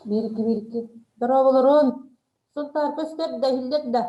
Биир икки биир икки. Дорооболорун! Сунтаар көстөр да, иһиллэр да?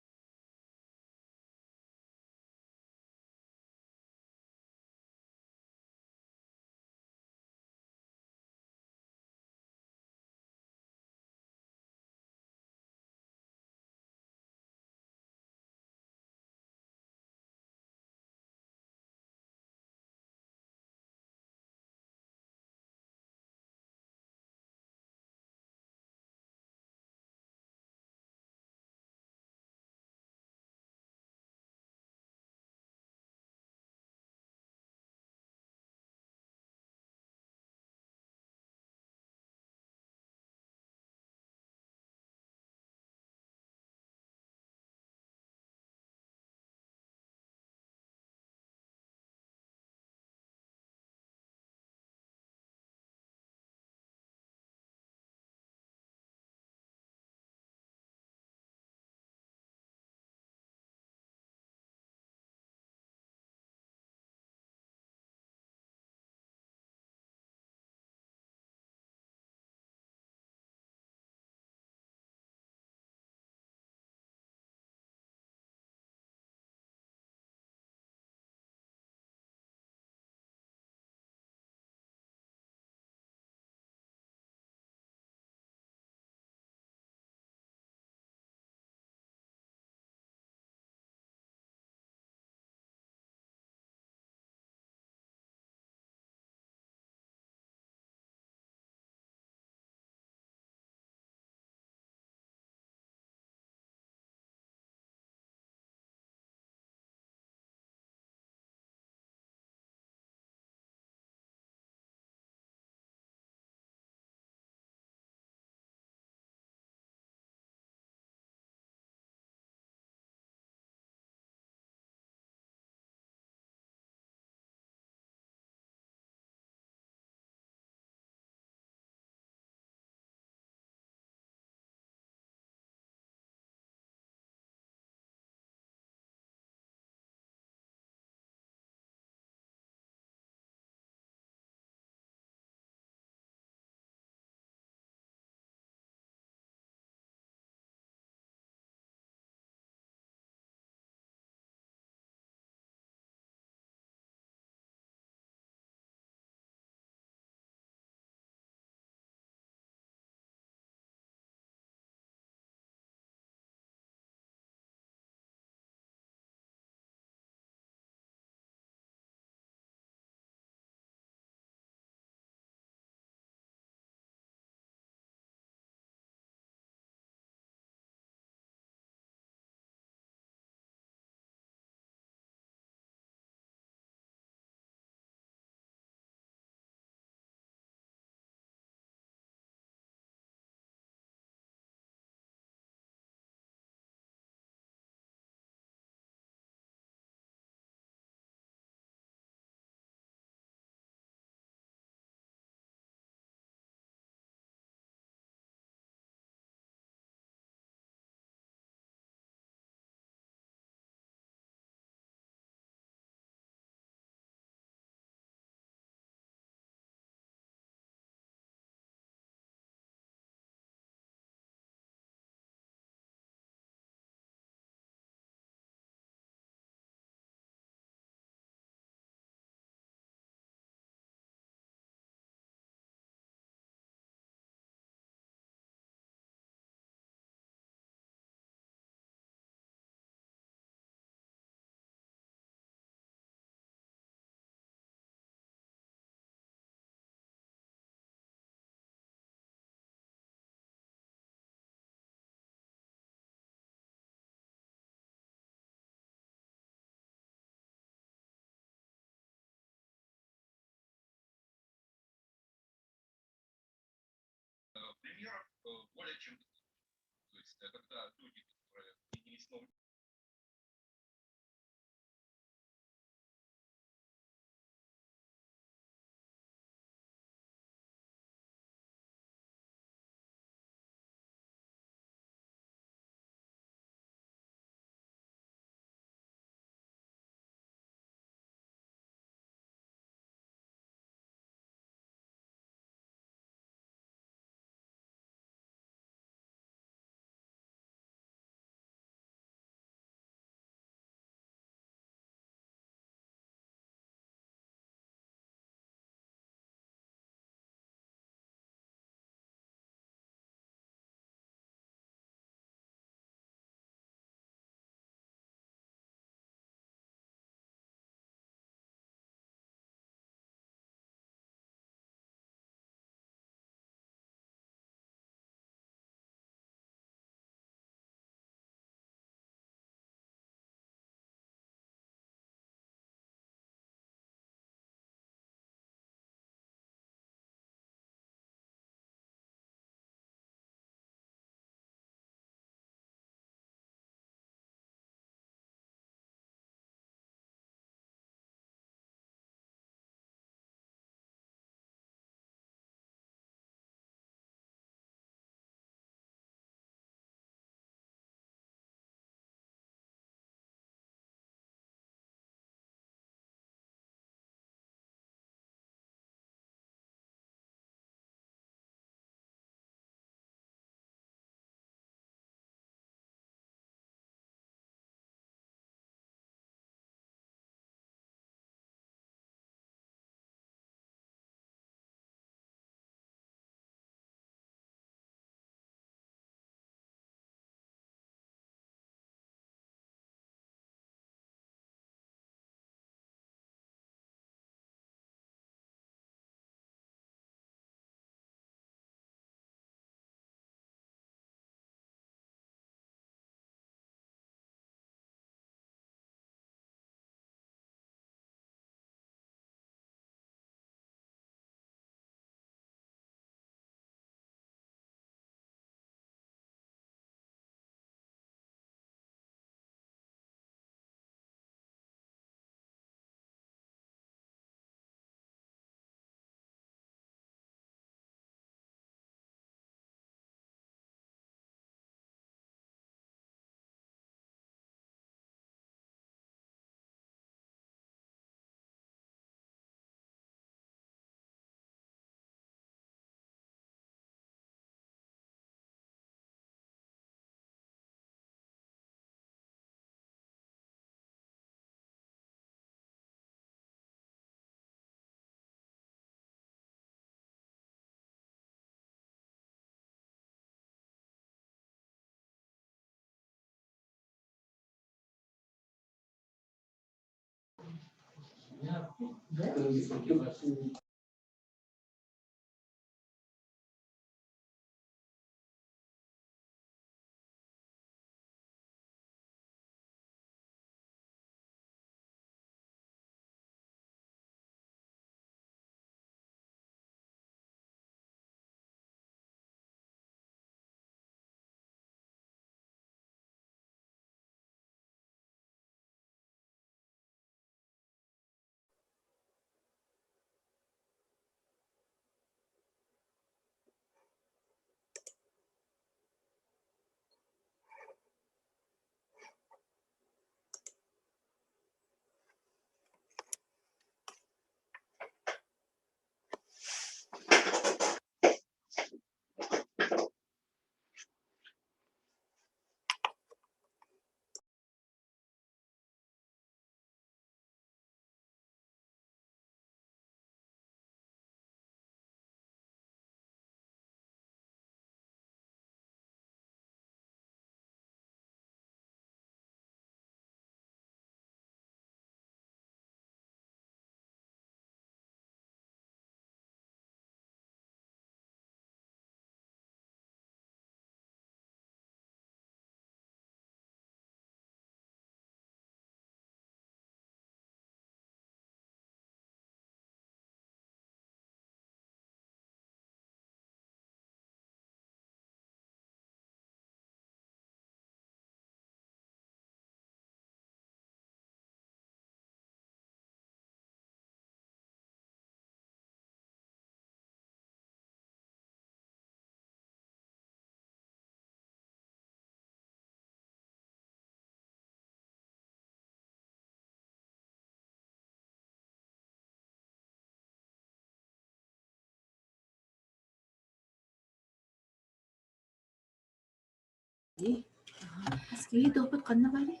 Видео ханна баарый?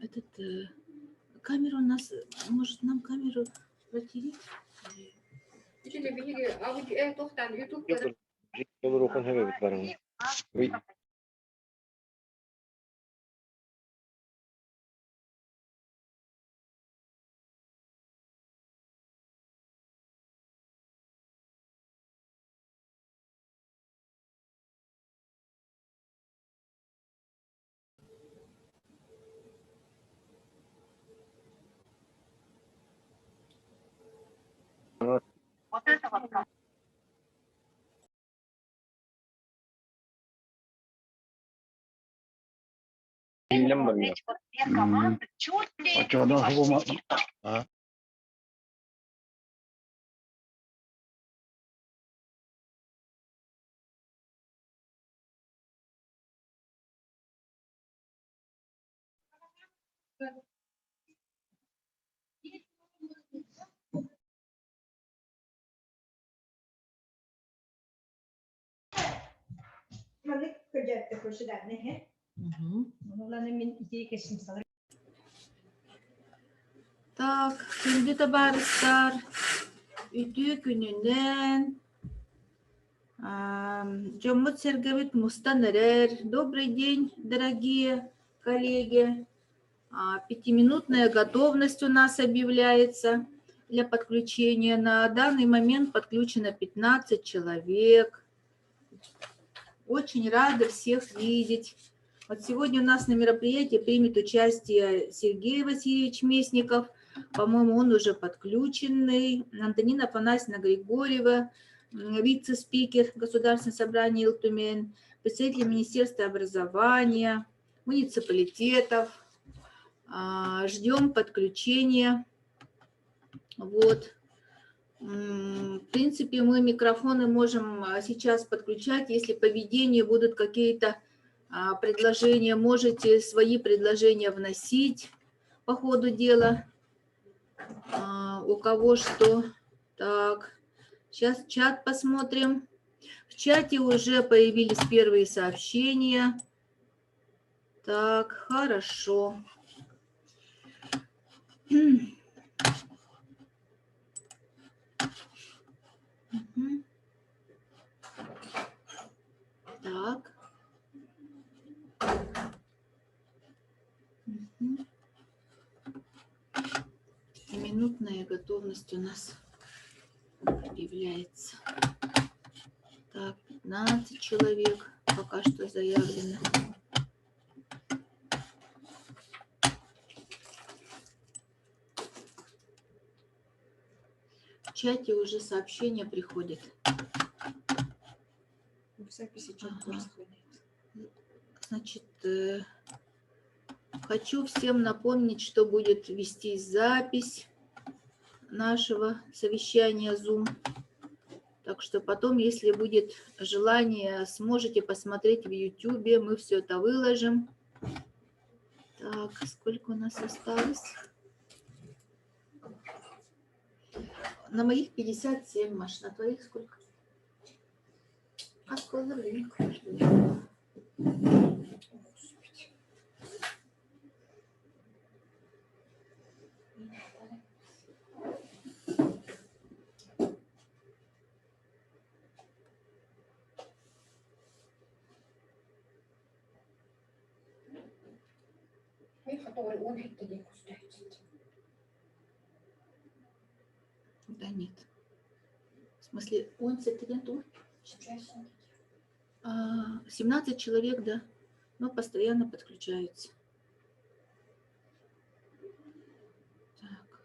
Этот, камера у нас, может, нам камеру протереть? Толоруохун сөп эбит барыҥ. Ый, иһиллэн барыа. Оччоҕуна уһугума Маннык көрдөөттө көрсүдәнне хэ. Оноланы мин ити кесимсалар. Так, күндү табаарыстар, үтүө күнүнэн. Дьоммут-сэргэбит мустан эрэр. Добрый день, дорогие коллеги. Пятиминутная готовность у нас объявляется для подключения. На данный момент подключено 15 человек. Очень рада всех видеть. Вот сегодня у нас на мероприятии примет участие Сергей Васильевич Местников. По-моему, он уже подключенный. Антонина Афанасьевна Григорьева, вице-спикер Государственного собрания Ил Түмэн, представители Министерства образования, муниципалитетов. Ждем подключения. Вот. В принципе, мы микрофоны можем сейчас подключать. Если по ведению будут какие-то предложения, можете свои предложения вносить по ходу дела. У кого что. Так, сейчас чат посмотрим. В чате уже появились первые сообщения. Так, хорошо. Мгм. Так. Мгм. Минутная готовность у нас объявляется. Так, 15 человек пока что заявлено. В чате уже сообщения приходят. В записи чат Ага. тоже сохраняется. Значит, хочу всем напомнить, что будет вестись запись нашего совещания Zoom. Так что потом, если будет желание, сможете посмотреть в YouTube. Мы все это выложим. Так, сколько у нас осталось? На моих 57, Маш, на твоих сколько? А сколько времени? Господи. Да нет. В смысле, он тур? 17 человек, да, но постоянно подключаются. Так.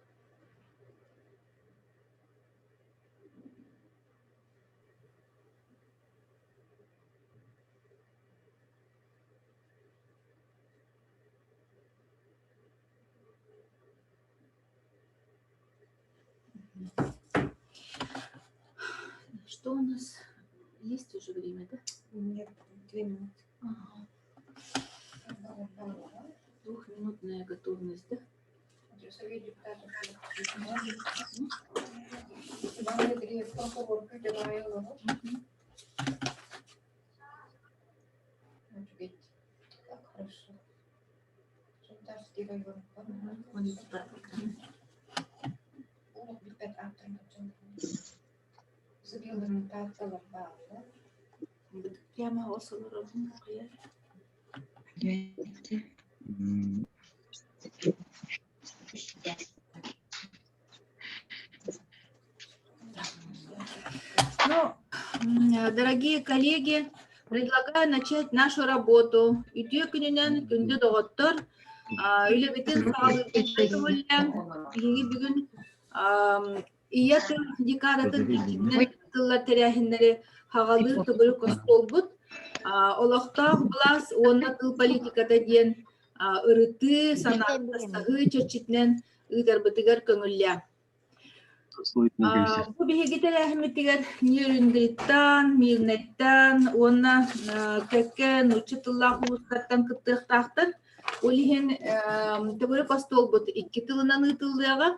Что у нас? Есть уже время, да? Нет, 2 минуты. Ага. Двухминутная готовность, да? Мгм. Прямо Ну, дорогие коллеги, предлагаю начать нашу работу. Үтүө күнүнэн күндү доҕоттор, үлэбитин саҕалыырбытын көҥүллээн, биһиги бүгүн Ийэ тыл декадатын иччитинэн тыллар тэрээһиннэри хаҕалыыр төгүрүк остуолбут олохтоох былаас уонна тыл политиката диэн ырытыы, санааттастаһыы чэрчитинэн ыытарбытыгар көҥүллээн. Бу биһиги тэрээһиммитигэр Нерюнгриттан, Мирнэттэн уонна кэккэ нуучча тыллаах улуустартан кыттыахтаахтар. Ол иһин төгүрүк остуолбут икки тылынан ыытыллыаҕа.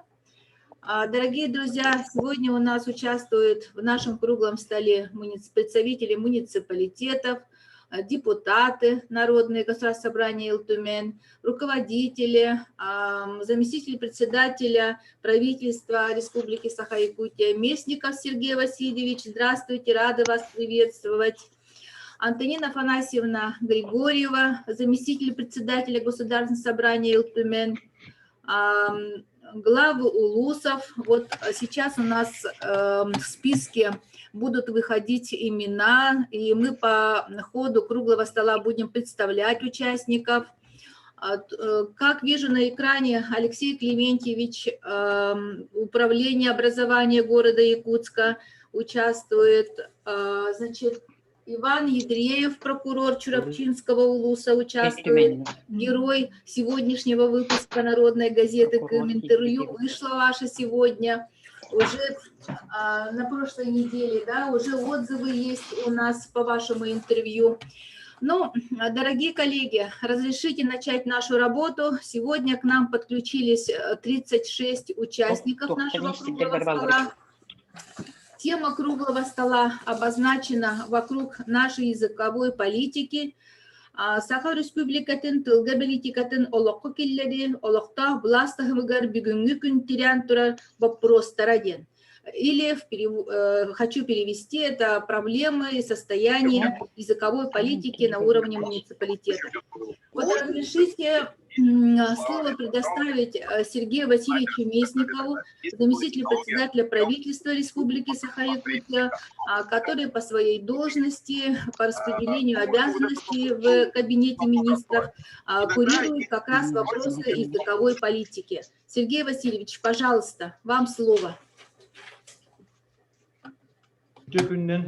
Дорогие друзья, сегодня у нас участвуют в нашем круглом столе представители муниципалитетов, депутаты Народные государственные собрания Ил Түмэн, руководители, заместитель председателя правительства Республики Саха-Якутия Местников Сергей Васильевич. Здравствуйте, рада вас приветствовать. Антонина Афанасьевна Григорьева, заместитель председателя Государственного собрания Ил Түмэн, главы улусов. Вот сейчас у нас в списке будут выходить имена, и мы по ходу круглого стола будем представлять участников. Как вижу на экране, Алексей Клементьевич, Управление образования города Якутска участвует. Значит, Иван Ядреев, прокурор Чурапчинского улуса, участвует. Герой сегодняшнего выпуска Народной газеты «Кыым» интервью вышло ваше сегодня. Уже на прошлой неделе, да, уже отзывы есть у нас по вашему интервью. Ну, дорогие коллеги, разрешите начать нашу работу. Сегодня к нам подключились 36 участников нашего круглого стола. Тема круглого стола обозначена «Вокруг нашей языковой политики». Саха Республикатын тылга бэлиитикатын олоххо киллэрии олохтоох былаас таһымыгар бүгүҥҥү күн тирээн турар боппуруостара диэн. Или хочу перевести это проблемы и состояние языковой политики на уровне муниципалитета. Вот разрешите слово предоставить Сергею Васильевичу Местникову, заместителю председателя правительства Республики Саха-Якутия, который по своей должности, по распределению обязанностей в кабинете министров курирует как раз вопросы языковой политики. Сергей Васильевич, пожалуйста, вам слово. Үтүө күнүнэн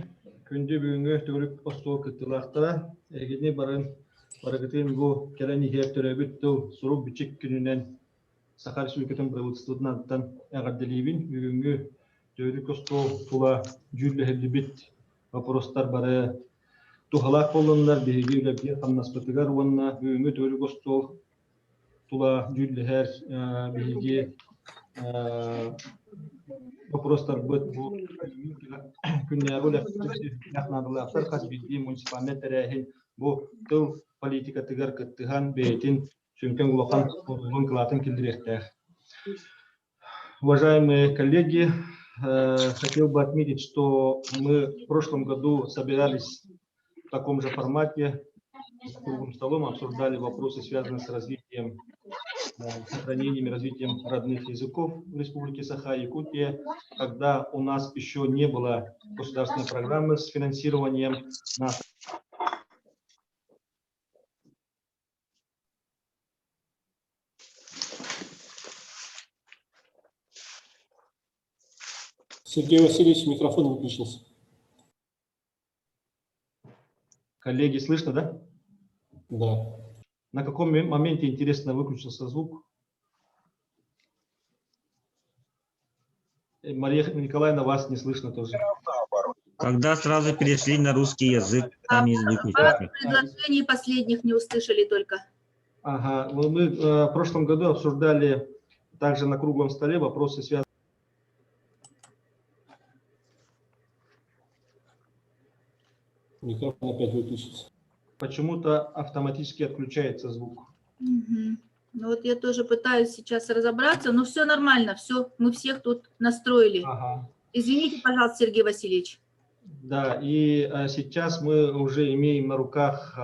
күндү бүгүҥҥү төгүрүк остуол кыттыылаахтара, эһигини барын барыгытын бу кэлэн иһэр төрөөбүт тыл сурук-бичик күнүнэн Саха Республикатын правительствотын аттан эҕэрдэлиибин. Бүгүҥҥү төгүрүк остуол тула дьүүллэһиллибит боппуруостар бары туһалаах буоллуннар биһиги үлэбитигэр-хамнаспытыгар уонна бүгүҥҥү төгүрүк остуол тула дьүүллэһэр биһиги боппуруостарбыт бу күннээҕи үлэхпит наадалаахтар хас биирдии муниципальнай тэрээһин бу тыл политикатыгар кыттыһан бэйэтин сүҥкэн улахан оруолун кылаатын киллэриэхтээх. Уважаемые коллеги, хотел бы отметить, что мы в прошлом году собирались в таком же формате с круглым столом, обсуждали вопросы, связанные с развитием, сохранением и развитием родных языков в Республике Саха-Якутия, когда у нас еще не было государственной программы с финансированием на Сергей Васильевич, микрофон выключился. Коллеги, слышно, да? Да. На каком моменте, интересно, выключился звук? Мария Николаевна, вас не слышно тоже. Когда сразу перешли на русский язык, там и выключился. Предложений последних не услышали только. Ага, ну, мы в прошлом году обсуждали также на круглом столе вопросы, связанные Микрофон опять выключился. Почему-то автоматически отключается звук. Угу. Ну вот я тоже пытаюсь сейчас разобраться, но все нормально, все, мы всех тут настроили. Ага. Извините, пожалуйста, Сергей Васильевич. Да, и сейчас мы уже имеем на руках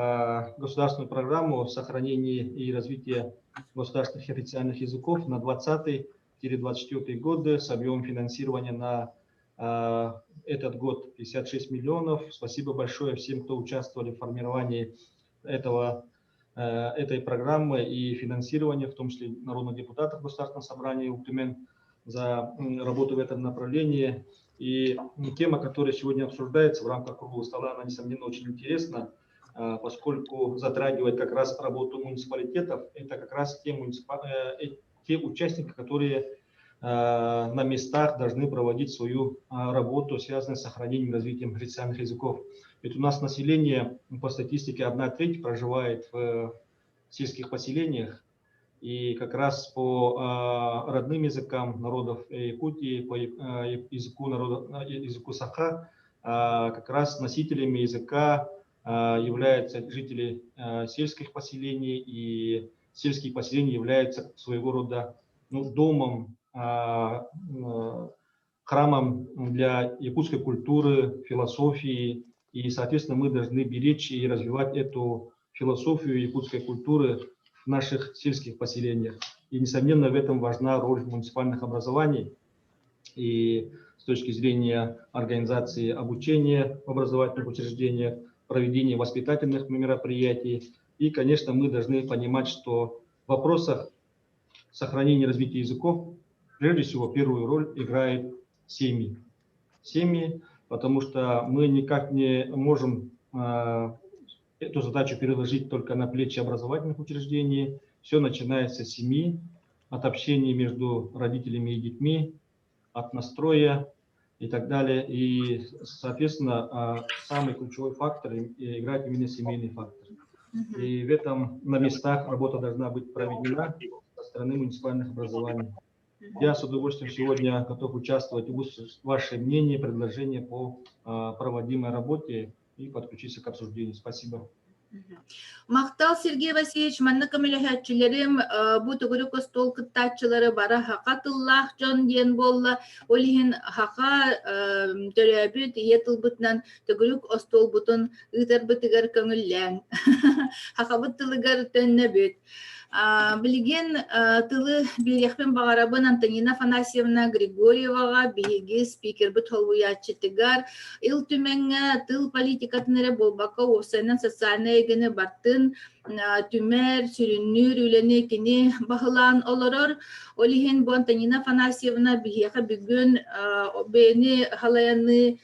государственную программу сохранения и развития государственных и официальных языков на 20-24 годы с объемом финансирования на этот год 56 миллионов. Спасибо большое всем, кто участвовали в формировании этой программы и финансирования, в том числе народных депутатов Государственного собрания Ил Түмэн за работу в этом направлении. И тема, которая сегодня обсуждается в рамках круглого стола, она, несомненно, очень интересна, поскольку затрагивает как раз работу муниципалитетов. Это как раз те участники, которые на местах должны проводить свою работу, связанную с сохранением и развитием официальных языков. Ведь у нас население, по статистике, 1/3 проживает в сельских поселениях, и как раз по родным языкам народов Якутии, по языку народа, языку саха, как раз носителями языка являются жители сельских поселений, и сельские поселения являются своего рода, ну, домом, храмом для якутской культуры, философии, и, соответственно, мы должны беречь и развивать эту философию якутской культуры в наших сельских поселениях. И, несомненно, в этом важна роль муниципальных образований. И с точки зрения организации обучения в образовательных учреждениях, проведения воспитательных мероприятий. И, конечно, мы должны понимать, что в вопросах сохранения и развития языков, прежде всего, первую роль играет семьи. Семьи, потому что мы никак не можем эту задачу переложить только на плечи образовательных учреждений. Все начинается с семьи, от общения между родителями и детьми, от настроя и так далее. И, соответственно, самый ключевой фактор играет именно семейный фактор. И в этом на местах работа должна быть проведена со стороны муниципальных образований. Я с удовольствием сегодня готов участвовать, услышать ваше мнение, предложения по проводимой работе и подключиться к обсуждению. Спасибо. Махтал, Сергей Васильевич, манна көмөлөһөөччүлэрим, бу төгүрүк остуол кыттааччылары бары саха тыллаах дьон диэн буолла. Ол иһин саха төрөөбүт ийэ тылбытынан төгүрүк остуолбутун ыытарбытыгар көҥүллээҥ. Сахабыт тылыгар төннөбүт. Билигин тылы биэриэхпин баҕарабын Антонина Афанасьевна Григорьеваҕа, биһиги спикербит солбуйааччытыгар, Ил Түмэҥҥэ тыл политикатын эрэ буолбакка, уопсайынан социальнай эйгэни бартын түмэр, сүрүннүүр үлэни кини баһылаан олорор. Ол иһин бу Антонина Афанасьевна биһиэхэ бүгүн бэйэни халайаныы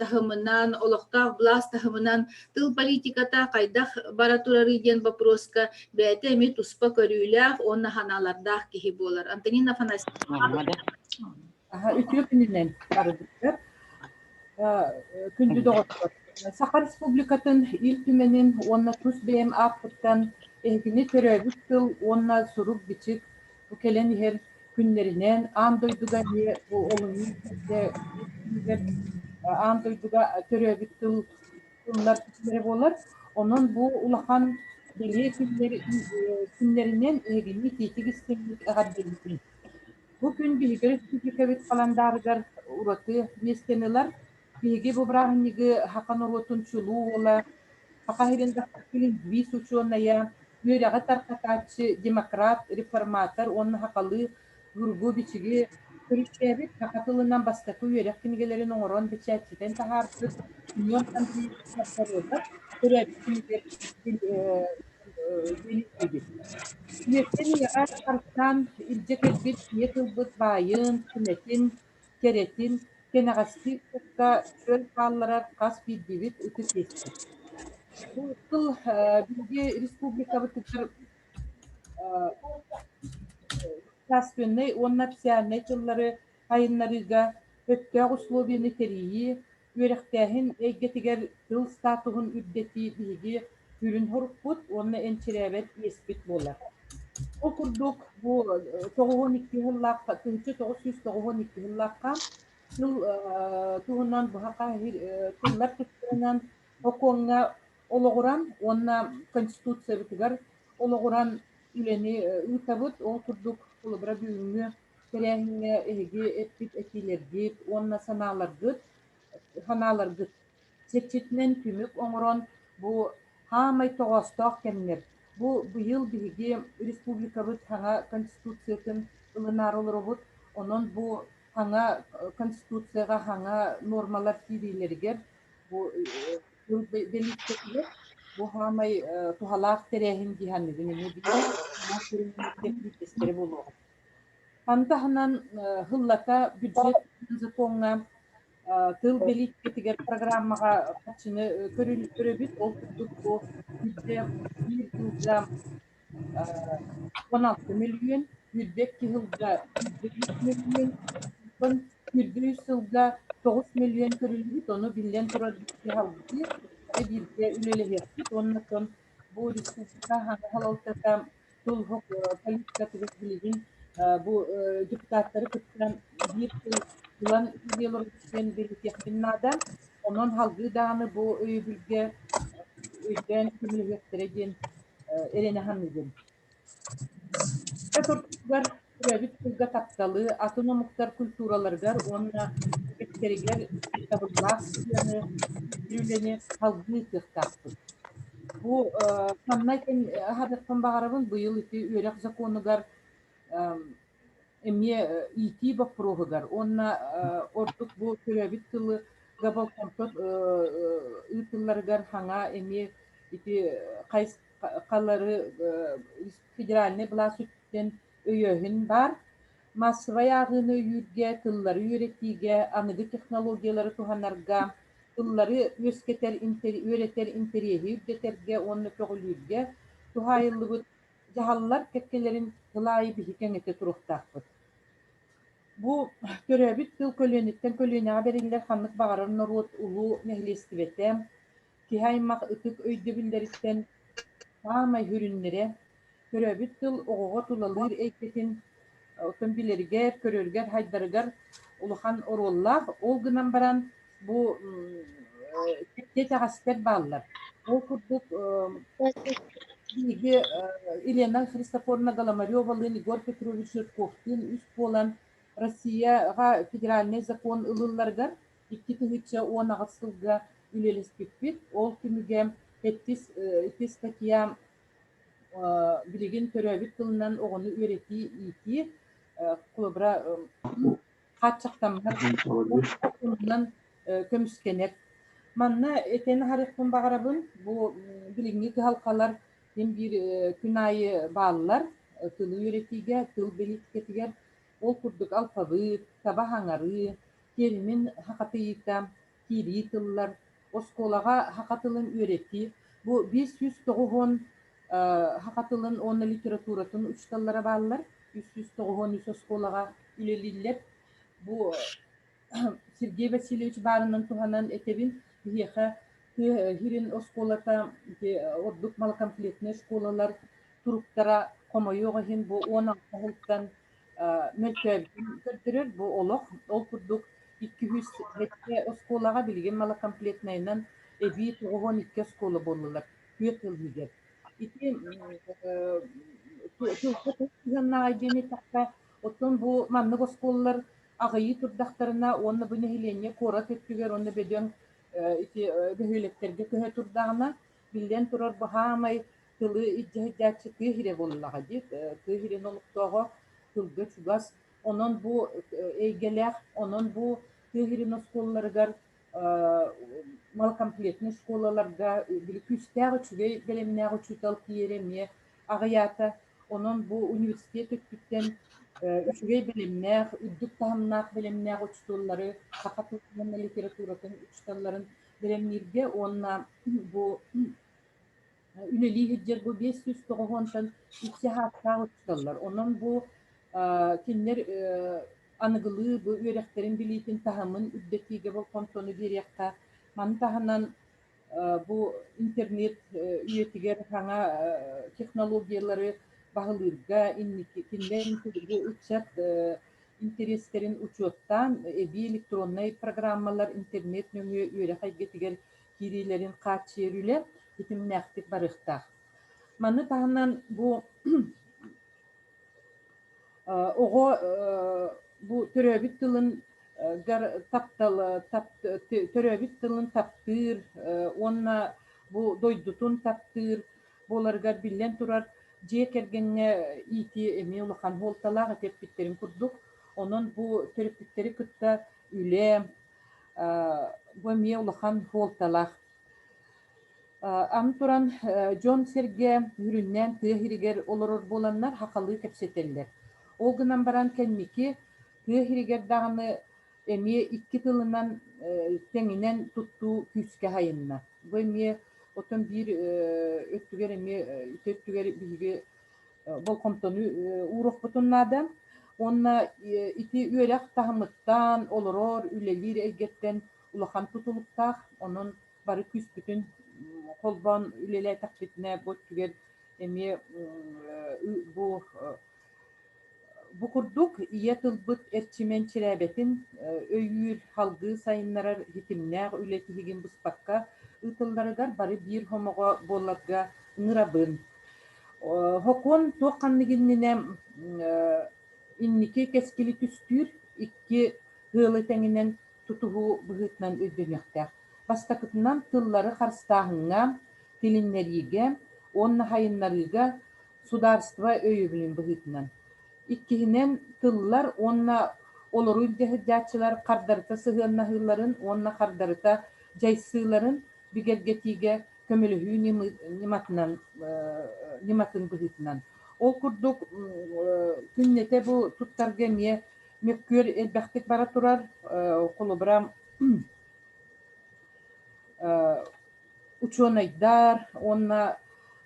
таһымынан, олохтоох былаас таһымынан тыл политиката хайдах бара турарый диэн боппуруоска бэйэтэ эмиэ туспа көрүүлээх уонна санаалардаах киһи буолар. Антонина Афанасьевна. Үтүө күнүнэн барыбытыгар. Күндү доҕоттор, Саха Республикатын Ил Түмэнин уонна тус бэйэм ааппыттан эһигини төрөөбүт тыл уонна сурук-бичик бу кэлэн иһэр күннэринэн аан дойдуга эмиэ бу олунньу күнүгэр аан дойдуга төрөөбүт тыл тыллар күннэрэ буолар. Онон бу улахан бэлиэ күннэр күннэринэн эһигини итиитик истиҥник эҕэрдэлиибин. Бу күн биһиги республикабыт халандаарыгар ураты миэстэни ылар. Биһиги бу бырааһынньыгы саха норуотун чулуу уола, Саха сирин бастакы лингвист учуонайа, үөрэҕи тарҕатааччы, демократ, реформатор уонна сахалыы суругу-бичиги төрүттээбит, саха тылынан бастакы үөрэх кинигэлэрин оҥорон бэчээттэтэн таһаарбыт Семен Андреевич Новгородов төрөөбүт күнүгэр бэлиэтиибит. Үйэттэн үйэҕэ харыстаан илдьэ кэлбит ийэ тылбыт баайын, сүмэтин, кэрэтин кэнэҕэски ыкка чөл хаалларар хас биирдиибит ытык иэспит. Бу тыл биһиги республикабытыгар государственнай уонна официальнай тыллары сайыннарыыга сөптөөх условиены тэрийии, үөрэхтээһин эйгэтигэр тыл статуһун үрдэтии биһиги сүрүн сорукпут уонна энчирээбэт иэспит буолар. Ол курдук бу 92 сыллаахха, 1992 сыллаахха тыл туһунан быһа тыллар тустарынан сокуоҥҥа олоҕуран уонна Конституциябытыгар олоҕуран. үлэни ыытабыт. Ол курдук, холобура, бүгүҥҥү тэрээһиҥҥэ эһиги эппит этиилэргит уонна санааларгыт санааларгыт чэрчитинэн түмүк оҥорон бу хаамай тоҕоостоох кэмнэр бу быйыл биһиги республикабыт саҥа конституциятын ылынаары олоробут. Онон бу саҥа конституцияҕа саҥа нуормалар киириилэригэр бу тыл бэлиитикэтигэр бу саамай туһалаах тэрээһин дии саныыбын эмиэ биирдэстэрэ буолуоҕа. Маны таһынан сыллата бюджет закоҥҥа тыл бэлиитикэтигэр программаҕа харчыны көрөбүт. Ол курдук бу биир сылга 16 мөлүйүөн, 22 сылга 23 мөлүйүөн, 23 сылга 9 мөлүйүөн көрүллүбүт. Ону биллэн турар дьаһалбытыы бииргэ үлэлэһиэхпит уонна оттон бу республика салалтата тыл политикатыгар билигин бу депутаттары кытта биир тыл ылан үлэлиэн бэлиэтиэхпин наада. Онон салгыы даҕаны бу өйөбүлгэ өйдөөн көмөлөһүөхтэрэ диэн эрэнэ саныыбын. Ортотугар төрөөбүт тылга тапталы, атын омуктар культураларыгар уонна үгэстэригэр табыллаах сыһыаны, үлэни салгыы ыытыахтаахпыт. Бу манна аһарыахпын баҕарабын, быйыл ити үөрэх законугар эмиэ иитии боппуруоһугар уонна ордук бу төрөөбүт тылыга болҕомто ыытылларыгар хаҥа эмиэ ити хайысхалары федеральнай былаас өттүттэн өйөөһүн баар. Маассабай ааҕыыны өйүүргэ, тыллары үөрэтиигэ, аныгы технологиялары туһанарга, тыллары үөскэтэр, үөрэтэр интэриэһи үрдэтэргэ уонна көҕүлүүргэ туһаайыллыбыт дьаһаллар кэккэлэрин тыл аайы биһи кэҥэтэ туруохтаахпыт. Бу төрөөбүт тыл көлүөнэттэн көлүөнэҕэ бэриллэр ханнык баҕарар норуот улуу нэһилиэстибэтэ, киһи аймах ытык өйдөбүллэриттэн саамай сүрүннэрэ, төрөөбүт тыл оҕоҕо тулалыыр эйгэтин оттон билэригэр, көрөрүгэр, хайдарыгар улахан оруоллаах. Ол гынан баран бу итэҕэстэр бааллар. Ол курдук биһиги Елена Христофоровна Голомаревалыын, Егор Петрович Жирковтыын үс буолан Россияҕа федеральнай закон ылылларыгар 2018 сылга үлэлэспиппит. Ол түмүгэ сэттис ити статья билигин төрөөбүт тылынан оҕону үөрэтии, иитии холобура хааччахтаммат көмүскэнэр. Манна этэн аһарыахпын баҕарабын, бу билиҥҥи кыһалҕалар син биир күн аайы бааллар тылы үөрэтиигэ, тыл бэлиитикэтигэр. Ол курдук алфавит, таба хаҥарыы, термин хахатыйыыта, киирии тыллар, оскуолаҕа саха тылын үөрэтии. Бу 590 саха тылын уонна литературатын учууталлара бааллар. 393 оскуолаҕа үлэлииллэр. Бу Сергей Васильевич баарынан туһанан этэбин, биһиэхэ тыа сирин оскуолата ордук малокомплектнай школалар туруктара хомойуох иһин бу 16 сылтан мөлтөөбүтүн көрдөрөр. Бу олох ол курдук 207 оскуолаҕа билигин малокомплектнайынан эбии 92 оскуола буоллулар түөрт сыл иһигэр. Ити тылга сыһыаннаах диэн эттэххэ, оттон бу маннык оскуолалар аҕыйыы турдахтарына уонна бу нэһилиэнньэ куорат өттүгэр уонна бөдөҥ ити бөһүөлэктэргэ көһө турдаҕына, биллэн турар, бу хаамай тылы илдьэ сылдьааччы тыа сирэ буоллаҕа дии, тыа сирин олохтооҕо тылга чугас. Онон бу эйгэлээх, онон бу тыа сирин оскуолаларыгар малокомплектнай школаларга били күүстээх үчүгэй бэлэмнээх учуутал тиийэрэ эмиэ аҕыйаата. Онон бу университет өттүттэн үчүгэй бэлэмнээх, үрдүк таһымнаах бэлэмнээх учууталлары, саха тылын уонна литературатын учууталларын бэлэмнииргэ уонна бу үлэлии сылдьар бу 590-тан үксэ саастаах учууталлар. Онон бу кинилэр аныгылыы бу үөрэхтэрин билиитин таһымын үрдэтиигэ болҕомтону биэриэххэ. Маны таһынан бу интернет үйэтигэр саҥа технологиялары баһылыырга инники кинилэр ыччат интэриэстэрин учуоттаан эбии электроннай программалар интернет нөҥүө үөрэх эйгэтигэр киириилэрин хааччыйар үлэ ситимнээхтик барыахтаах. Маны таһынан бу Оҕо бу төрөөбүт тылын таптал төрөөбүт тылын таптыыр уонна бу дойдутун таптыыр буоларыгар биллэн турар дьиэ кэргэҥҥэ иитии эмиэ улахан суолталаах ити эппиттэрин курдук. Онон бу төрөппүттэри кытта үлэ бу эмиэ улахан суолталаах. Аны туран дьон-сэргэ сүрүннээн тыа сиригэр олорор буоланнар сахалыы кэпсэтэллэр. Ол гынан баран кэнники тыа сиригэр даҕаны эмиэ икки тылынан тэҥинэн туттуу күүскэ сайынна. Бу эмиэ оттон биир өттүгэр эмиэ ити өттүгэр биһиги болҕомтону ууруохпутун наада. Уонна ити үөрэх таһымыттан, олорор, үлэлиир эйгэттэн улахан тутулуктаах. Онон бары күүспүтүн холбоон үлэлээтэхпитинэ бу өттүгэр эмиэ бу бу курдук ийэ тылбыт эрчимэн чирээбэтин өйүүр, салгыы сайыннарар ситимнээх үлэ тиһигин быспакка ыытылларыгар бары биир сомоҕо буоларга ыҥырабын. Сокуон туох ханнык иннинэ инники кэскили түстүүр икки ыалы тэҥинэн тутуһуу быһыытынан өйдөнүөхтээх. Бастакытынан, тыллары харыстааһыҥҥа, тилиннэриигэ уонна сайыннарыыга судаарыстыба өйөбүлүн быһыытынан. Иккиһинэн, тыллар уонна олору илдьэ сылдьааччылар хардарыта сыһыаннаһыыларын уонна хардарыта дьайсыыларын бигэргэтиигэ көмөлөһүү ньыматынан ньыматын быһыытынан. Ол курдук күннэтэ бу туттарга эмиэ мөккүөр элбэхтик бара турар. Холобура, учуонайдар уонна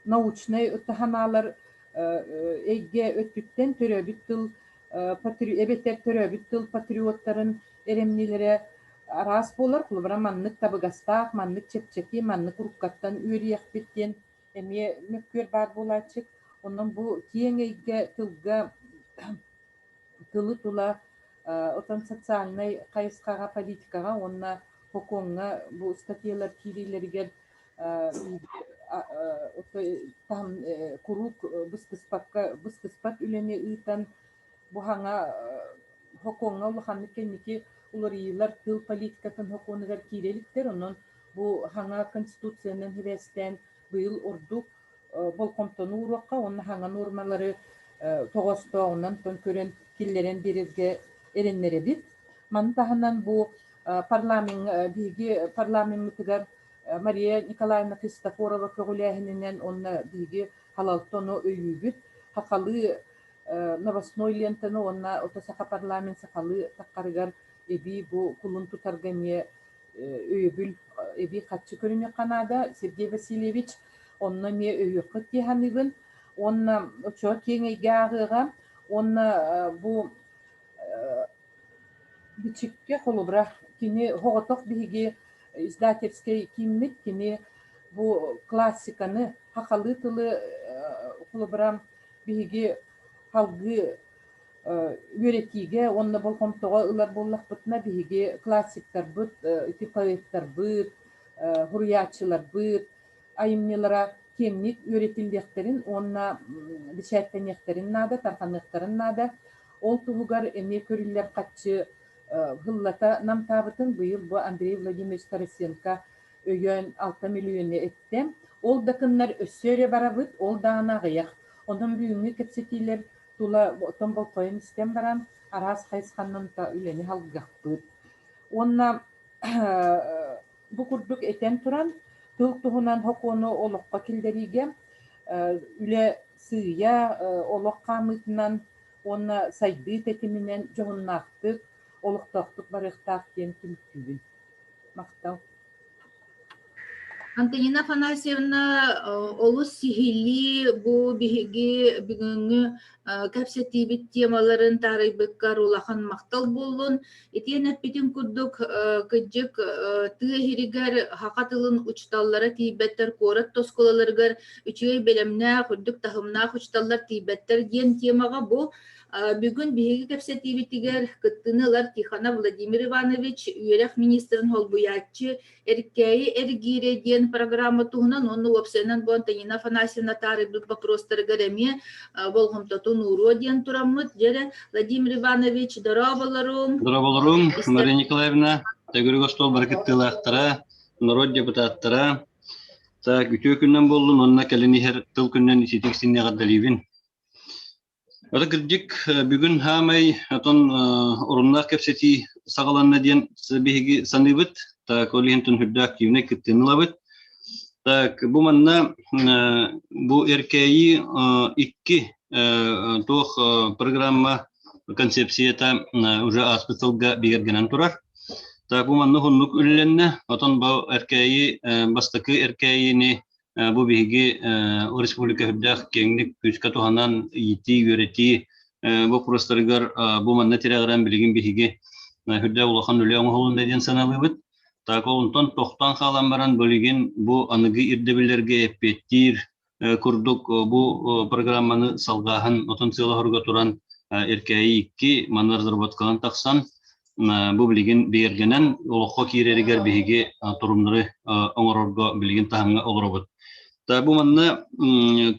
научнай ытаһанаалар эйгэ өттүттэн төрөөбүт тыл эбэтэр төрөөбүт тыл патриоттарын эрэмньилэрэ араас буолар. Холобура, маннык табыгастаах, маннык чэпчэки, маннык уруккаттан үөрүйэхпит диэн эмиэ мөккүөр баар буолааччы. Онон бу киэҥ эйгэ тылга тылы тула отон социальнай хайысхаҕа, политикаҕа уонна сокуоҥҥа бу ыстатыйалар киириилэригэр куруук быстыспакка быстыспат үлэни ыытан бу хаҥа сокуоҥҥа улаханнык кэнники уларыйыылар тыл политикатын сокуонугар киирэ иликтэр. Онон бу хаҥа конституциянан сибээстээн быйыл ордук болҕомтону ууруохха уонна саҥа нуормалары тоҕоостооҕунан көрөн киллэрэн биэрэргэ эрэннэрэбит. Маны таһынан бу парламент биһиги парламеммытыгар Мария Николаевна Христофорова көҕүлээһининэн уонна биһиги халалта ону өйүүбүт. Сахалыы новостной лентаны уонна ото саха парламент сахалыы таххарыгар эбии бу кулун тутарга эмиэ өйөбүл эбии харчы көрүнүөххэ наада. Сергей Васильевич онно эмиэ өйүөххүт дии саныыбын. Уонна оччоҕо киэҥ эйгэ ааҕыаҕа. Уонна бу бичиккэ холобура кини соҕотох биһиги издательскай кииммит кини бу классиканы сахалыы тылы холобура биһиги салгыы үөрэтиигэ уонна болҕомтоҕо ылар буоллахпытына биһиги классиктарбыт, ити поэттарбыт, суруйааччыларбыт айымньылара киэҥник үөрэтиллиэхтэрин уонна бэчээттэниэхтэрин наада, тарҕаныахтарын наада. Ол туһугар эмиэ көрүллэр харчы сыллата намтаабытын быйыл бу Андрей Владимирович Тарасенко өйөөн 6 мөлүйүөнү эттэ. Ол да кыннар өссө эрэ барабыт, ол даҕаны аҕыйах. Онон бүгүҥҥү кэпсэтиилэр тула оттон болҕойон истэн баран, араас хайысханан үлэни салгыахпыт. Уонна бу курдук этэн туран, тыл туһунан сокуону олоххо киллэриигэ үлэ сыыйа олох хаамыытынан уонна сайдыы тэтиминэн дьоһуннаахтык, олохтоохтук барыахтаах диэн түмүктүүбүн. Махтал. Антонина Афанасьевна олус сиһилии бу биһиги бүгүҥҥү кэпсэтиибит темаларын таарыйбыккар улахан махтал буоллун. Итиэн эппитин курдук кырдьык тыа иһиригэр саха тылын учууталлара тиийбэттэр, куорат оскуолаларыгар үчүгэй бэлэмнээх, үрдүк таһымнаах учууталлар тиийбэттэр диэн темаҕа бу. Бүгүн биһиги кэпсэтиибитигэр кыттыыны ылар Тихонов Владимир Иванович, үөрэх министрин солбуйааччы Эркээйи эргиирэ диэн программа туһунан уонна уопсайынан бу Антонина Афанасьевна таарыйбыт боппуруостарыгар эмиэ болҕомтотун ууруо диэн тураммыт. Дьэ Владимир Иванович, дорооболоруҥ. Дорооболоруҥ, Мария Николаевна, төгүрүк остуол бары кыттыылаахтара, норуот депутаттара. Так, үтүө күннэн буоллун уонна кэлин иһэр тыл күнүнэн итиитик синньэҕэрдэлиибин. Ата кырдьык, бүгүн хаамай отон оруннаах кэпсэтии саҕаланна диэн биһиги саныыбыт. Так, ол иһин түнһүрдээх активнай кыттыыны ылабыт. Так, бу манна бу РКИ икки туох программа концепцията уже ааспыт сылга бигэргэнэн турар. Так, бу манна уһуннук үлэлэннэ. Отон бу РКИ бастакы РКИ-ни Бу биһиги республика үрдээх киэҥник күүскэ туһанан иитии, үөрэтии боппуруостарыгар бу манна тирэҕирэн билигин биһиги үрдээх улахан үлэ оҥоһулунна диэн саналыыбыт. Так онтон тохтоон хаалан баран билигин бу аныгы ирдэбиллэргэ эппиэттиир курдук бу программаны салҕааһын отон сыала-соруга туран Эркээйи икки манна разработкалан тахсан бу билигин бигэргэнэн олоххо киирэригэр биһиги торумнары оҥорорго билигин таһымҥа олоробут. Бу манна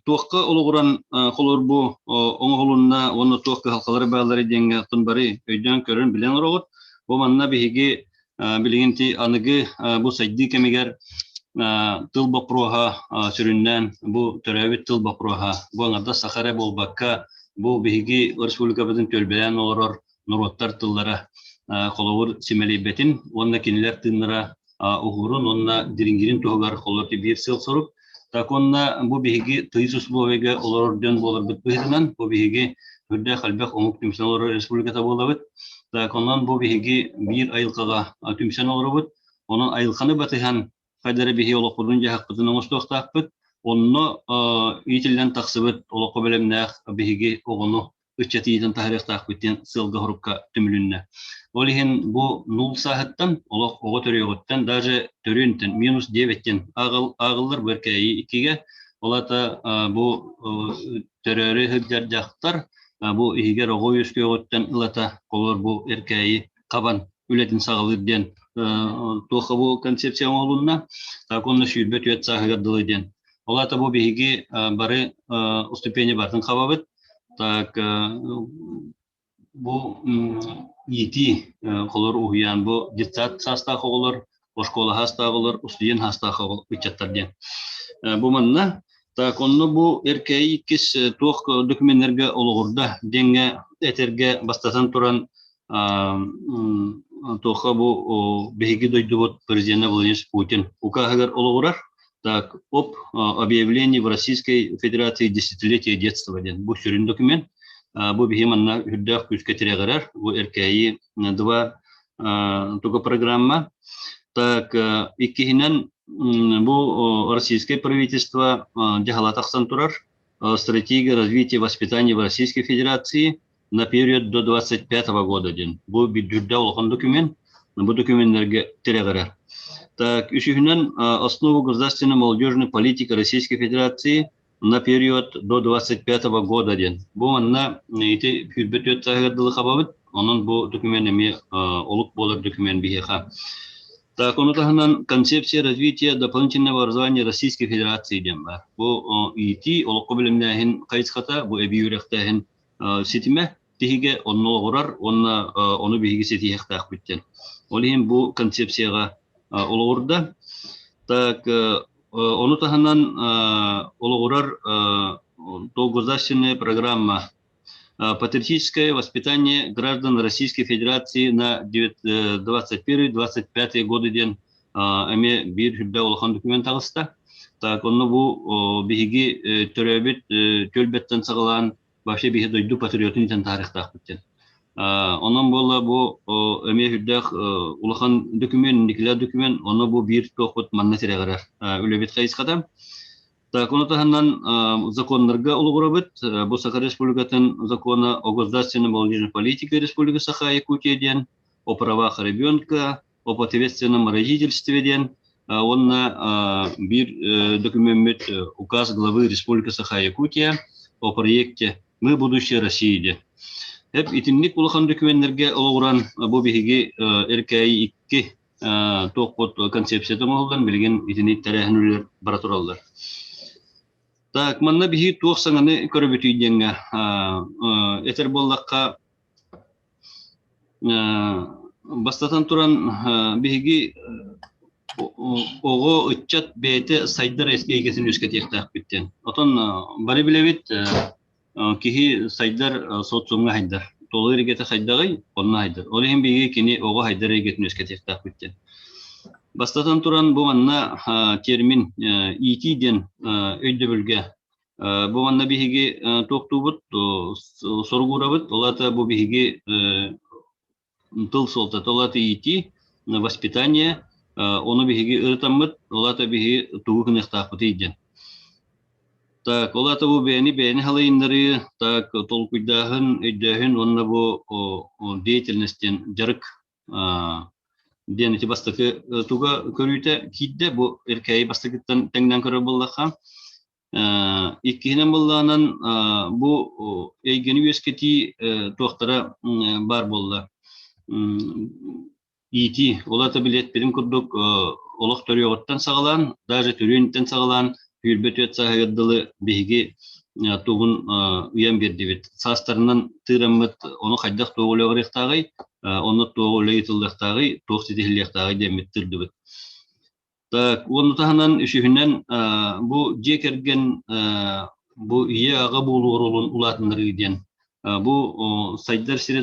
туохха олоҕуран холобур бу оҥоһулунна уонна туох кыһалҕалары бааллары диэҥҥэ оттон бары өйдөөн көрөн билэн олоробут. Бу манна биһиги билигин ти аныгы бу сайдыы кэмигэр тыл боппуруоһа сүрүннээн бу төрөөбүт тыл боппуруоһа бу аҥардас саха эрэ буолбакка бу биһиги республикабытын түөлбэлээн олорор норуоттар тыллара холобур симэлийбэтин уонна кинилэр тыыннара уһуурун уонна дириҥирин туһугар холобур биир сыал-сорук. Так уонна бу биһиги тыйыс условиега олорор дьон буоларбыт быһыытынан бу биһиги үрдээх элбэх омук түмсэн олорор республиката буолабыт. Так онон бу биһиги биир айылҕаҕа түмсэн олоробут. Онон айылҕаны батыһан хайдары биһи олохпутун-дьаһахпытын оҥостуохтаахпыт. Онно иитиллэн тахсыбыт олоххо бэлэмнээх биһиги оҕону ыччат иитэн таһаарыахтаахпыт диэн сыалга-сорукка түмүлүннэ. Ол иһин бу нул сааһыттан, олох оҕо төрүөҕүттэн, даже төрүөнтэн минус девяттен ааҕыллар бу эркээйи иккигэ. Ол аата бу төрөөрү сылдьар дьахтар бу иһигэр оҕо үөскүөҕүттэн ылата холобур бу эркээйи хабан үлэтин саҕалыыр диэн туохха бу концепция оҥоһулунна. Так онно 24 сааһыгар дылы диэн. Ол аата бу биһиги бары уступени бартын хабабыт. Так бу иитии холор уһуйаан бу детсад саастаах оҕолор, оскуола саастаах оҕолор, устудьуон саастаах ыччаттар диэн. Бу манна так онно бу РКИ иккис туох документарга олоҕурда диэҥҥэ этэргэ бастатан туран туохха бу биһиги дойдубут президента Владимир Путин укааһыгар олоҕурар. Так, об объявлении в Российской Федерации десятилетия детства диэн бу сүрүн документ. Бу биһи манна үрдээх күүскэ тирэҕирэр. Бу РКИ два туга программа. Так, иккиһинэн бу российское правительство дьаһала тахсан турар стратегия развития воспитания в Российской Федерации на период до 25 года диэн. Бу үрдэ улахан документ. Бу документтерге тирэҕирэр. Так, үсүһүнэн основу государственной молодежной политики Российской Федерации на период до 25 года диэн. Бу манна ити сүүрбэ түөрт сааһыгар дылы хабабыт. Онон бу документ эмиэ олук буолар документ биһиэхэ. Так, ону таһынан концепция развития дополнительного образования Российской Федерации диэн баар. Бу иитии, олоххо бэлэмнээһин хайысхата, бу эбии үөрэхтээһин ситимэ тиһигэ онно олоҕурар уонна ону биһиги ситиһиэхтээхпит диэн. Ол иһин бу концепцияҕа олоҕурда. Так, ону таһынан олоҕурар государственная программа патриотическое воспитание граждан Российской Федерации на 21-25 годы диэн эмиэ биир үрдэ улахан документ таҕыста. Так, онно бу биһиги төрөөбүт түөлбэттэн саҕалаан вообще биһи дойду патриотун итэн таарыхтаахпыт диэн. Онон буолла бу эмиэ үрдээх улахан документ, никилэ документ, ону бу биир туохпут манна тирэҕирэр үлэбит хайысхата. Так, ону таһынан законнарга олоҕурабыт. Бу Саха Республикатын закона о государственной молодежной политике Республики Саха-Якутия диэн, о правах ребенка, об ответственном родительстве диэн уонна биир докумеммит указ главы Республики Саха-Якутия о проекте «Мы будущее России» диэн. Эп итинник улахан документтерге олоҕуран бу биһиги РКИ 2 туохпут концепцията оҥоһуллан билигин итини тэрээһин үлэлэр бара тураллар. Так, манна биһи туох саҥаны көрөбүтүй диэҥҥэ этэр буоллахха Бастатан туран, биһиги оҕо, ыччат бэйэтэ сайдар эйгэтин үөскэтиэхтээхпит диэн. Отон бары билэбит, киһи сайдар социумҥа сайдар. Толор эйгэтэ хайдаҕый, онно сайдар. Ол иһин биһиги кини оҕо сайдар эйгэтин үөскэтиэхтээхпит диэн. Бастатан туран, бу манна термин иитии диэн өйдөбүлгэ Бу манна биһиги туохтуубут, соругурабыт, ол аата бу биһиги тыл суолтата, ол аата иитии, воспитание, ону биһиги ырытаммыт, ол аата биһиги тугу гыныахтаахпытый диэн. Так, ол аата бу бэйэни бэйэни халайыннарыы, так, толкуйдааһын, өйдөөһүн уонна бу деятельность диэн дьарык диэн ити бастакы туга көрүүтэ киирдэ, бу Эркээйи бастакыттан тэҥнээн көрөр буоллахха. Иккиһинэн буоллаҕынан бу эйгэни үөскэтии туохтара баар буолла. Иитии, ол аата билиэппитин курдук олох төрүөҕүттэн саҕалаан, даже төрүөнүттэн саҕалаан 24 сааһыгар дылы биһиги тугун ыйан биэрдибит. Саастарынан тыыраммыт ону хайдах туох үлэ барыахтааҕый, онно туох үлэ ыытыллыахтааҕый, туох ситиһиллиэхтааҕый диэммит тыырдыбыт. Так, уонна таһынан үсүһүнэн бу дьиэ кэргэн бу ийэ-аҕа буолуу оруолун улаатыннарыы диэн бу сайдар сирэ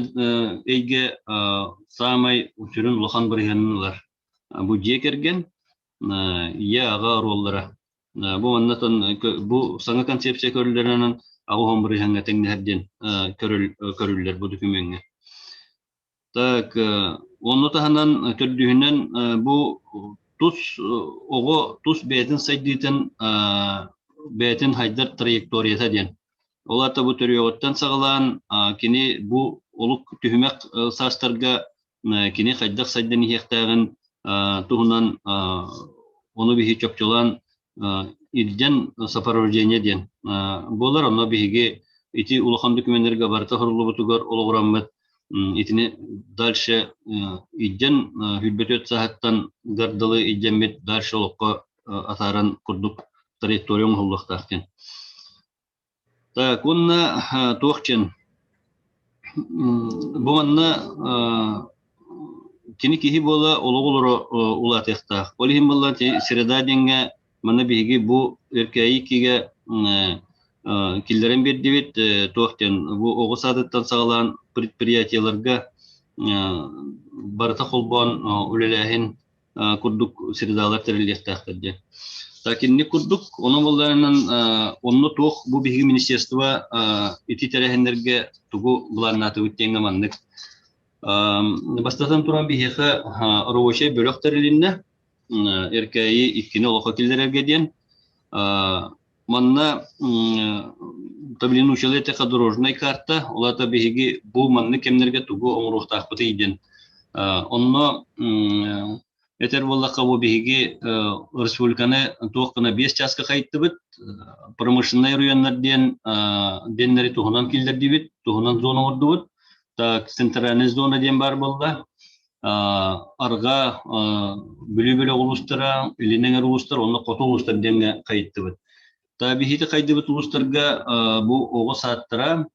эйгэ саамай сүрүн улахан бырыһыанын ылар. Бу дьиэ кэргэн ийэ-аҕа оруоллара. Бу маннатан бу саҥа концепция көрүллэринэн аҕа уһун бырыһыаҥҥа тэҥнэһэр диэн көрүллэр бу докумуоҥҥа. Так, онно таһынан төрдүһүнэн бу тус оҕо тус бэйэтин сайдыытын бэйэтин хайдар траекторията диэн. Ол аата бу төрүөҕүттэн саҕалаан кини бу олук түһүмэх саастарга кини хайдах сайдан иһиэхтээҕин туһунан ону биһи чопчулаан илдьэн сопровождение диэн буолар. Онно биһиги ити улахан документарга барыта хоруллубутугар олоҕураммыт итини дальше илдьэн хүрбөтүөт саһаттан гардалы илдьэммит дальше олоххо атааран курдук траектория оҥоһуллуохтаах диэн. Так, уонна туох диэн бу манна кини киһи буола олоҕу олоро улаатыахтаах. Ол иһин буолла среда диэҥҥэ манна биһиги бу Өркээйи иккигэ киллэрэн биэрдибит туох диэн бу оҕо саадыттан саҕалаан предприятиеларга барыта холбоон үлэлээһин курдук средалар тэриллиэхтээхтэр диэн. Кинини курдук, онон буолларынан онно туох бу биһиги министерство ити тэрээһиннэргэ тугу былааннаатыбыт диэҥҥэ маннык. Бастатан туран биһиэхэ рабочай бөлөх тэрилиннэ, РКИ иккини олоххо киллэрэргэ диэн. Манна таблинучалый дорожная карта, ол аата биһиги бу маннык кэмнэргэ тугу оҥоруохтаахпытый диэн. Онно этэр буоллахха бу биһиги республиканы туох гына 5 чааска хайыттыбыт, промышленнай районнар диэн диэннэри туһунан киллэрдибит, туһунан зона оҥордубут. Так, центральная зона диэн баар буолла. Арҕаа Бүлүү бөлөх улуустара, Илин эҥэр улуустар уонна Хоту улуустар диэҥҥэ хайыттыбыт. Та биһиги хайдыбыт улуустарга бу оҕо саадтара,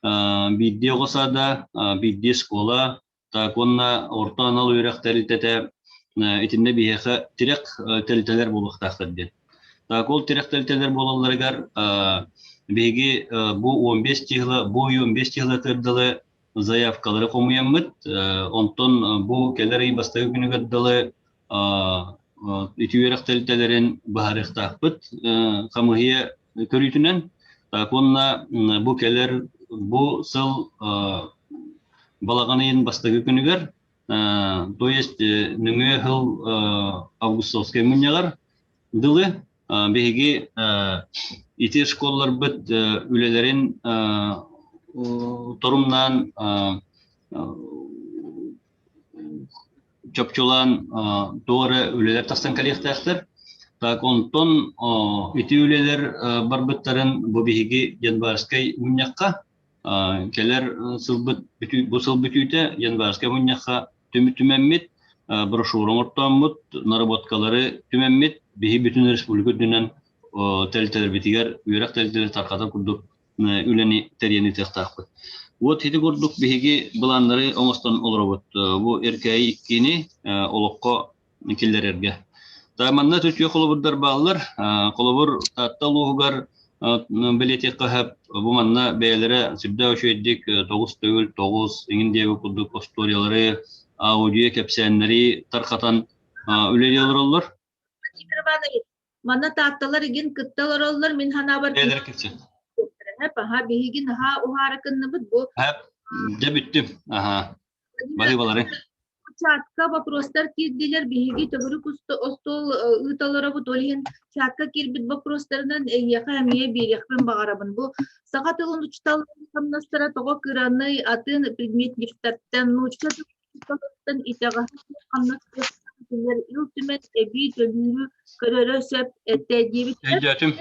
биирдии оҕо саада, биирдии школа, так уонна орто анал үөрэх тэрилтэтэ итиннэ биһиэхэ тирэх тэрилтэлэр буолуохтаахтар диэн. Так ол тирэх тэрилтэлэр буолалларыгар биһиги бу 15 чыһыла, бу 15 чыһыла тырдылы заявкалары хомуйаммыт, онтон бу кэлэр ый бастакы күнүгэр дылы ити үөрэх тэрилтэлэрин быһаарыахтаахпыт хамыыһыйа көрүүтүнэн. Так уонна бу кэлэр бу сыл балаҕан ыйын бастакы күнүгэр, то есть нөҥүө сыл августовскай мунньаҕар дылы Биһиги ити школаларбыт үлэлэрин торумнаан чопчулаан туох эрэ үлэлэр тахсан кэлиэхтээхтэр. Так онтон ити үлэлэр барбыттарын бу биһиги январскай мунньахха. Кэлэр сылбыт бу сыл бүтүүтэ январскай мунньахха түмэммит, брошюра оҥортооммут, наработкалары түмэммит, биһи бүтүн республика үрдүнэн тэрилтэлэрбитигэр үөрэх тэрилтэлэрин тарҕатар курдук үлэни тэрийэн ыытыахтаахпыт. Вот ити курдук биһиги былааннары оҥостон олоробут. Бу Эркээйи иккини олоххо киллэрэргэ. Манна үтүө холобурдар бааллар. Холобур, Таатта улууһугар бэлиэтиэххэ сөп, бу манна бэйэлэрэ сүрдээх үчүгэйдик 9 төгүл 9 иҥин диэбит курдук остуоруйалары, аудио кэпсээннэри тарҕатан үлэлии олороллор. Владимир Иванович, манна таатталар игин кытта олороллор, мин санаабар Бэйэлэрэ кэпсээн. Аха, биһиги наһаа уһаара кынныбыт бу. Дьэ бүттүм. Аха. Баһыыбалары. Чатка вопростар киирдилэр, биһиги төгүрүк остуол ыыталларабыт, ол иһин чатка киирбит вопростарынан эйиэхэ эмиэ биэриэхпин баҕарабын. Бу саха тылын учууталларын хамнастара тоҕо кыраный атын предметниктэртэн, нуучча тылын итэҕэһэ хамнас Ил Түмэн эбии төлүүрү көрөрө сөп этэ диэбиттэр. Өйдөөтүм.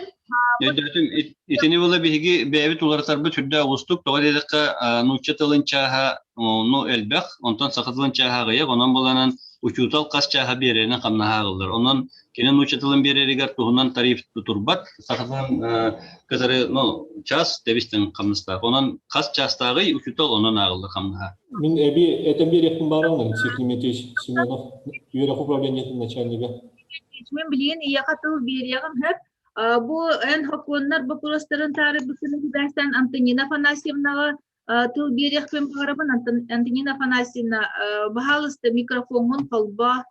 Өйдөөтүм. Итини була биһиги бэйэбит уларытарбыт сүрдээх уустук. Тоҕо диэтэххэ, нуучча тылын чааһа ну элбэх, онтон саха тылын чааһа аҕыйах. Онон буланан учуутал хас чааһа биэрэринэн хамнаһа ааҕыллар. Онон кини нуучча тылын биэрэригэр туһунан тариф турбат. Саха тылын кытары ну час тэбистэн хамнастаах. Онон хас чаастааҕый учуутал онон ааҕыллар хамнаһа. Мин эби этэн биэриэхпин баарым, Алексей Климентьевич Семенов, үөрэх управлениетын начальнига. Мин билигин ийэхэ тыл биэриэҕим сөп. Бу эн сокуоннар боппуруостарын таарыйбыккын сибээстээн Антонина Афанасьевнаҕа тыл биэриэхпин баҕарабын. Антонина Афанасьевна, баһаалыста микрофоҥҥун холбоо.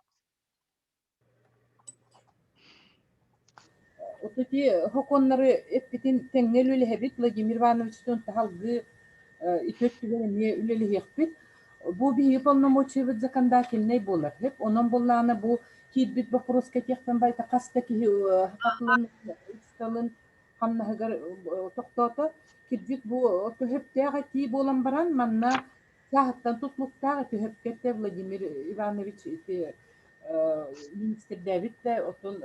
Вот эти сокуоннары эппитин тэҥҥэ үлэлэһэбит Владимир Ивановичтыын таһалгыы ити өттүгэр эмиэ үлэлэһиэхпит. Бу биһиги полномочиябыт законодательнай буолар. Онон буоллаҕына бу киирбит боппуруоска этиэхтэн байта хас да киһи хатылын учууталын хамнаһыгар тохтоото. Кирдьик бу төһөптөөх этии буолан баран манна сааһыттан тутулуктаах төһөпкө Владимир Иванович ити министрдээбит да оттон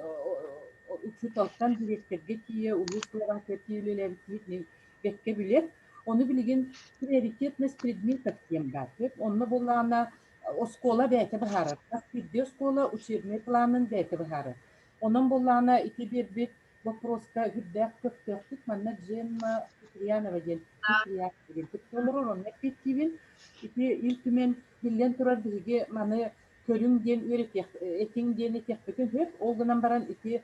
учууталтан дириэктэргэ тиийэ улуус главатыгар тиийэ үлэлээбит бэккэ билэр. Ону билигин приоритетность предметов диэн баар. Онно буоллаҕына оскуола бэйэтэ быһаарар. Хас биирдии оскуола учебнай планын бэйэтэ быһаарар. Онон буоллаҕына ити биэрбит вопроска үрдээх көхтөөхтүк манна Джемма Куприянова диэн диэн кытта олорор онно эппиэттиибин. Ити Ил Түмэн биллэн турар биһиги маны көрүҥ диэн үөрэтиэх этиҥ диэн этиэхпитин сөп. Ол гынан баран ити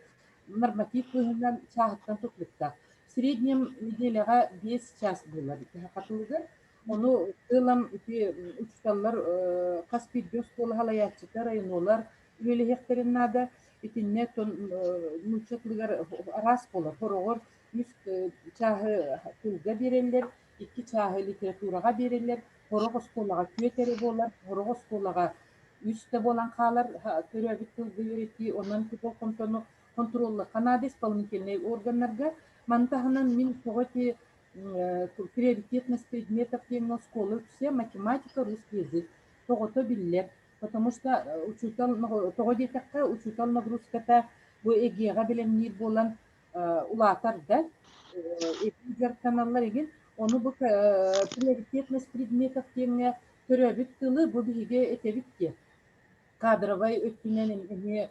норматив быһыынан чааһыттан тутулуктаах. В среднем неделяҕа 5 час буолар хатылыгар. Ону ылам ити учууталлар хас биирдии оскуола салайааччыта, районолар үлэлэһиэхтэрин наада. Итиннэ нуучча тылыгар араас буолар. Хороҕор үс чааһы тылга биэрэллэр, икки чааһы литератураҕа биэрэллэр. Сорох оскуолаҕа түөрт эрэ буолар, сорох оскуолаҕа үс да буолан хаалар төрөөбүт тылга үөрэтии. Онон болҕомтону хонтуруоллуохха наада исполнительнай органнарга. Маны таһынан мин тоҕо ити приоритетность предметов диэҥҥэ оскуола үксэ математика, русский язык тоҕото биллэр. Потому что учуутал тоҕо диэтэххэ учуутал нагрузката бу ЕГЭ-ҕэ бэлэмниир буолан улаатар да эбии дьарыктаналлар игин. Ону бу приоритетность предметов диэҥҥэ төрөөбүт тылы бу биһиги этэбит диэ. Кадровай өттүнэн эмиэ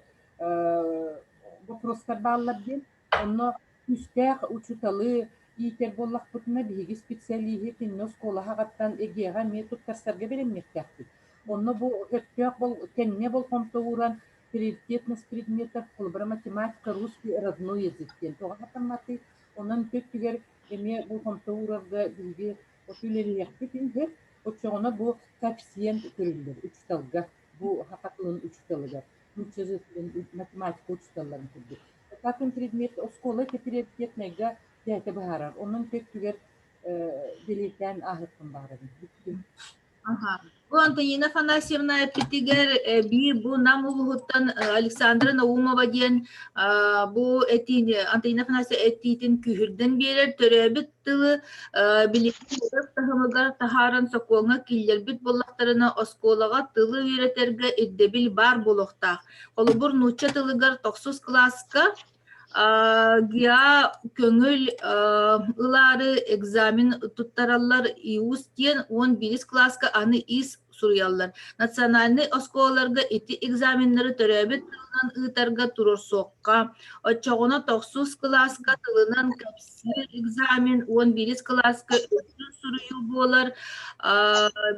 вопростар бааллар диэн. Онно күүстээх учууталы иитэр буоллахпытына биһиги специалиһы кинини оскуола аҕаттан ЕГЭ-ҕэ эмиэ туттарсарга бэлэмниэхтээхпит. Онно бу өттөөх тэҥҥэ болҕомто ууран приоритетность предметов холобура математика, русский родной язык диэн тоҕо хатамматый? Онон өттүгэр эмиэ болҕомто уурарга биһиги үлэлиэхпит иһэр. Оччоҕуна бу коэффициент көрүллэр учууталга, бу саха тылын учууталыгар, нуучча тылын математика учууталларын курдук. Атын предмет оскуола ити приоритетнайга бэйэтэ быһаарар. Онон өттүгэр бэлиэтээн ааһыахпын баҕарабын. Бүттүм. Аха. Бу Антонина Афанасьевна эппитигэр биир бу Нам улууһуттан Александра Наумова диэн бу этиини Антонина Афанасьевна этиитин күүһүрдэн биэрэр төрөөбүт тылы билигин үөрэх таһымыгар таһааран сокуоҥҥа киллэрбит буоллахтарына оскуолаҕа тылы үөрэтэргэ ирдэбил баар буолуохтаах. Холобур, нуучча тылыгар тохсус кылааска. ГИА көҥүл ылаары экзамен туттараллар ИУС диэн 11 кылааска аны ис суруйаллар. Национальнай оскуолаларга ити экзаменнары төрөөбүт тылынан ыытарга туруорсуохха. Оччоҕуна тохсус кылааска тылынан кэпсиир экзамен, 11 кылааска өттүн суруйуу буолар.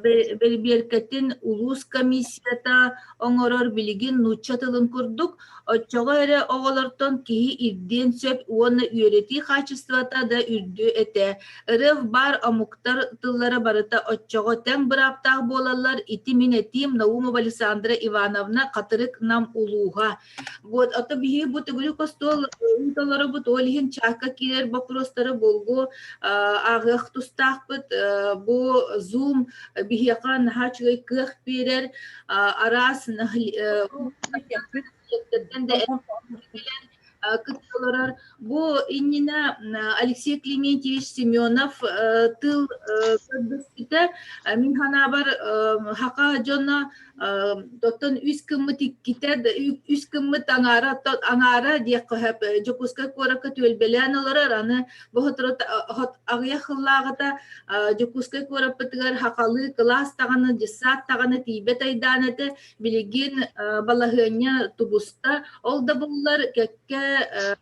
Бэрибиэркэтин улуус комиссията оҥорор билигин нуучча тылын курдук. Оччоҕо эрэ оҕолортон киһи ирдиэн сөп уонна үөрэтии хаачыстыбата да үрдүө этэ. РФ баар омуктар тыллара барыта оччоҕо тэҥ бырааптаах буолаллар. Ити мин этиим Наумова Александра Ивановна, Хатырык Нам улууһа. Вот, ото биһиги бу төгүрүк остуол ыыталларыбыт, ол иһин чаакка киирэр боппуруостары булгу ааҕыах тустаахпыт. Бу Zoom биһиэхэ наһаа үчүгэй кыах биэрэр, араас да кытта олорор. Бу иннинэ Алексей Климентьевич Семенов тыл көрдөспүтэ. Мин санаабар хака дьоно оттон үс кыммыт иккитэ үс кыммыт аҥаара аҥаара диэххэ сөп Дьокуускай куоракка түөлбэлээн олорор аны бу сотору аҕыйах сыллааҕыта Дьокуускай куораппытыгар хахалыы кылаас даҕаны дьыссаат даҕаны тиийбэт айдаан этэ Билигин балаһыанньа тубуста. Ол да буоллар кэккэ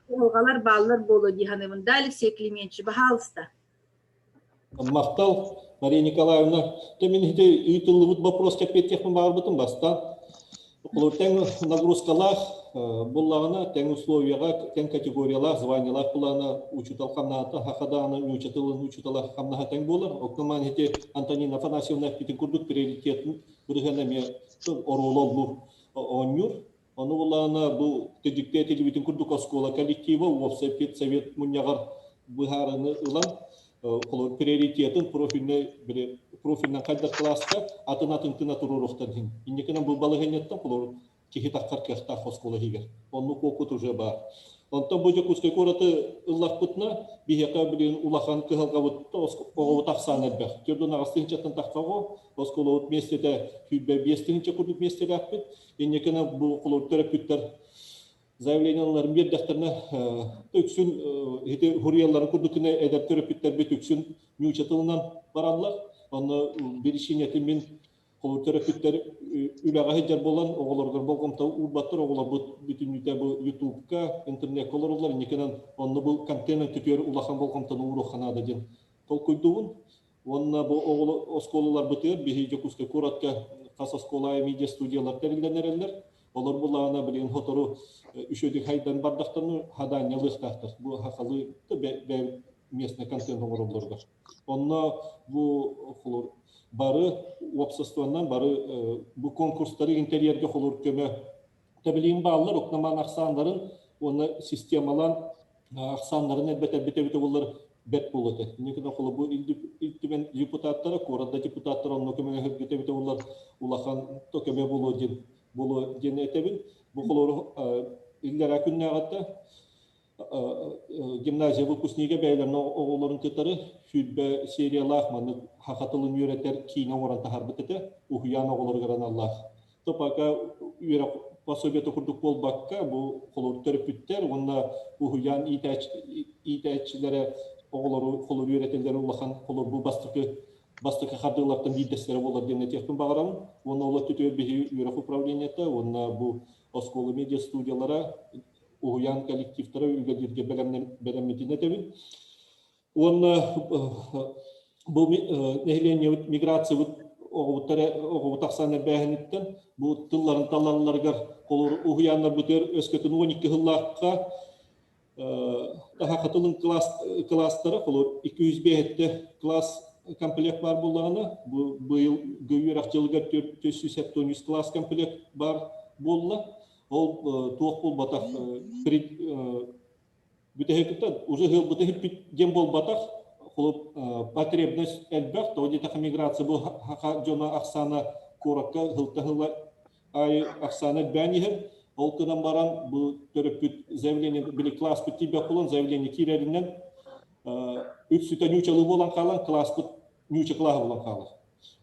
кыһалҕалар бааллар буолуо дии саныыбын. Да, Алексей Климентьевич, баһаалыста. Махтал, Мария Николаевна. Те мин ити ыытыллыбыт вопроска эппиэттиэхпин баҕарбытым бастаан. Холобур, тэҥ нагрузкалаах буллаҕына, тэҥ условияҕа, тэҥ категориялаах, званиелаах буллаҕына учуутал хамнаһата саха даҕаны нуучча тылын учуутала хамнаһа тэҥ буолар. Оттон ити Антонина Афанасьевна эппитин курдук приоритетын бырыһыан эмиэ оруолу оллуур оонньуур. Ону булаана бу кыдьыкты этилибитин курдук оскуола коллектива уопсай педсовет мунньаҕар быһаарыны ылан холобур приоритетын профильнай профильнай хайдар класска атын атын тына туруоруохтан иһин. Инникинэн бу балаһыанньаттан холобур киһи тахсар кыахтаах оскуола иһигэр. Оннук уопут уже баар. Онтон бу Дьокуускай куораты ыллахпытына, биһиэхэ билигин улахан кыһалҕабыт оҕобут ахсаана элбэх. Төрдүн аҕыс тыһыынчаттан тахса оҕо, оскуолабыт миэстэтэ 25 тыһыынча курдук миэстэлээхпит. Инникини бу холобур төрөппүттэр заявлениеларын биэрдэхтэринэ үксүн ити хуруйалларын курдук гына эдэр төрөппүттэрбит үксүн нуучча тылынан бараллар. Онно биричиинэтин мин Холобур, төрөппүттэр үлэҕэ сылдьар буолан, оҕолоругар болҕомто уурбаттар, оҕолорбут бүтүннүүтэ бу Ютубка, интернеккэ олороллор, инникинэн онно бу контент өттүтүгэр улахан болҕомтону ууруохха наада диэн толкуйдуубун. Уонна бу оҕолор оскуолаларбытыгар биһиги Дьокуускай куоратка хас оскуола медиа студиялар тэриллэн эрэллэр. Олор булаана билигин сотору үчүгэй хайдан бардахтарына хадаанньалыахтаахтар. Бу хахалы местный контент оҥороллоругар. Онно бу холур бары уопсастыбаннан бары бу конкурстары интерьерге холур көмө тэбилиин бааллар окнаман ахсааннарын уонна системалан ахсааннарын элбэтэрбит эбитэ буллар бэрт буолуо этэ. Инникитин холобур Ил Түмэн депутаттара, куорат да депутаттара онно көмөлөһөргүт эбитэ буллар улахан то көмө буолуо диэн буолуо диэн этэбин. Бу холобур иллэрээ күннээҕиттэ гимназия выпускнига бэйэлэрин оҕолорун кытары 20 сериялаах маннык саха тылын үөрэтэр киинэ оҥорон таһаарбыт этэ уһуйаан оҕолоругар аналлаах. То пока үөрэх пособиета курдук буолбакка бу холобур төрөппүттэр уонна уһуйаан иитээччилэрэ оҕолору холобур үөрэтэллэрэ улахан холобур бу бастакы бастакы хардыылартан биирдэстэрэ буолар диэн этиэхпин баҕарабын. Уонна ол өттүтүгэр биһиги үөрэх управлениета уонна бу оскуола медиа студиялара уһуйаан коллективтара үлэлииргэ бэлэммитин этэбин. Уонна бу нэһилиэнньэбит миграциябыт оҕобут ахсаан элбээһиниттэн бу тылларын талалларыгар холобур уһуйааннарбытыгар өскөтүн 12 сыллаахха таһаха тылын класстара холобур 205 класс комплект баар буоллаҕына бу быйыл үөрэх дьылыгар 473 класс комплект баар буолла Ол туох буолбатах бүтэһикиттэн уже ыһылбыты иһиппит диэн буолбатах холоп потребность элбэх тоҕо диэтэххэ миграция бу саха дьоно ахсаана куоракка ыһылта-ыһылла аайы ахсаана элбээн иһэр ол гынан баран бу төрөппүт заявление били класспыт тиийбэт буолан заявление киирэринэн үксүтэ ньуучалыы буолан хаалан класспыт ньууча кылааһа буолан хаалар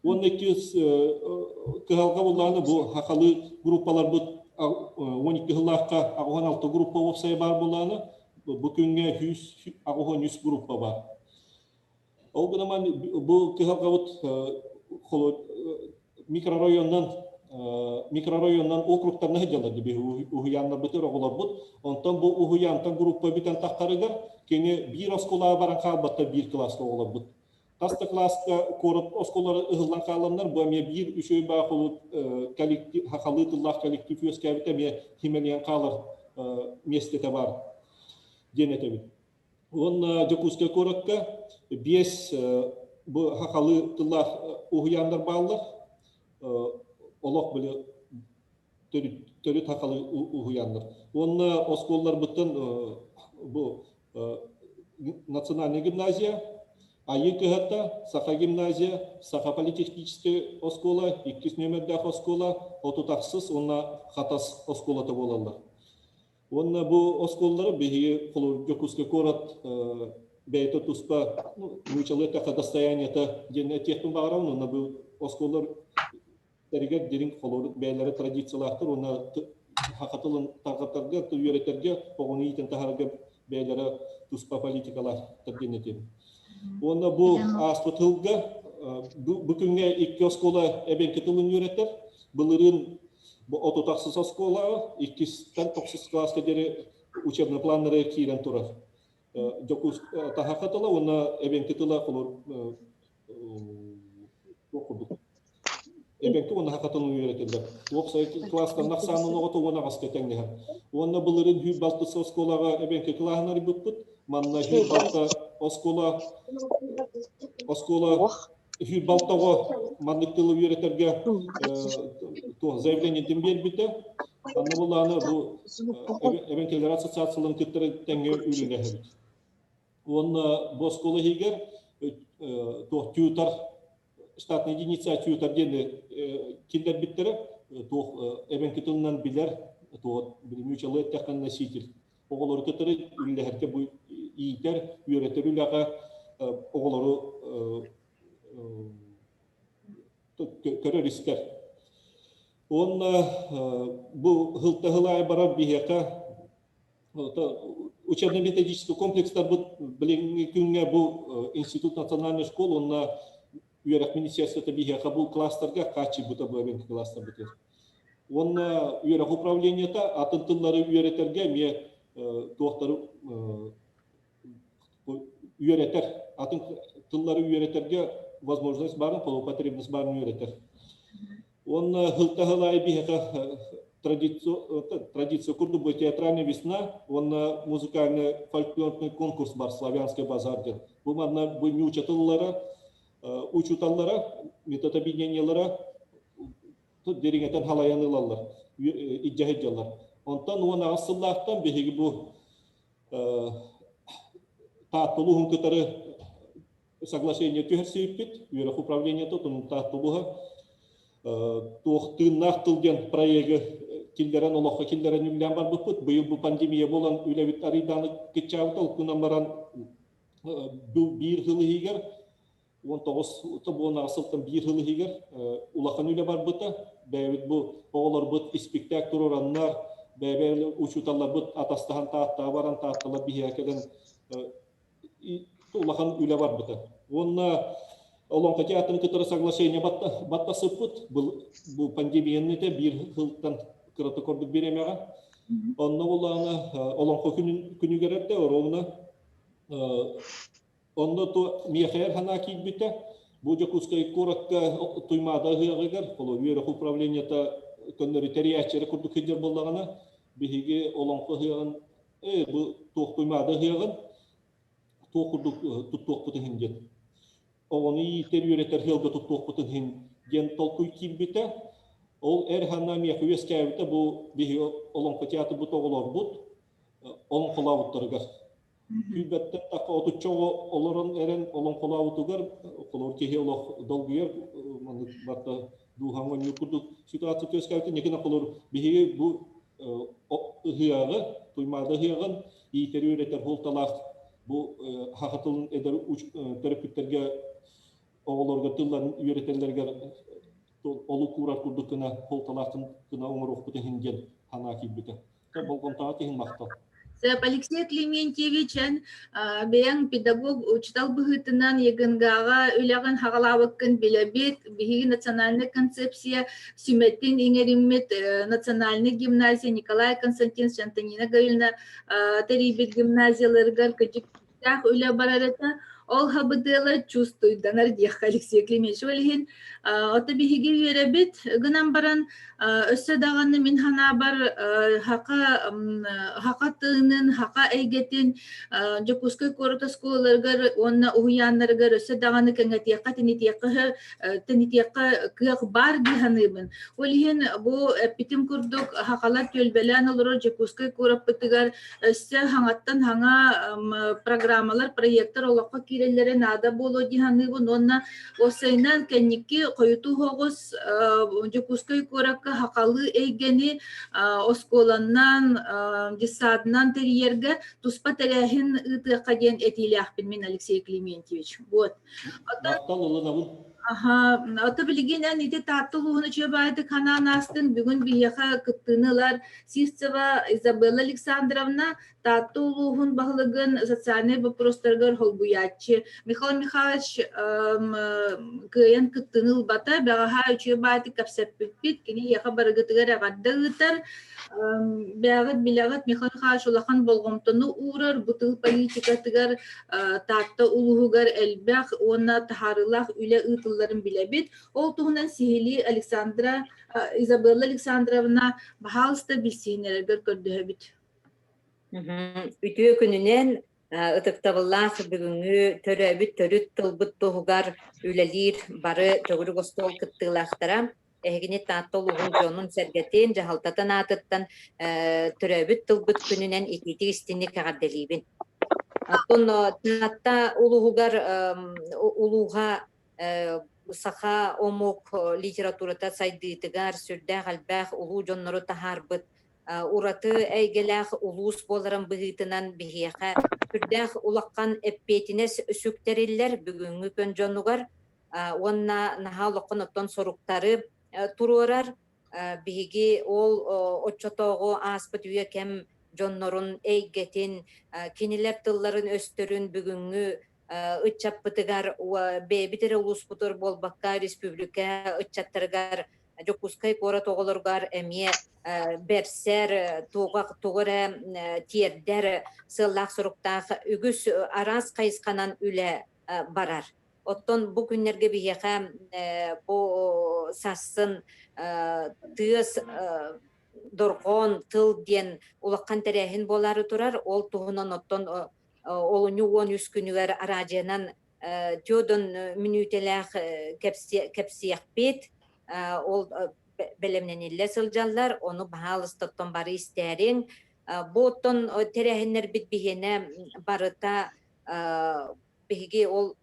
Уонна иккис кыһалҕа буоллаҕына бу хахалыы группаларбыт 12 сыллаахха 86 группа уопсайа баар буоллаҕына. Бу күҥҥэ 183 группа бар. Ол гынан бу кыһалҕабыт микрорайоннан микрорайоннан округтарына сылдьаллар дии уһуйааннарбытыгар оҕолорбут. Онтон бу уһуйаантан группа бүтэн таххарыгар кини биир оскуолаҕа баран хаалбаттар биир кылааска оҕолорбут. Хас да кылааска куорат оскуолалара ыһыллан хааланнар, бу эмиэ биир үчүгэй баахылыт коллектив, хахалыы тыллаах коллектив үөскээбитэ эмиэ химэлийэн хаалар миэстэтэ баар диэн этэбит. Уонна Дьокуускай куоракка биэс бу хахалыы тыллаах уһуйааннар бааллар. Олох били төрүт хахалыы уһуйааннар. Уонна оскуолаларбыттан бу национальная гимназия, Айыы кыһата, Саха гимназия, Саха политехническэй оскуола, иккис нүөмэрдээх оскуола, Отутахсыс уонна Хатас оскуолата буолаллар. Уонна бу оскуолалары биһиги Дьокуускай куорат бэйэтэ туспа нуучалыы эттэххэ достояниета диэн этиэхпин баҕарабын. Уонна бу оскуолалар тэригэр дириҥ холобур бэйэлэрэ традициялаахтар уонна саха тылын тарҕатарга, үөрэтэргэ, оҕону иитэн таһаарарга бэйэлэрэ туспа политикалаахтар диэн этиэм. Уонна бу ааспыт сылга бу күҥҥэ икки оскуола эбэҥки тылын үөрэтэр. Былырыын бу 36 оскуолаҕа иккистэн тохсус кылааска диэри учебный планнары киирэн турар. Дьокуус таһаха тыла уонна эбэҥки тыла холобур курдук эбэҥки уонна саха тылын үөрэтэллэр. Уопсай кылаастан ахсаанын оҕото уон аҕаска тэҥнэһэр. Уонна былырыын сүүс балтыс оскуолаҕа эбэҥки кылааһын арыйбыппыт. Манна сүүс балта оскуола оскуола сүүс балта оҕо маннык тылы үөрэтэргэ туох заявлениетин биэрбитэ. Анна буллааны бу эбэҥкилэр ассоциацияларын кыттары тэҥҥэ үлэлэһэбит. Уонна бу оскуола иһигэр туох тьютор штатная единица тьютор диэн киллэрбиттэрэ туох эбэҥки тылынан билэр туох нуучалыы эттэххэ носитель оҕолору кытары үлэлэһэргэ бу иитэр үөрэтэр үлэҕэ оҕолору көрөр истэр уонна бу сылта барар биһиэхэ учебно-методический комплекстарбыт билиҥҥи күҥҥэ бу институт национальной школы уонна үөрэх министерствота биһиэхэ бу класстарга хааччыйбыта бу эбэҥки класстарбытыгар. Уонна үөрэх управлениета атын тыллары үөрэтэргэ эмиэ туохтары үөрэтэр, атын тыллары үөрэтэргэ возможность баарын, потребность баарын үөрэтэр. Уонна сылта-сыл аайы биһиэхэ традиция курдук бу театральная весна уонна музыкальный фольклорный конкурс бар славянский базар диэн. Бу манна бу нууча тыллара, учууталлара, методобъединениелара дириҥэтэн халайан ылаллар, илдьэ сылдьаллар. Онтон 18 сыллаахтан биһиги бу Таатта улууһун кытары соглашение түһэрсибиппит, үөрэх управлениета Таатта улууһа туох тыыннаах тыл диэн проегы киллэрэн олоххо киллэрэн үлэлээн барбыппыт. Быйыл бу пандемия буолан үлэбит арыйдааны кыччаабыта, ол гынан баран бу биир сыл иһигэр 19 буолан сылтан биир сыл иһигэр улахан үлэ барбыта. Бэйэбит бу оҕолорбут испиктээк туруораннар, бэйэбэ учууталларбыт атастаһан Тааттаҕа баран Таатталар биһиэхэ кэлэн улахан үлэ барбыта. Уонна Олоҥхо театрын кытары соглашение баттасыппыт. Бу пандемияны этэ биир сылтан кырата көрбүт бириэмэҕэ. Онно булаана Олоҥхо күнүгэр эрдэ ровно онно то миэхэ санаа киирбитэ. Бу Дьокуускай куоракка Туймаада ыһыаҕыгар холобур үөрэх управлениета көннөрү тэрийээччилэр курдук сылдьар буоллаҕына, биһиги Олоҥхо ыһыаҕын бу туох Туймаада ыһыаҕын туох курдук туттуохпут иһин диэн оҕону иитэр үөрэтэр сыалга туттуохпут иһин диэн толкуй киирбитэ. Ол эр ханна миэхэ үөскээбитэ бу биһиги олоҥхо театрбыт оҕолорбут олоҥхолообуттарыгар. Күүбэттэн тахха отучча оҕо олорон эрэн олоҥхолообутугар холобур киһи олох долгуйар маннык барта дууһаҥ оонньуур курдук ситуация үөскээбитэ. Никина холобур биһиги бу ыһыаҕы, Туймаада ыһыаҕын иитэр үөрэтэр суолталаах бу саха тылын эдэр төрөппүттэргэ оҕолорго тылларын үөрэтэллэригэр олук уурар курдук гына суолталаах гына оҥоруохпут иһин диэн санаа киирбитэ. Болҕомтоҕо иһин махтал. Сөп, Алексей Климентьевич, эн бэйэҥ педагог учуутал быһыытынан ЕГНГ-ҕа үлэҕин хаҕалаабыккын билэбит. Биһиги национальнай концепция сүмэтин иҥэриммит национальнай гимназия Николай Константинович Антонина Гавриловна тэрийбит гимназияларыгар кыдьыктаах үлэ барар этэ. Ол хабыдыала чувствуйданар диэххэ Алексей Климентьевич. Ол иһин ото биһиги үөрэбит гынан баран Өссө даҕаны мин санаабар хака хака тыынын, хака эйгэтин Дьокуускай куорат оскуолаларыгар уонна уһуйааннарыгар өссө даҕаны кэҥэтиэххэ, тэнитиэххэ тэнитиэххэ кыах баар дии саныыбын. Ол иһин бу эппитим курдук хахалар түөлбэлээн олорор Дьокуускай куораппытыгар өссө хаҥаттан хаҥа программалар, проектар олоххо киирэллэрэ наада буолуо дии саныыбын уонна уопсайынан кэнники хойутуу соҕус Дьокуускай куоракка хахалыы эйгэни оскуоланнан, детсадынан тэрийэргэ туспа тэрээһин ыытыахха диэн этиилээхпин мин Алексей Климентьевич. Вот. Махтал ылынабын. Аха, ото билигин эн ити Таатта улууһун үчүгэй ханаан аастын бүгүн биһиэхэ кыттыыны ылар Сивцева Изабелла Александровна Таатта улууһун баһылыгын социальнай боппуруостарыгар холбуйааччы Михаил Михайлович кыайан кыттыыны ылбата. Бэҕэһээ үчүгэй баайтык кэпсэппиппит. Кини эһиэхэ барыгытыгар эҕэрдэ ыытар. Бэҕит билэҕит Михаил Михайлович улахан болҕомтону уурар. Бу тыл политикатыгар Таатта улууһугар элбэх уонна таһаарыылаах үлэ ыытылларын билэбит. Ол туһунан сиһилии Александра Изабелла Александровна баһаалыста билсиһиннэрэргэр көрдөһөбүт. Үтүө күнүнэн ытыктабыллаах бүгүҥҥү төрөөбүт төрүт тылбыт туһугар үлэлиир бары төгүрүк остуол кыттыылаахтара эһигини Таатта улууһун дьонун-сэргэтин, дьаһалтатын аатыттан төрөөбүт тылбыт күнүнэн итиитик истиҥник эҕэрдэлиибин. Оттон Таатта улууһугар улууһа саха омук литературата сайдыытыгар сүрдээх элбэх улуу дьоннору таһаарбыт ураты эйгэлээх улуус буоларын быһыытынан биһиэхэ сүрдээх улахан эппиэтинэс сүктэриллэр бүгүҥҥү күн дьонугар уонна наһаа улахан оттон соруктары туруорар. Биһиги ол оччотооҕу ааспыт үйэ кэм дьоннорун эйгэтин, кинилэр тылларын-өстөрүн бүгүҥҥү ыччаппытыгар бэйэбит эрэ улууспутугар буолбакка республика ыччаттарыгар Дьокуускай куорат оҕолоругар эмиэ бэрсэр, тугу эрэ тиэрдэр сыаллаах-соруктаах үгүс араас хайысханан үлэ барар. Оттон бу күннэргэ биһиэхэ бу сарсын тыас дорҕоон тыл диэн улахан тэрээһин буолаары турар. Ол туһунан оттон олунньу 13 күнүгэр араадьыйанан Теодон мүнүүтэлээх кэпсиэхпит. Ол бэлэмнэниллэ сылдьаллар. Ону баһаалыстаттан бары истээриҥ. Бу оттон тэрээһиннэрбит биһиэнэ барыта биһиги ол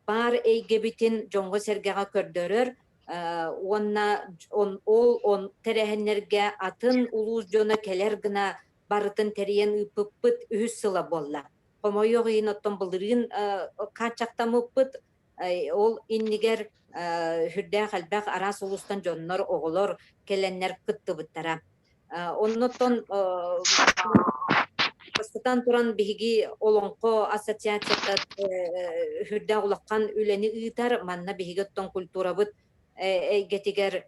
баар эйгэбитин дьоҥҥо-сэргэҕэ көрдөрөр уонна ол тэрээһиннэргэ атын улуус дьоно кэлэр гына барытын тэрийэн ыыппыппыт үһүс сыла буолла. Хомойуох иһин оттон былырыын хааччахтаммыппыт ол иннигэр сүрдээх элбэх араас улуустан дьоннор, оҕолор кэлэннэр кыттыбыттара. Оннуттан бастатан туран биһиги Олоҥхо ассоциацията сүрдээх улахан үлэни ыытар. Манна биһиги оттон культурабыт эйгэтигэр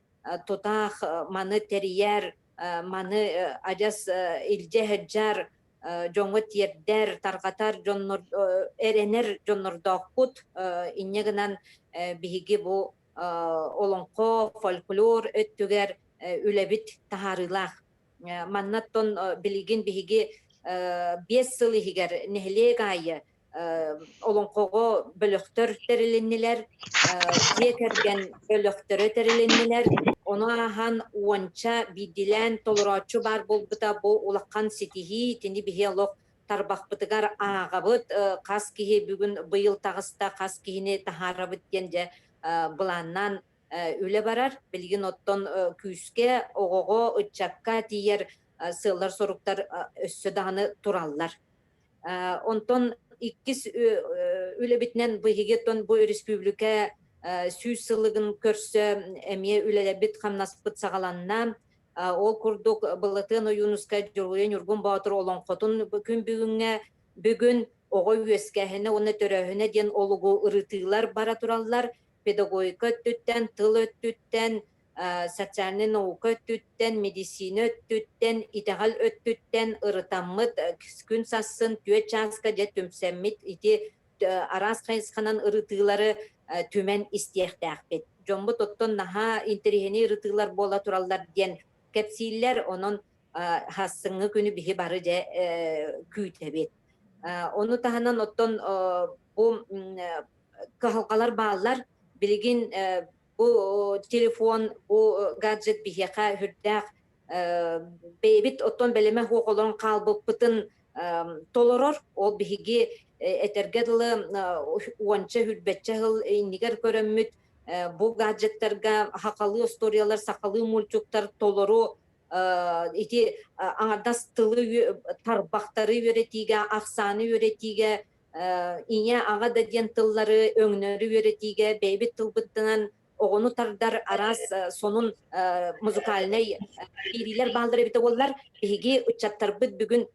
тутаах маны тэрийэр, маны адьас илдьэ сылдьар, дьоҥҥо тиэрдэр, тарҕатар дьоннор эрэнэр дьоннордоохпут. Инньэ гынан биһиги бу олоҥхо, фольклор өттүгэр үлэбит таһаарыылаах. Манна оттон билигин биһиги 5 сыл иһигэр нэһилиэк аайы олоҥхоҕо бөлөхтөр тэрилиннилэр, дьиэ кэргэн бөлөхтөрө тэрилиннилэр. Ону ааһан уонча биирдиилээн толорооччу баар буолбута бу улахан ситиһии. Итини биһи олох тарбахпытыгар ааҕабыт. Хас киһи бүгүн быйыл таҕыста, хас киһини таһаарабыт диэн дьэ былааннаан үлэ барар. Билигин оттон күүскэ, оҕоҕо, ыччакка тиийэр сыаллар-соруктар өссө даҕаны тураллар. Онтон иккис үлэбитинэн биһиги оттон бу республика 100 сылыгын көрсө эмиэ үлэлэбит хамнаспыт саҕаланна. Ол курдук Былатыан Ойуунускай Дьоруойа Ньургун Боотур олоҥхотун күн бүгүҥҥэ бүгүн оҕо үөскээһинэ уонна төрөөһүнэ диэн олугу ырытыылар бара тураллар. Педагогика өттүттэн, тыл өттүттэн, социальнай наука өттүттэн, медицина өттүттэн, итэҕэл өттүттэн ырытаммыт күн сарсын түөрт чааска дьэ түмсэммит ити араас хайысханан ырытыылары түмэн истиэхтээхпит. Дьоммут оттон наһаа интэриэһинэй ырытыылар буола тураллар диэн кэпсииллэр, онон хассыҥҥы күнү биһи бары дьэ күүтэбит. Ону таһынан оттон бу кыһалҕалар бааллар. Билигин бу телефон, бу гаджет биһиэхэ сүрдээх бэйэбит оттон бэлэмэ суох олорон хаалбыппытын толорор. Ол биһиги этэргэ дылы уонча хүрбэччэ сыл иннигэр көрөммүт бу гаджеттарга сахалыы остуоруйалар, сахалыы мультиктар толору ити аҥардас тылы тарбахтары үөрэтиигэ, ахсааны үөрэтиигэ ийэ аҕа да диэн тыллары өҥнөрү үөрэтиигэ бэйэбит тылбытынан оҕону тардар араас сонун музыкальнай киириилэр бааллар эбитэ буоллар, биһиги ыччаттарбыт бүгүн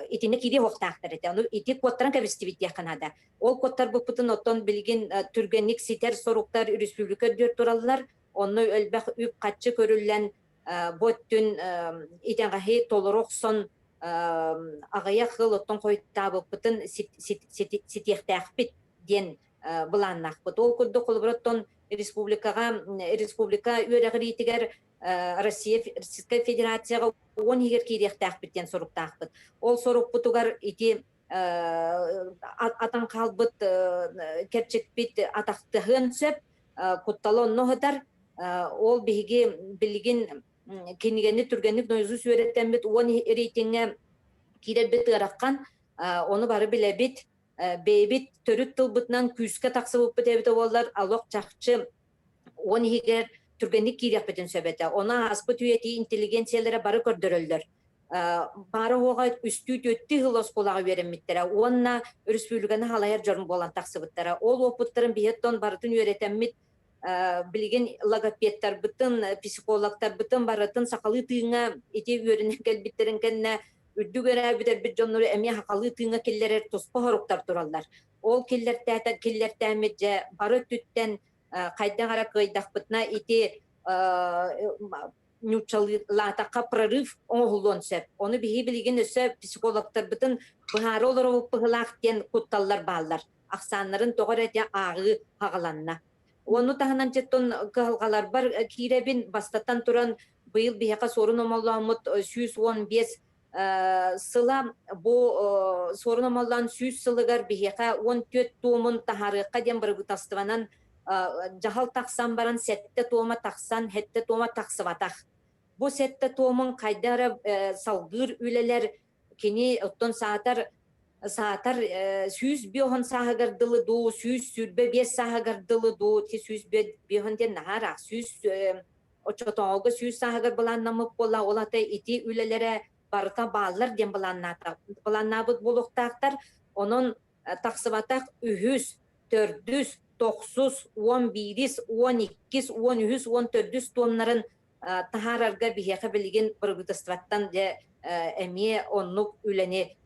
итиннэ киириэ уохтаахтар этэ. Ону ити куоттаран кэбистибит диэххэ наада. Ол куоттарбыппытын оттон билигин түргэнник ситэр соруктар республика үрдүгэр тураллар. Онно элбэх үп-харчы көрүллэн бу өттүн итэҕэһи толору охсон аҕыйах сыл оттон хойутаабыппытын ситиэхтээхпит диэн былааннаахпыт. Ол курдук холобур республикаҕа республика үөрэҕириитигэр Россия Российскай Федерацияҕа уон иһигэр киириэхтээхпит диэн соруктаахпыт. Ол сорукпутугар ити атан хаалбыт кэрчикпит атахтаһыан сөп, куттала онно сытар. Ол биһиги билигин кинигэни түргэнник наизусть үөрэттэммит уон рейтиҥҥэ киирэрбит ыарахан. Ону бары билэбит. Бэйэбит төрүт тылбытынан күүскэ тахсыбыппыт эбитэ буоллар, олох чахчы уон иһигэр түргэнник киириэхпитин сөп этэ. Ону ааспыт үйэтии интеллигенциялара бары көрдөрөллөр. Баара уоҕа үстүү-түөртүү сыл оскуолаҕа үөрэммиттэрэ уонна өрөспүүбүлүкэни халайар дьон буолан тахсыбыттара. Ол уопуттарын биһиэттэн барытын үөрэтэммит билигин логопедтарбытын, психологтарбытын барытын сахалыы тыыҥҥа ити үөрэнэн кэлбиттэрин кэннэ үрдүк эрэ бүтэрбит дьоннору эмиэ сахалыы тыыҥҥа киллэрэр туспа соруктар тураллар. Ол киллэртээтэ киллэртээммит дьэ бары өттүттэн хайдах эрэ кыайдахпытына ити нууччалыылаатахха прорыв оҥоһуллуон сөп. Ону биһи билигин өссө психологтарбытын быһаара олоробут быһылаах диэн кутталлар бааллар. Ахсааннарын тоҕо эрэ ити ааҕыы хаҕаланна. Ону таһынан дьэттон кыһалҕаларбар киирэбин. Бастатан туран быйыл биһиэхэ суорун омоллооммут 115 сыла бу суорун омоллоон 100 сылыгар биһиэхэ 14 туомун таһаарыахха диэн бырабыыталыстыбанан дьаһал тахсан баран сэттэ туома тахсан, сэттэ туома тахсыбатах. Бу сэттэ туомун хайда эрэ салгыыр үлэлэр кини оттон саатар саатар 105 сааһыгар дылы дуу, 125 сааһыгар дылы дуу, ити 105 диэн наһаа ыраах, 100 оччотооҕуга 100 сааһыгар былааннаммыт буолла, ол ата ити үлэлэрэ барыта бааллар диэн былааннаабыт буолуохтаахтар. Онон тахсыбатах үһүс, төрдүс, тохсус, уон биирис, уон иккис, уон үһүс, уон төрдүс туомнарын таһаарарга биһиэхэ билигин правительствоттан дьэ эмиэ оннук үлэни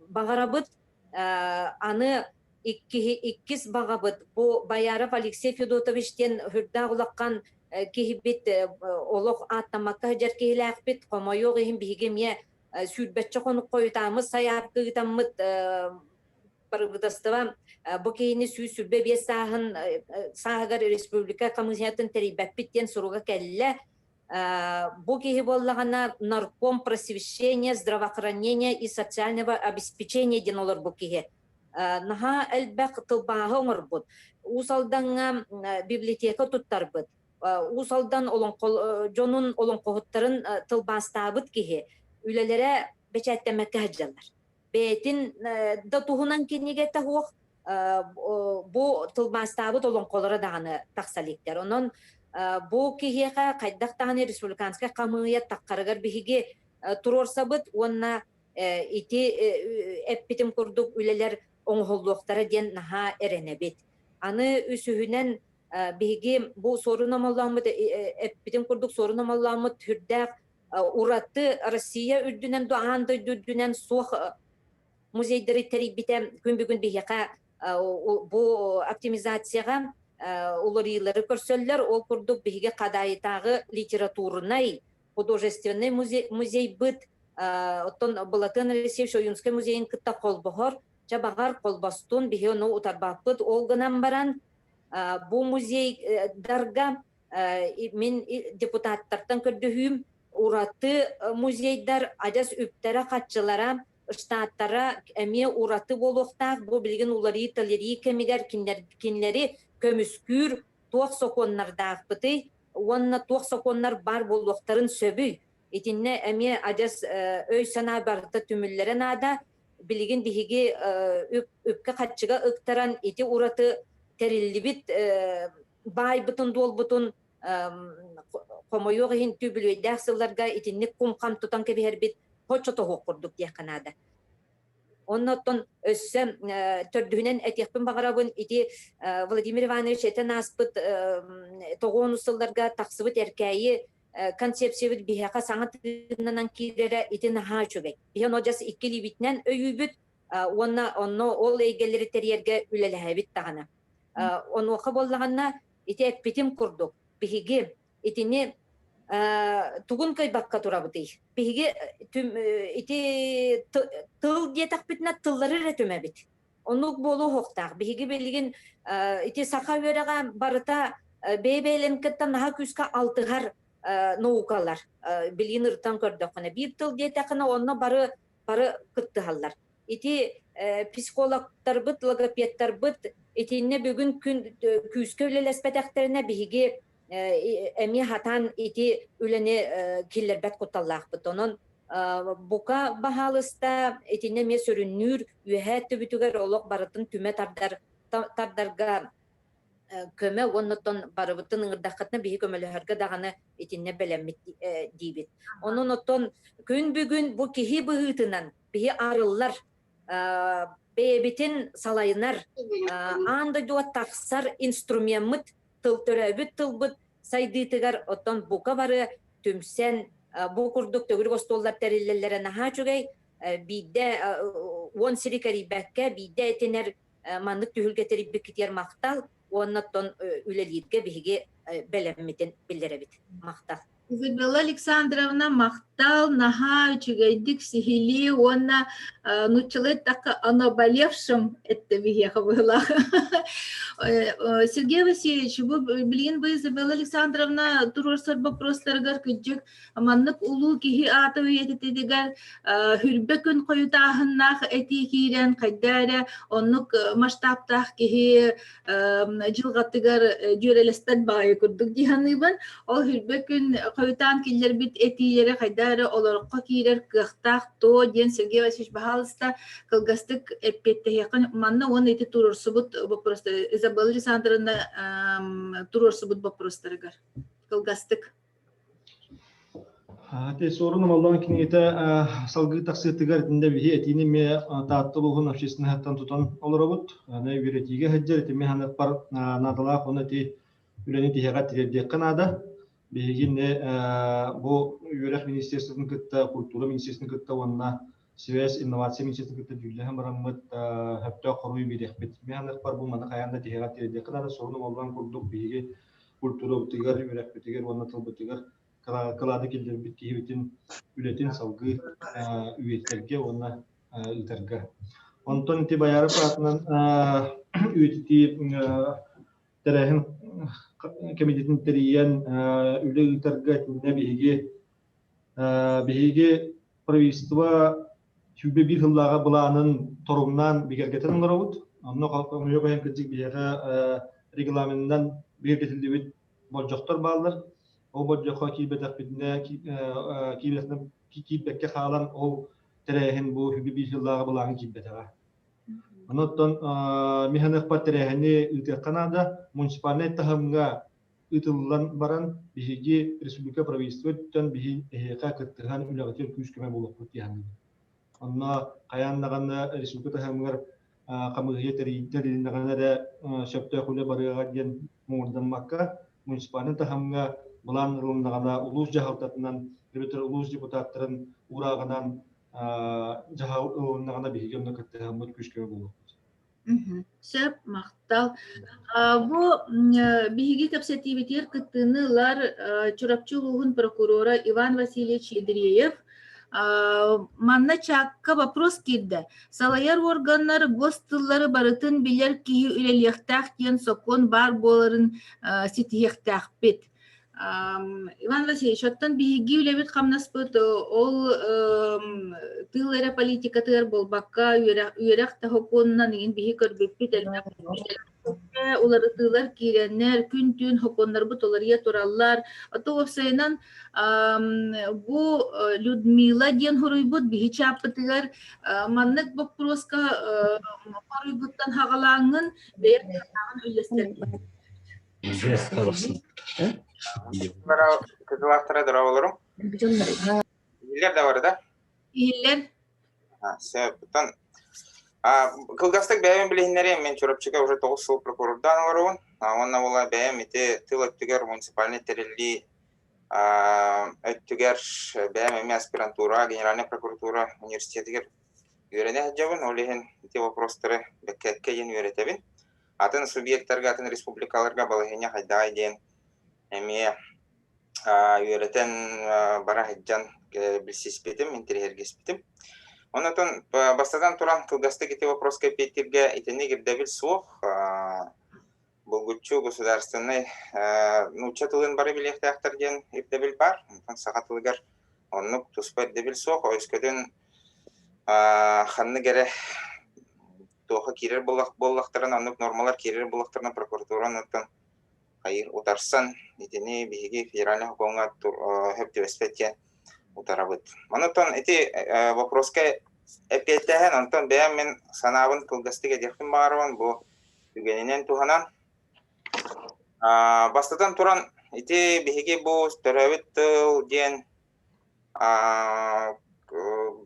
баҕарабыт. Аны иккиһи иккис баҕабыт бу Бояров Алексей Федотович диэн үрдээх улахан киһибит олох ааттаммакка сылдьар киһилээхпит. Хомойуох иһин биһиги эмиэ сүүрбэччэ хонук хойутааммыт сайаапка ыытаммыт правительство бу киһини 125 сааһын сааһыгар республика комиссиятын тэрийбэппит диэн суруга кэллэ. Бу киһи буоллаҕына нарком просвещения, здравоохранения и социального обеспечения диэн олорбут киһи. Наһаа элбэх тылбааһы оҥорбут. Уус Алдаҥҥа библиотека туттарбыт. Уус Алдан олоҥхо дьонун олоҥхоһуттарын тылбаастаабыт киһи. Үлэлэрэ бэчээттэммэккэ сылдьаллар. Бэйэтин да туһунан кинигэтэ суох бу тылбаастаабыт олоҥхолоро даҕаны тахса иликтэр. Онон бу киһиэхэ хайдах даҕаны республиканскай хамыыһыйа таххарыгар биһиги туруорсабыт уонна ити эппитим курдук үлэлэр оҥоһуллуохтара диэн наһаа эрэнэбит. Аны үсүһүнэн. Биһиги бу суорун омоллооммут эппитин курдук суорун омоллооммут сүрдээх ураты Россия үрдүнэн аан дойду үрдүнэн суох музейдары тэрийбитэ күн бүгүн биһиэхэ бу оптимизацияҕа уларыйыылары көрсөллөр. Ол курдук биһиги Хадаайытааҕы литературнай художественнай музейбыт оттон Былатыан Алексеевич Ойуунскай музейын кытта холбоһор. Чэ баҕар холбостун биһи ону утарбаппыт. Ол гынан баран бу музейдарга мин депутаттартан көрдөһүүм ураты музейдар адьас үптэрэ-хаччылара штаттара эмиэ ураты буолуохтаах. Бу билигин уларыы-талырыы кэмигэр кинилэри көмүскүүр туох сокуоннардаахпытый уонна туох сокуоннар баар буолуохтарын сөбүй? Итиннэ эмиэ адьас өй-санаа барыта түмүллэрэ наада. Билигин биһиги үпкэ-харчыга ыктаран ити ураты тэриллибит баайбытын-дуолбутун хомойуох иһин түбүлүөйдээх сылларга итинник кум-хам тутан кэбиһэрбит хочотоһуох курдук диэххэ наада. Оннуттан өссө төрдүһүнэн этиэхпин баҕарабын, ити Владимир Иванович этэн ааспыт тоҕуонус сылларга тахсыбыт эркээйи концепциябыт биһиэхэ саҥа тыыннанан киирэрэ ити наһаа үчүгэй. Биһи ону дьас икки илиибитинэн өйүүбүт уонна онно ол эйгэлэри тэрийэргэ үлэлэһэбит даҕаны. Онуоха буоллаҕына ити эппитим курдук биһиги итини тугун кыайбакка турабытый? Биһиги ити тыл диэтэхпитинэ тыллары эрэ түмэбит. Оннук буолуохтаах. Биһиги билигин ити саха үөрэҕэ барыта бэйэ-бэйэлэрин кытта наһаа күүскэ алтыһар наукалар. Билигин ырытан көрдөххүнэ биир тыл диэтэххинэ онно бары бары кыттыһаллар. Ити психологтарбыт, логопедтарбыт итиннэ бүгүн күн күүскэ үлэлэспэтэхтэринэ биһиги эмиэ хатаан ити үлэни киллэрбэт кутталлаахпыт. Онон бука баһаалыста итиннэ эмиэ сүрүннүүр үөһээ өттүбүтүгэр олох барытын түмэ тардар тардарга көмө уонна оттон барыбытын ыҥырдаххытына биһи көмөлөһөргө даҕаны итиннэ бэлэммит диибит. Онон оттон күн бүгүн бу киһи быһыытынан биһи арыллар бэйэбитин салайынар аан дойдуга тахсар инструмеммыт тыл төрөөбүт тылбыт сайдыытыгар оттон бука бары түмсэн бу курдук төгүрүк остуоллар тэриллэллэрэ наһаа үчүгэй биирдэ уон сири кэрийбэккэ биирдэ этинэр маннык түһүлгэ тэрийбиккитигэр махтал уонна оттон үлэлииргэ биһиги бэлэммитин биллэрэбит махтал Изабелла Александровна махтал, наһаа үчүгэйдик сиһилии уонна нууччалыы эттэххэ о наболевшем этте биһиэхэ быһыылаах. Сергей Васильевич, бу билигин бу Изабелла Александровна туруорсар боппуруостарыгар кырдьык маннык улуу киһи аата үйэтитигэр хүрбэ күн хойутааһыннаах этии киирэн хайда эрэ оннук масштабтаах киһи дьылҕатыгар дьүөрэлэспэт баҕайы курдук дии саныыбын. Ол хүрбэ күн хойутаан киллэрбит этиилэри хайда эрэ олороххо киирэр кыахтаах то диэн Сергей Васильевич баһаалыста кылгастык эппиэттэһиэххин манна уонна ити туруорсубут боппуруостар Изабелла Александровна туруорсубут боппуруостарыгар кылгастык. Ити Суорун Омоллоон кинигэтэ салгыы тахсыытыгар итиннэ биһи этиини эмиэ Таатта улууһун общественноһыттан тутан олоробут. Аны үөрэтиигэ сылдьар итими ханыппар наадалаах уонна ити үлэни тиһэҕэр тириэрдиэххэ наада. Биһигини бу үөрэх министерствотын кытта, культура министерствотын кытта уонна связь, инновация министерствотын кытта дьүүллэһэн бараммыт сөптөөх хоруй биэриэхпит. Мин ханыппар бу маны хайаан да тиһэҕэр тириэрдиэххэ наада. Суорун Омоллоон курдук биһиги культурабытыгар, үөрэхпитигэр уонна тылбытыгар кылааты киллэрбит киһибитин үлэтин салгыы үйэтитэргэ уонна ыытарга. Онтон ити Байаров аатынан үйэтитии тэрээһин кэмитиэтин тэрийэн үлэ ыытарга итиннэ биһиги биһиги правительство 21 сыллааҕы былаанын торумнаан бигэргэтэн олоробут. Онно хомойуох иһин кырдьык биһиэхэ регламенынан бигэргэтиллибит болдьохтор бааллар. Ол болдьоххо киирбэтэхпитинэ киирбэккэ хаалан ол тэрээһин бу 21 сыллааҕы былааҥҥа киирбэтэҕэ. Онон миһаныахпар тэрээһини ыытыахха наада. Муниципальнай таһымҥа ыытыллан баран биһиги республика правительство өттүттэн биһи эһиэхэ кыттыһан үлэҕитигэр күүс-көмө буолуохпут дии саныыбын. Онно хайаан даҕаны республика таһымыгар хамыыһыйа тэрилиннэҕинэ эрэ сөптөөх үлэ барыаҕа диэн. муҥурдаммакка муниципальнай таһымҥа былаан ылыннаҕына улуус дьаһалтатынан эбэтэр улуус депутаттарын уурааҕынан дьаһал ылыннаҕына биһиги онно кыттыһаммыт күүскэ буолуохпут. Сөп, махтал. Бу биһиги кэпсэтиибитигэр кыттыыны ылар Чурапчы улууһун прокурора Иван Васильевич Ядреев. Манна чаакка вопрос киирдэ. Салайар органнар гостыллары барытын билэр киһи үлэлиэхтээх диэн сокуон баар буоларын ситиһиэхтээхпит. Иван Васильевич, оттон биһиги үлэбит хамнаспыт ол тыыл эрэ политикатыгар буолбакка, үөрэх да сокуонунан иҥин биһи көрбүппүт элбэх уларытыылар киирэннэр, күн-түүн сокуоннарбыт уларыйа тураллар. Ото уопсайынан бу Людмила диэн хоруйбут биһи чааппытыгар маннык боппуруоска хоруйгуттан хаҕалааҥҥын бэйэҥ санааҕын үллэстэргин. Кытылаахтара дорооболорум. Иһиллэр да бар да? Иһиллэр. Сөп. Кылгастык бэйэм билиһиннэриэм. Мен Чурапчыга уже 9 сыл прокурордаан олоробун. Уонна була бэйэм ити тыл өттүгэр муниципальный тэриллии өттүгэр бэйэм эмиэ аспирантура, генеральная прокуратура университетигэр үөрэнэ сылдьабын. Ол иһин ити вопростары бэккэ диэн үөрэтэбин. Атын субъектарга, атын республикаларга балаһыанньа хайдаҕай диэн эмиэ үөрэтэн бара сылдьан билсиспитим, интэриэһиргэспитим. Онон бастатан туран кылгастык ити вопроска эппиэттииргэ итинник ирдэбил суох. Булгуччу государственнай нуучча тылын бары билиэхтээхтэр диэн ирдэбил баар. Онтон саха тылыгар оннук туспа ирдэбил суох. Өскөтүн ханнык эрэ туохха киирэр буоллахтарына, оннук нормалар киирэр буоллахтарына прокуратура оннуттан хайыр утарсан итини биһиги федеральный сокуоҥҥа сөп түбэспэт диэн утарабыт. Онтон ити вопроска эппиэттэһэн, онтон бэйэм мин санаабын кылгастык этиэхпин баҕарабын бу түгэнинэн туһанан. Бастатан туран, ити биһиги бу төрөөбүт тыл диэн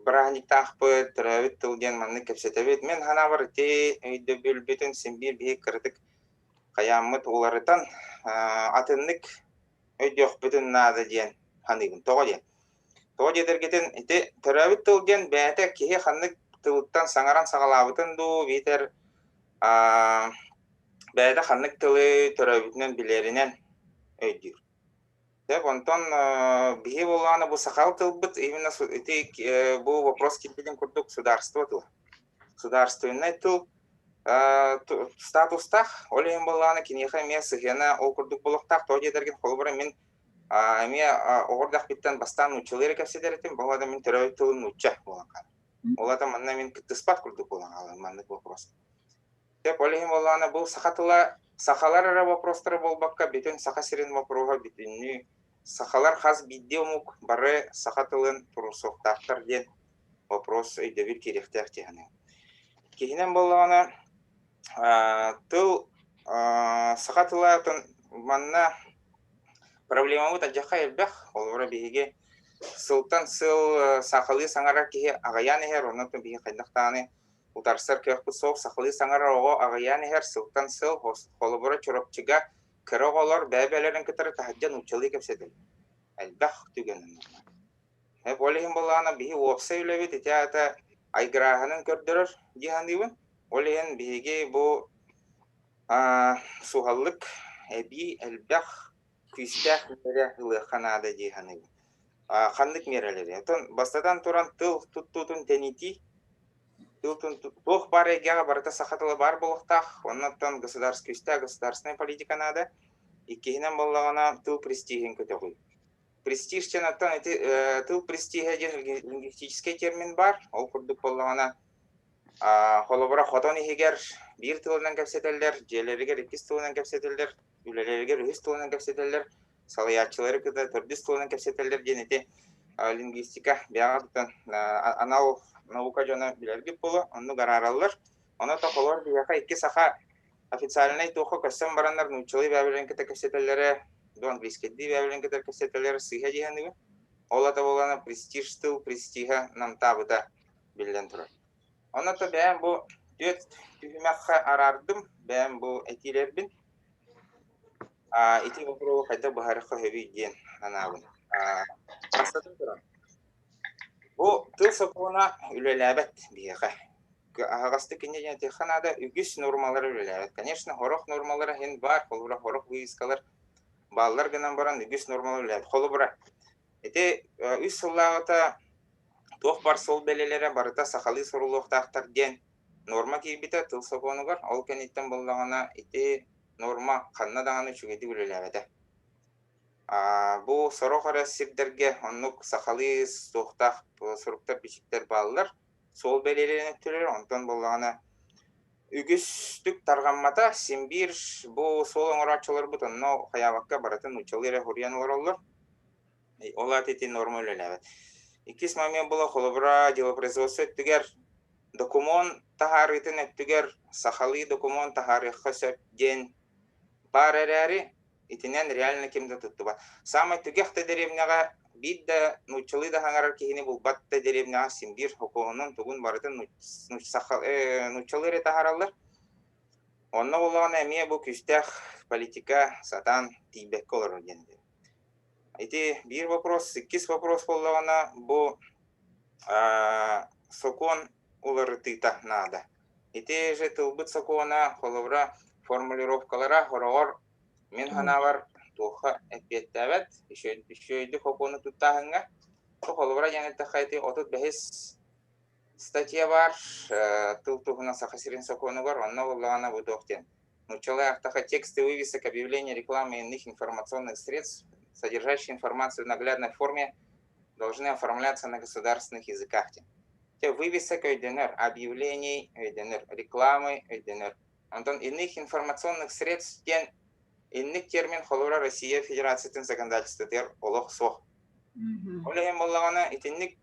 Бырааһынньыктаахпыт, төрөөбүт тыл диэн маннык кэпсэтэбит. Мин санаабар ити өйдөбүлбүтүн син биир биһиги кыратык хайааммыт уларытан атыннык өйдүөхпүтүн наада диэн саныыбын. Тоҕо диэн? Тоҕо диэтэргитин ити төрөөбүт тыл диэн бэйэтэ киһи ханнык тылыттан саҥаран саҕалаабытын дуу, биитэр бэйэтэ ханнык тылы төрөөбүтүнэн билэринэн өйдүүр. Сөп, онтон биһи буоллаҕына бу сахал тылбыт именно ити бу вопрос киирбитин курдук государство тыл. Государственнай тыл статустаах, ол иһин буоллаҕына киниэхэ эмиэ сыһыана ол курдук буолуохтаах. Тоҕо диэтэргин холобура мин эмиэ оҕо эрдэхпиттэн бастаан нууччалыы эрэ кэпсэтэр этим, бу да мин төрөөбүт тылым нуучча буолан хаалар. Ол аата манна мин кыттыспат курдук буолан хаалар маннык вопрос. Сөп, ол иһин буоллаҕына бу саха тыла сахалар эрэ вопростара буолбакка бүтүн Саха сирин вопроһа бүтүннүү сахалар хас биирдии омук бары саха тылын туруорсуохтаахтар диэн вопрос өйдөбүл киириэхтээх дии саныыбын. Киһинэн буоллаҕына тыл саха тыла манна проблемабыт алдьархай элбэх. Холобура биһиги сылтан сыл сахалыы саҥарар киһи аҕыйаан иһэр, онон биһиги хайдах даҕаны Утарсар кыахпыт суох сахалыы саҥарар оҕо аҕыйаан иһэр сылтан сыл холобура Чурапчыга кыра оҕолор бэйэ-бэйэлэрин кытары таһырдьа нууччалыы кэпсэтэллэр. Элбэх түгэн Ол иһин буоллаҕына биһи уопсай үлэбит ити аата айгырааһынын көрдөрөр дии саныыбын. Ол иһин биһиги бу суһаллык эбии элбэх күүстээх миэрэ ылыахха наада дии саныыбын. Ханнык миэрэлэри? Оттон бастатан туран тыл туттуутун тэнитии Туох баар эйгэҕэ барыта саха тыла баар буолуохтаах, оннуттан государственная государственная политика наада. Иккиһинэн буоллаҕына тыл престиһин көтөҕүү. Престиж диэн оттон ити тыл престиһэ диэн лингвистическэй термин баар. Ол курдук буоллаҕына холобура хотон иһигэр биир тылынан кэпсэтэллэр, дьиэлэригэр иккис тылынан кэпсэтэллэр, үлэлэригэр үһүс тылынан кэпсэтэллэр, салайааччылары кытта төрдүс тылынан кэпсэтэллэр диэн ити лингвистика бэйэҕиттэн анал наука дьоно билэргит буолуо, оннук араараллар. Ону тохолор биһиэхэ икки саха официальнай туохха көссөн бараннар нууччалыы бэйэлэрин кытта кэпсэтэллэрэ, до английскайдыы бэйэлэрин кытта кэпсэтэллэрэ сыыһа дии саныыбын. Ол ата буолана престиж тыл престиһа намтаабыта биллэн турар. Онно то бэйэм бу түөрт түһүмэххэ араардым, бэйэм бу этиилэрбин. Ити боппуруоһу хайдах быһаарыахха сөбүй диэн анаабын. Бастатан туран, бу тыл сокуона үлэлээбэт биһиэхэ. Аһаҕастык инньэ диэн этиэххэ наада, үгүс нуормалар үлэлээбэт. Конечно, сорох нуормалара иһин баар, холобура, сорох выездкалар бааллар гынан баран үгүс нуормалар үлэлээбэт. Холобура, ити үс сыллааҕыта туох бар суол бэлиэлэрэ барыта сахалыы суруллуохтаахтар диэн нуорма киирбитэ тыл сокуонугар. Ол кэнниттэн буоллаҕына ити нуорма ханна даҕаны үчүгэйдик үлэлээбэтэ. Бу сорох эрэ сирдэргэ оннук сахалыы суохтаах суруктар-бичиктэр бааллар, суол бэлиэлэрин өттүлэр, онтон буоллаҕына үгүстүк тарҕаммата, син биир бу суол оҥорооччуларбыт онно хайаабакка барытын нууччалыы эрэ суруйан олороллор. Ол аата ити норма үлэлээбэт. Иккис момент була холобура делопроизводство өттүгэр докумуон таһаарыытын өттүгэр сахалыы докумуон таһаарыахха сөп диэн баар эрээри, итинэн реально ким да туттубат. Саамай түгэх да дэриэбинэҕэ биир да нууччалыы да хаҥарар киһини булбат да дэриэбинэҕэ син биир хокуонун тугун барытын нууччалыы эрэ таһаараллар. Онно буоллаҕына эмиэ бу күүстээх политика сатаан тиийбэккэ олорор диэн. Ити биир вопрос, иккис вопрос буоллаҕына бу сокуон уларытыыта наада. Ити же тылбыт сокуона, холобура, формулировкалара хороҕор мин санаабар туохха эппиэттээбэт, үчүгэйдик сокуону туттааһыҥҥа. Холобура диэн эттэххэ ити 35 статья баар тыл туһунан Саха сирин сокуонугар, онно буоллаҕына бу туох диэн нууччалыы аахтахха тексты вывесок, объявлений, рекламы и иных информационных средств, содержащие информацию в наглядной форме, должны оформляться на государственных языках. Те вывесок өйдөнөр, объявлений өйдөнөр, рекламы өйдөнөр. Онтон иных информационных средств диэн инник термин холобура Россия Федерациятын законодательствотыгар олох суох. Ол иһин буоллаҕына итинник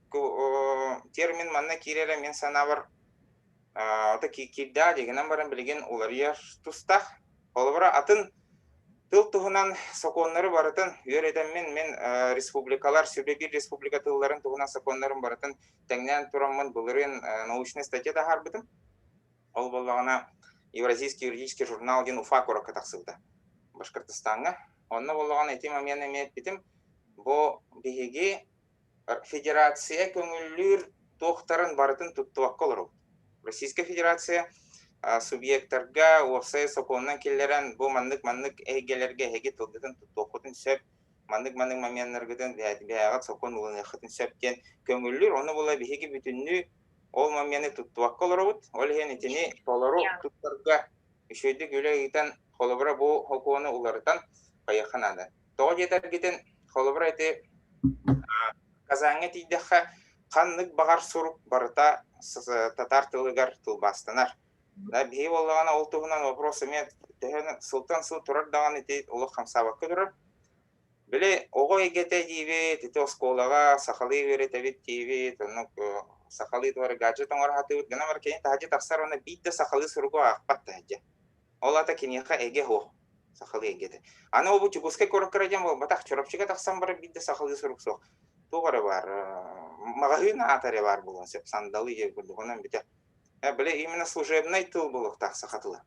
термин манна киирэрэ мин санаабар ото киирдээх дигинэн баран билигин уларыйар тустаах. Холобура атын тыл туһунан сокуоннары барытын үөрэтэммин мин республикалар сүбэ биир республика тылларын туһунан сокуоннарын барытын тэҥнээн тураммын былырыын научнай статья таһаарбытым. Ол буоллаҕына Евразийский юридический журнал диэн Уфа куоракка тахсыбыта Башкортостаҥҥа. Онно буоллаҕына ити момент эмиэ эппитим. Бу биһиги федерация көҥүллүүр туохтарын барытын туттубакка олоробут. Российская Федерация субъектарга уопсай сокуонунан киллэрэн бу маннык-маннык эйгэлэргэ эһиги тылгытын туттуоххутун сөп, маннык-маннык моменнаргытын бэйэҕит сокуон ылыныаххытын сөп диэн көҥүллүүр. Ону була биһиги бүтүннүү ол момены туттубакка олоробут. Ол иһин итини толору туттарга үчүгэйдик үлэ ыытан, холобура бу сокуону уларытан хайыахха наада. Тоҕо диэтэргитин, холобура ити Казаҥҥа тиийдэххэ, ханнык баҕар сурук барыта татаар тылыгар тылбаастанар. Да, биһиги буоллаҕына ол туһунан вопрос эмиэ төһө сылтан сыл турар даҕаны ити олох хамсаабакка турар. Били оҕо эйгэтэ диибит, ити оскуолаҕа сахалыы үөрэтэбит диибит, оннук сахалыы туора гаджет оҥоро сатыыбыт гынан баран кини таһырдьа тахсар уонна биир да сахалыы суругу аахпат таһырдьа. Ол аата киниэхэ эйгэ суох, сахалыы эйгэтэ. Аны ол бу Дьокуускай куоракка диэн буолбатах, Чурапчыга тахсан баран биир да сахалыы сурук суох. Туох эрэ баар, маҕаһыын аата эрэ баар буолуон сөп, сандалы диэн курдук, онон бүтэр. Били именно служебнай тыл буолуохтаах саха тыла.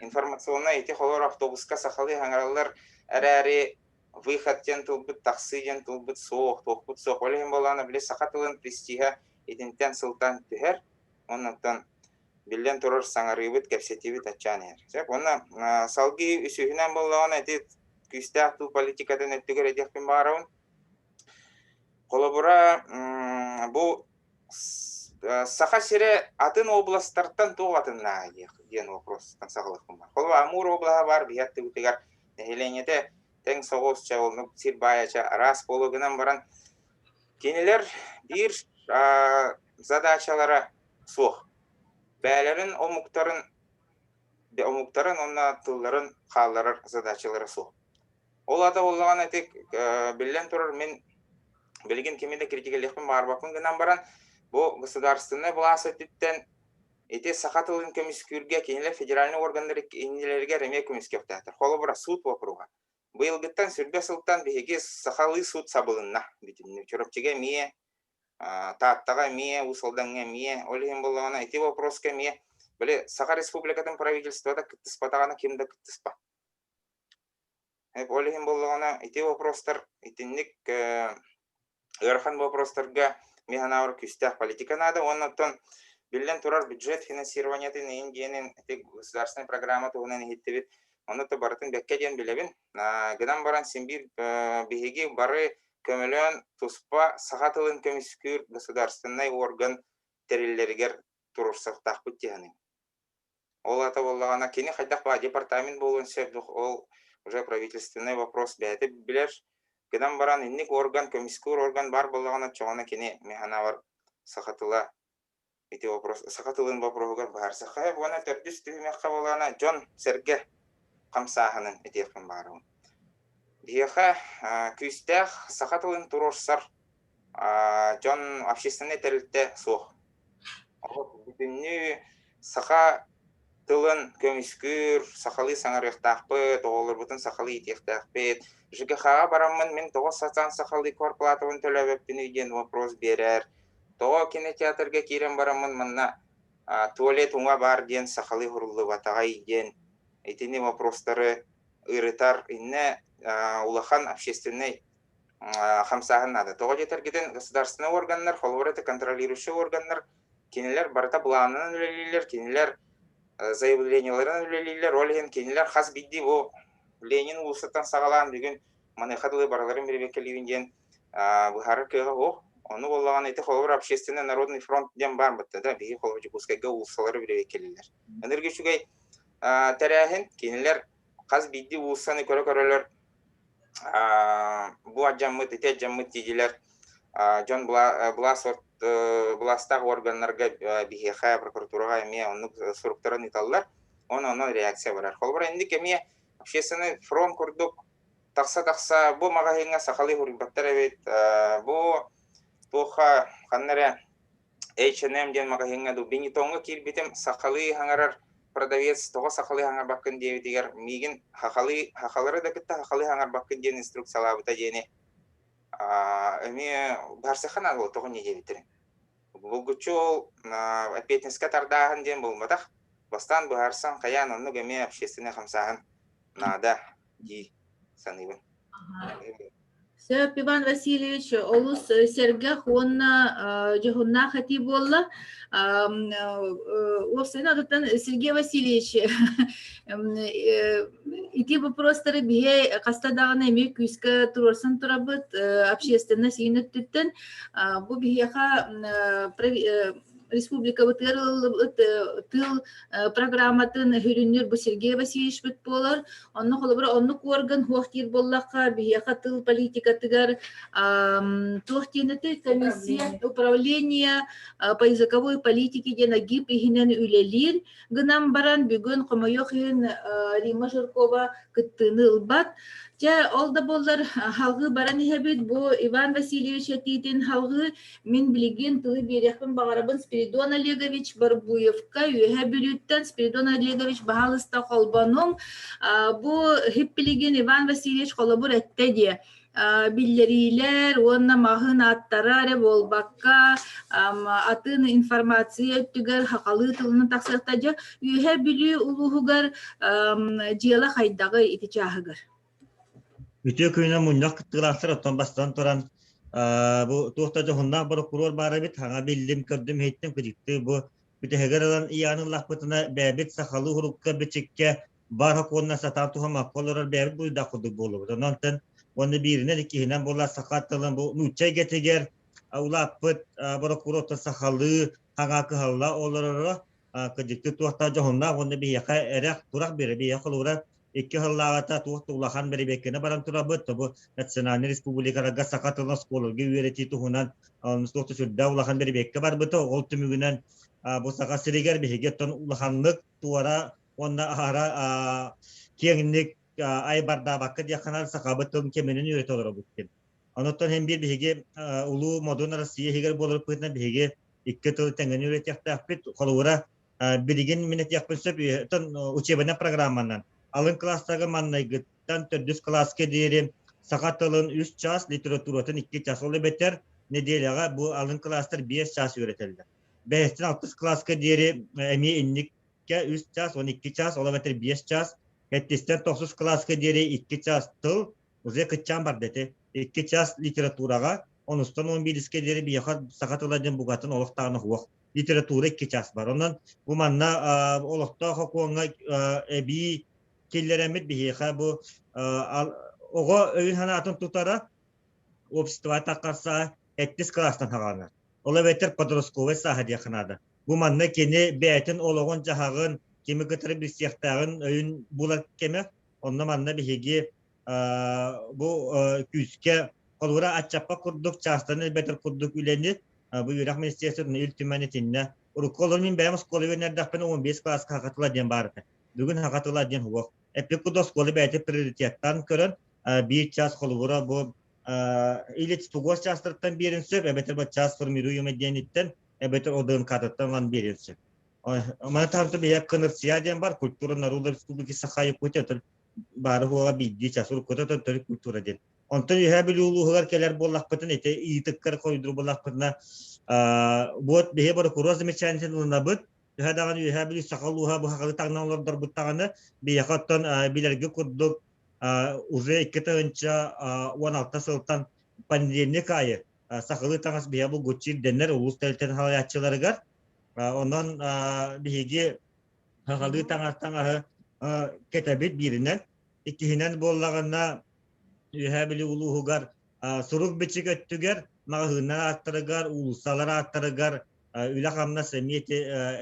Информационнай ити холор автобуска сахалыы хаҥараллар эрээри выход диэн тылбыт, тахсыы диэн тылбыт суох, туохпут суох. Ол иһин буоллаҕына били саха тылын престиһэ итинтэн сылтаан түһэр. Оннуттан биллэн турар саҥарыыбыт, кэпсэтиибит аччаан иһэр. Сөп. Уонна салгыы үсүһүнэн буоллаҕына ити күүстээх тыл политикатын өттүгэр этиэхпин баҕарабын. Холобура, бу Саха сирэ атын областартан туох атыннааҕый диэн вопростан саҕалыахпын баар. Холобура, Амур облаһа баар биһи аттыбытыгар нэһилиэнньэтэ тэҥ соҕус чэ оннук сир баайа чэ араас буолуо гынан баран кинилэр биир задачалара суох. Бэйэлэрин омуктарын омуктарын уонна тылларын хаалларар задачалара суох. Ол аата буоллаҕына ити биллэн турар мин билигин кими да критикалиэхпин баҕарбаппын гынан баран бу государственнай былаас өттүттэн ити саха тылын көмүскүүргэ кинилэр федеральнай органнар иннилэригэр эмиэ көмүскүөхтээхтэр. Холобура, суут боппуруоһа. Быйылгыттан сүргэ сылтан биһиги сахалыы суут сабылынна бүтүннүү. Чурапчыга эмиэ, Тааттаҕа эмиэ, Уус Алдаҥҥа эмиэ. Ол иһин буоллаҕына ити вопроска эмиэ били Саха Республикатын правительствота кыттыспатаҕына ким да кыттыспат. Ол иһин буоллаҕына ити вопростар итинник ыарахан вопростарга мин санаабар күүстээх политика наада уонна оттон биллэн турар бюджет финансированиетын иһин диэнин ити государственная программа туһунан иһиттибит. Ону то барытын бэккэ диэн билэбин. Гынан баран син биир биһиги бары көмөлөөн туспа саха тылын көмүскүүр государственнай орган тэриллэригэр туруорсуохтаахпыт дии саныыбын. Ол аата буоллаҕына кини хайдах баа департамент буолуон сөп ол уже правительственный вопрос бэйэтэ билэр. Гынан баран инник орган, көмүскүүр орган баар буоллаҕына оччоҕуна кини мин санаабар саха тыла ити вопрос саха тылын боппуруоһугар быһаарсахха уонна төрдүс түһүмэххэ буоллаҕына дьон-сэргэ хамсааһынын этиэхпин баҕарабын. Биһиэхэ күүстээх саха тылын туруорсар дьон общественнай тэрилтэ суох. Бүтүннүү саха тылын көмүскүүр, сахалыы саҥарыахтаахпыт, оҕолорбутун сахалыы иитиэхтээхпит. ЖКХ-ҕа бараммын мин тоҕо сатаан сахалыы кварплатабын төлөөбөппүнүй диэн вопрос биэрэр. Тоҕо кинотеатрга киирэн бараммын манна туалет уҥа баар диэн сахалыы суруллубатаҕай диэн итини вопростары ырытар иннэ улахан общественнай хамсааһын наада. Тоҕо диэтэргитин государственнай органнар, холобур это контролирующие органнар, кинилэр барыта былаанынан үлэлииллэр, кинилэр заявлениеларынан үлэлииллэр, ол иһин кинилэр хас биирдии бу Ленин уулуссаттан саҕалаан бүгүн маныаха дылы барыларын бэрэбиэркэлиибин диэн быһаарар кыаҕа суох. Ону буоллаҕына ити холобур общественный народный фронт диэн баар бытта да биһиги холобур Дьокуускайга уулуссалары бэрэбиэркэлииллэр. Энерги үчүгэй тэрээһин кинилэр хас биирдии уулуссаны көрө-көрөлөр бу алдьаммыт, ити алдьаммыт диидилэр дьон былаас былаастаах органнарга биһиэхэ прокуратураҕа эмиэ оннук суруктарын ыыталлар. Онон онон реакция барар. Холобура инник эмиэ общественный фронт курдук тахса-тахса бу маҕаһыыҥҥа сахалыы суруйбаттар эбит, бу туохха ханна эрэ H&M диэн маҕаһыыҥҥа дуу Бенетоҥҥа киирбитим сахалыы хаҥарар продавец тоҕо сахалыы хаҥарбаккын диэбитигэр миигин хахалыы хахалары да кытта хахалыы хаҥарбаккын диэн инструкциялаабыта диэни эмиэ барсыха наада буолла тоҕо инньэ диэбиттэрин. Булгуччу ол эппиэтинэскэ тардааһын диэн буолбатах. Бастаан быһаарсан хайаан оннук эмиэ общественнай хамсааһын наада дии саныыбын. Сөп, Иван Васильевич, олус сэргэх уонна дьоһуннаах этии буолла. Уопсайынан оттон Сергей Васильевич ити вопростары биһи хаста даҕаны эмиэ күүскэ туруорсан турабыт общественность иин өттүттэн. Бу биһиэхэ республикабытыгар ылыллыбыт тыл программатын сүрүннүүр бу Сергей Васильевичпыт буолар. Онно холобура оннук орган хуох диир буоллахха биһиэхэ тыл политикатыгар туох диэн этэй комиссия управление по языковой политике диэн АГИП иһинэн үлэлиир гынан баран бүгүн хомойуох иһин Римма Жиркова кыттыыны ылбат. Дьэ, ол да буоллар халҕыы баран иһэбит. Бу Иван Васильевич этиитин халҕыы Мин билигин тылы биэриэхпин баҕарабын Спиридон Олегович Барбуевка Үөһээ Бүлүүттэн Спиридон Олегович баһаалыста холбонуҥ. Бу хиппилигин Иван Васильевич холобур эттэ диэ. Биллэриилэр уонна маҕаһыын ааттара эрэ буолбакка атын информация өттүгэр хахалыы тылынан тахсыахта дьэ Үөһээ Бүлүү улууһугар дьыала хайдаҕый ити чааһыгар? Үтүө күнүнэн мунньах кыттыылаахтар оттон бастатан туран бу туох да дьоһуннаах борокуруор баар эбит хаҥа биллим көрдүм иһиттим кыдьыктыы бу бүтэһигэр ылан ыйаан ыллахпытына бэйэбит сахалыы урукка бичиккэ бар сокуонна сатаан туһаммакка олорор бэйэбит буруйдаах курдук буоллубут онон уонна бииринэн иккиһинэн буолла саха тылын бу нуучча эйгэтигэр улааппыт борокуруоттан сахалыы хаҥа кыһалла олороро кыдьыкты туохта дьоһуннаах уонна биһиэхэ эрэх турах биэрэ биһиэхэ холобура икки сыллааҕыта туох да улахан бэрэбиэркэни баран турабыт тобу национальнай республикаларга саха тылын оскуолаларга үөрэтии туһунан туох да сүрдээх улахан бэрэбиэркэ барбыта ол түмүгүнэн бу саха сиригэр биһиги оттон улаханнык туора уонна аһара киэҥник айбардаабакка диэххэ сахабыт тылын кэминэн үөрэтэ олоробут диэн. Онуттан һин биир биһиги улуу модун Россия иһигэр буоларбытынан биһиги икки тыл тэҥҥэ үөрэтиэхтээхпит. Холобура, билигин мин этиэхпин сөп, учебнай программанан алын кылаастарга маннайгыттан төрдүс кылааска диэри саха тылын үс чаас, литературатын икки чаас. Ол эбэтэр нэдиэлэҕэ бу алын кылаастар биэс чаас үөрэтэллэр. Бэһистэн алтыс кылааска диэри эмиэ инниккэ үс чаас, он икки чаас, ол эбэтэр биэс чаас. Сэттистэн тохсус кылааска диэри икки чаас тыл, уже кыччаан барда ити. Икки чаас литератураҕа, онустан он биирискэ диэри биһиэхэ саха тыла диэн букатын олох даҕаны суох. Литература икки чаас бар. Онон бу манна олохтоох окуоҥҥа эбии киллэрэммит биһиэхэ бу оҕо өйүн-санаатын тутара общество таххарса сэттис кылаастан саҕаланар. Ол эбэтэр подростковай сааһа диэххэ наада. Бу манна кини бэйэтин олоҕун-дьаһаҕын, кими кытары билсиэхтээҕин өйүн булар кэмэ. Онно манна биһиги бу күүскэ холобура аччаппа курдук чаастан элбэтэр курдук үлэни бу үөрэх министерствотын Ил Түмэн итиннэ урукку олор мин бэйэм оскуола үөрэнэрдэхпинэ 15 кылааска хакатыла диэн баар этэ. Бүгүн хакатыла диэн суох. Эппик курдук оскуола бэйэтэ приоритеттан көрөн биир час холобура бу или тугуос чаастарыттан биэрин сөп, эбэтэр бу час формируемый диэниттэн, эбэтэр ОДНК-тыттан ылан биэриэн сөп. Маны таһынан биһиэхэ КНРСЯ диэн бар, культура народа Республики Саха Якутия, баары буола биирдии час, уруккута төрүт культура диэн. Онтон Үөһээ Бүлүү улууһугар кэлэр буоллахпытын, ити ыйытыккар хойдур буоллахпытына, вот биһи борокуруор замечаниетын ылынабыт, төһө даҕаны Үөһээ Бүлүү саха улууһа бу сахалыы таҥнан олордорбут даҕаны, биһиэхэ оттон билэргэ курдук уже 2016 сылтан понедельник аайы сахалыы таҥас биһиэхэ булгуччу ирдэнэр улуус тэрилтэтин салайааччыларыгар. Онон биһиги сахалыы таҥас таҥаһы кэтэбит бииринэн. Иккиһинэн буоллаҕына Үөһээ Бүлүү улууһугар сурук-бичик өттүгэр, маҕаһыыннар ааттарыгар, уулуссалар ааттарыгар үлэ-хамнас эмиэ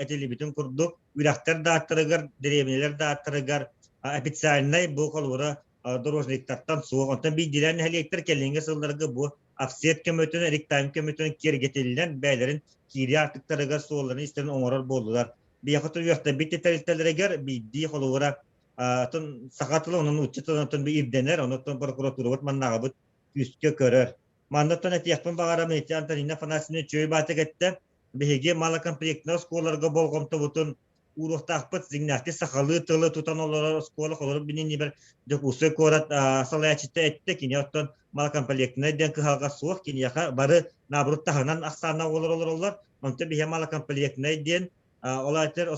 этиллибитин курдук, үрэхтэр да ааттарыгар, дэриэбинэлэр да ааттарыгар официальнай бу холобура дорожниктартан суох. Онтон биирдиилээн нэһилиэктэр кэлиҥҥи сылларга бу офсет көмөтүн, ректайм көмөтүн киэргэтиллэн бэйэлэрин киирии аартыктарыгар суолларын истэрин оҥорор буоллулар. Биһиэхэ төрүөхтэрбит тэрилтэлэригэр биирдии холобура атын саха тыла, онон нуучча тылын оттон ирдэнэр, онон прокуратурабыт маннааҕыбыт күүскэ көрөр. Маннаттан этиэхпин баҕарабын, ити Антонина Афанасьевна үчүгэй баатык эттэ. Биһиги малокомплектнай оскуолаларга болҕомтобутун ууруохтаахпыт. Дьиҥнээхтик сахалыы тылы тутан олорор оскуола холобур билиннибэр Дьокуускай куорат салайааччыта эттэ. Кини оттон малокомплектнай диэн кыһалҕа суох. Киниэхэ бары наоборот таһынан ахсааннаах оҕолор олороллор. Онтон биһиги малокомплектнай диэн ол аатыр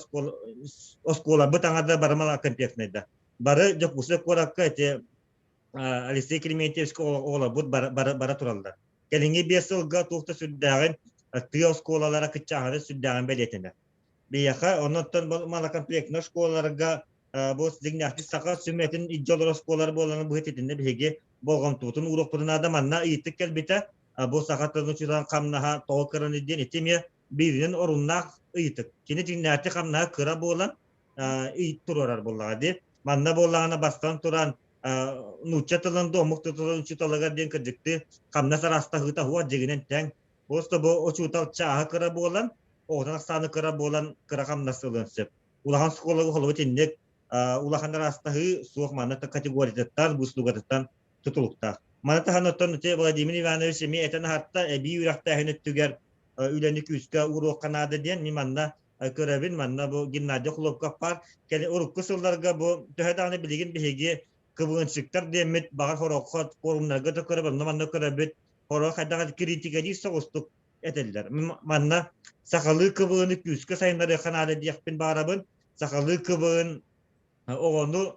оскуолабыт аҥарда бары малокомплектнай да. Бары Дьокуускай куоракка ити Алексей Климентьевичка оҕолорбут бара тураллар. Кэлиҥҥи биэс сылга туох да сүрдээҕин тыа оскуолалара кыччааһыны сүрдээҕин бэлиэтэнэр. Биһиэхэ оннуттан малокомплектнай школаларга бу дьиҥнээхтик саха сүмэтин илдьэ олорор оскуолалар буоларын быһыт итиннэ биһиги болҕомтобутун ууруохпутун наада. Манна ыйытык кэлбитэ бу саха тылын учууталын хамнаһа тоҕо кыраны диэн ити эмиэ бииринэн оруннаах ыйытык. Кини дьиҥнээхтик хамнаһа кыра буолан ыйыт туруорар буоллаҕа дии. Манна буоллаҕына бастан туран нуучча тылын да омук тылын учууталыгар диэн кырдьыктыы хамнас араастаһыыта суох дьиҥинэн тэҥ. Просто бу учуутал чааһа кыра буолан, оҕотун ахсаана кыра буолан кыра хамнас ылыан сөп. Улахан оскуолага холобур итинник улахан араастаһыы суох манна категориятыттан, выслугатыттан тутулуктаах. Маны таһынан оттон Владимир Иванович эмиэ этэн аһарта эбии үөрэхтээһин өттүгэр үлэни күүскэ ууруохха наада диэн мин манна көрөбүн. Манна бу Геннадий Хлопков баар. Кэлин урукку сылларга бу төһө даҕаны билигин биһиги кыбыынчыктар диэммит баҕар хороххо форумнарга да көрөбүт, онно манна көрөбүт. Хоро хайдах критикэлиир соҕустук этэллэр. Манна сахалыы кыбыыны күүскэ сайыннарыахха наада диэхпин баарабын. Сахалыы кыбыын оҕону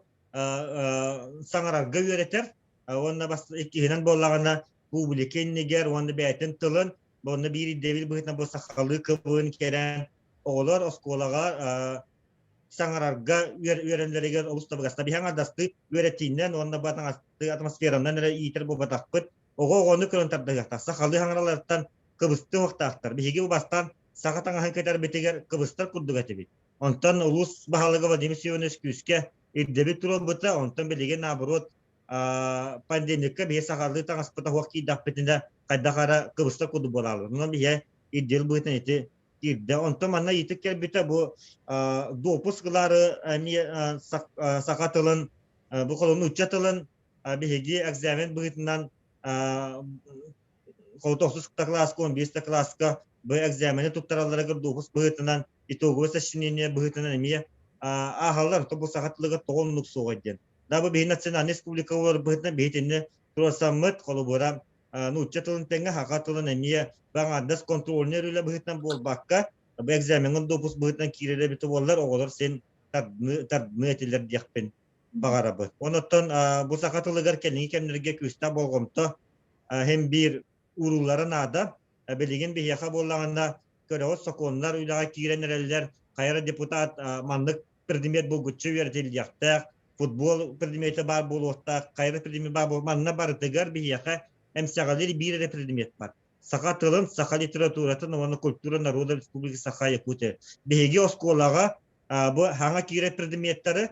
саҥарарга үөрэтэр уонна иккиһинэн буоллаҕына публика иннигэр уонна бэйэтин тылын уонна биир ирдэбил быһыытынан бу сахалыы кыбыын кэрэн оҕолор оскуолаҕа саҥарарга үөрэнэллэригэр олус табыгастаах. Биһиги аҥардастыы үөрэтиинэн уонна бу атмосферанан эрэ иитэр буолбатахпыт. Оҕо оҕону көрөн тардыһыахтаах. Сахалыы саҥараларыттан кыбыстыы уохтаахтар. Биһиги бу бастаан саха таҥаһын кэтэрбитигэр кыбыстар курдук этибит. Онтон улуус баһылыга Владимир Семенович күүскэ ирдэбил туруорбута. Онтон билигин наоборот пандемикка биһи сахалыы таҥаспыта суох киирдэхпитинэ хайдах эрэ кыбыстар курдук буолаалар. Онон биһи ирдэбил быһыытынан ити киирдэ. Онтон манна ыйытык кэлбитэ бу допуск ылаары эмиэ саха тылын бу холобур нуучча тылын биһиги экзамен быһыытынан тохсус кылааска, он биэс кылааска бу экзамени туттаралларыгар допуск быһыытынан итоговое сочинение быһыытынан эмиэ ааһаллар. То бу саха тылыгар тоҕо оннук суоҕа диэн. Да бу биһи национальный республика болар быһыытынан биһитинни туруорсаммыт холобура нуучча тылын тэҥэ саха тылын эмиэ баҥаардас контрольнай үлэ быһыытынан буолбакка бу экзамеҥҥын допуск быһыытынан киирэр эбитэ буоллар оҕолор син тардыныы этилэр диэхпин. баҕарабыт. Онуттан бу саха тылыгар кэлиҥҥи кэмнэргэ күүстээх болҕомто һин биир уруулара наада. Билигин биһиэхэ буоллаҕына көрөҕүт сокуоннар үлэҕэ киирэн эрэллэр. Хайа эрэ депутат маннык предмет булгуччу үөрэтиллиэхтээх, футбол предметэ баар буолуохтаах, хайа эрэ предмет баар буол манна барытыгар биһиэхэ эмсэҕэлиир биир эрэ предмет бар. Саха тылын, саха литературатын уонна культура народа Республики Саха Якутия. Биһиги оскуолаҕа бу хаҥа киирэр предметтэри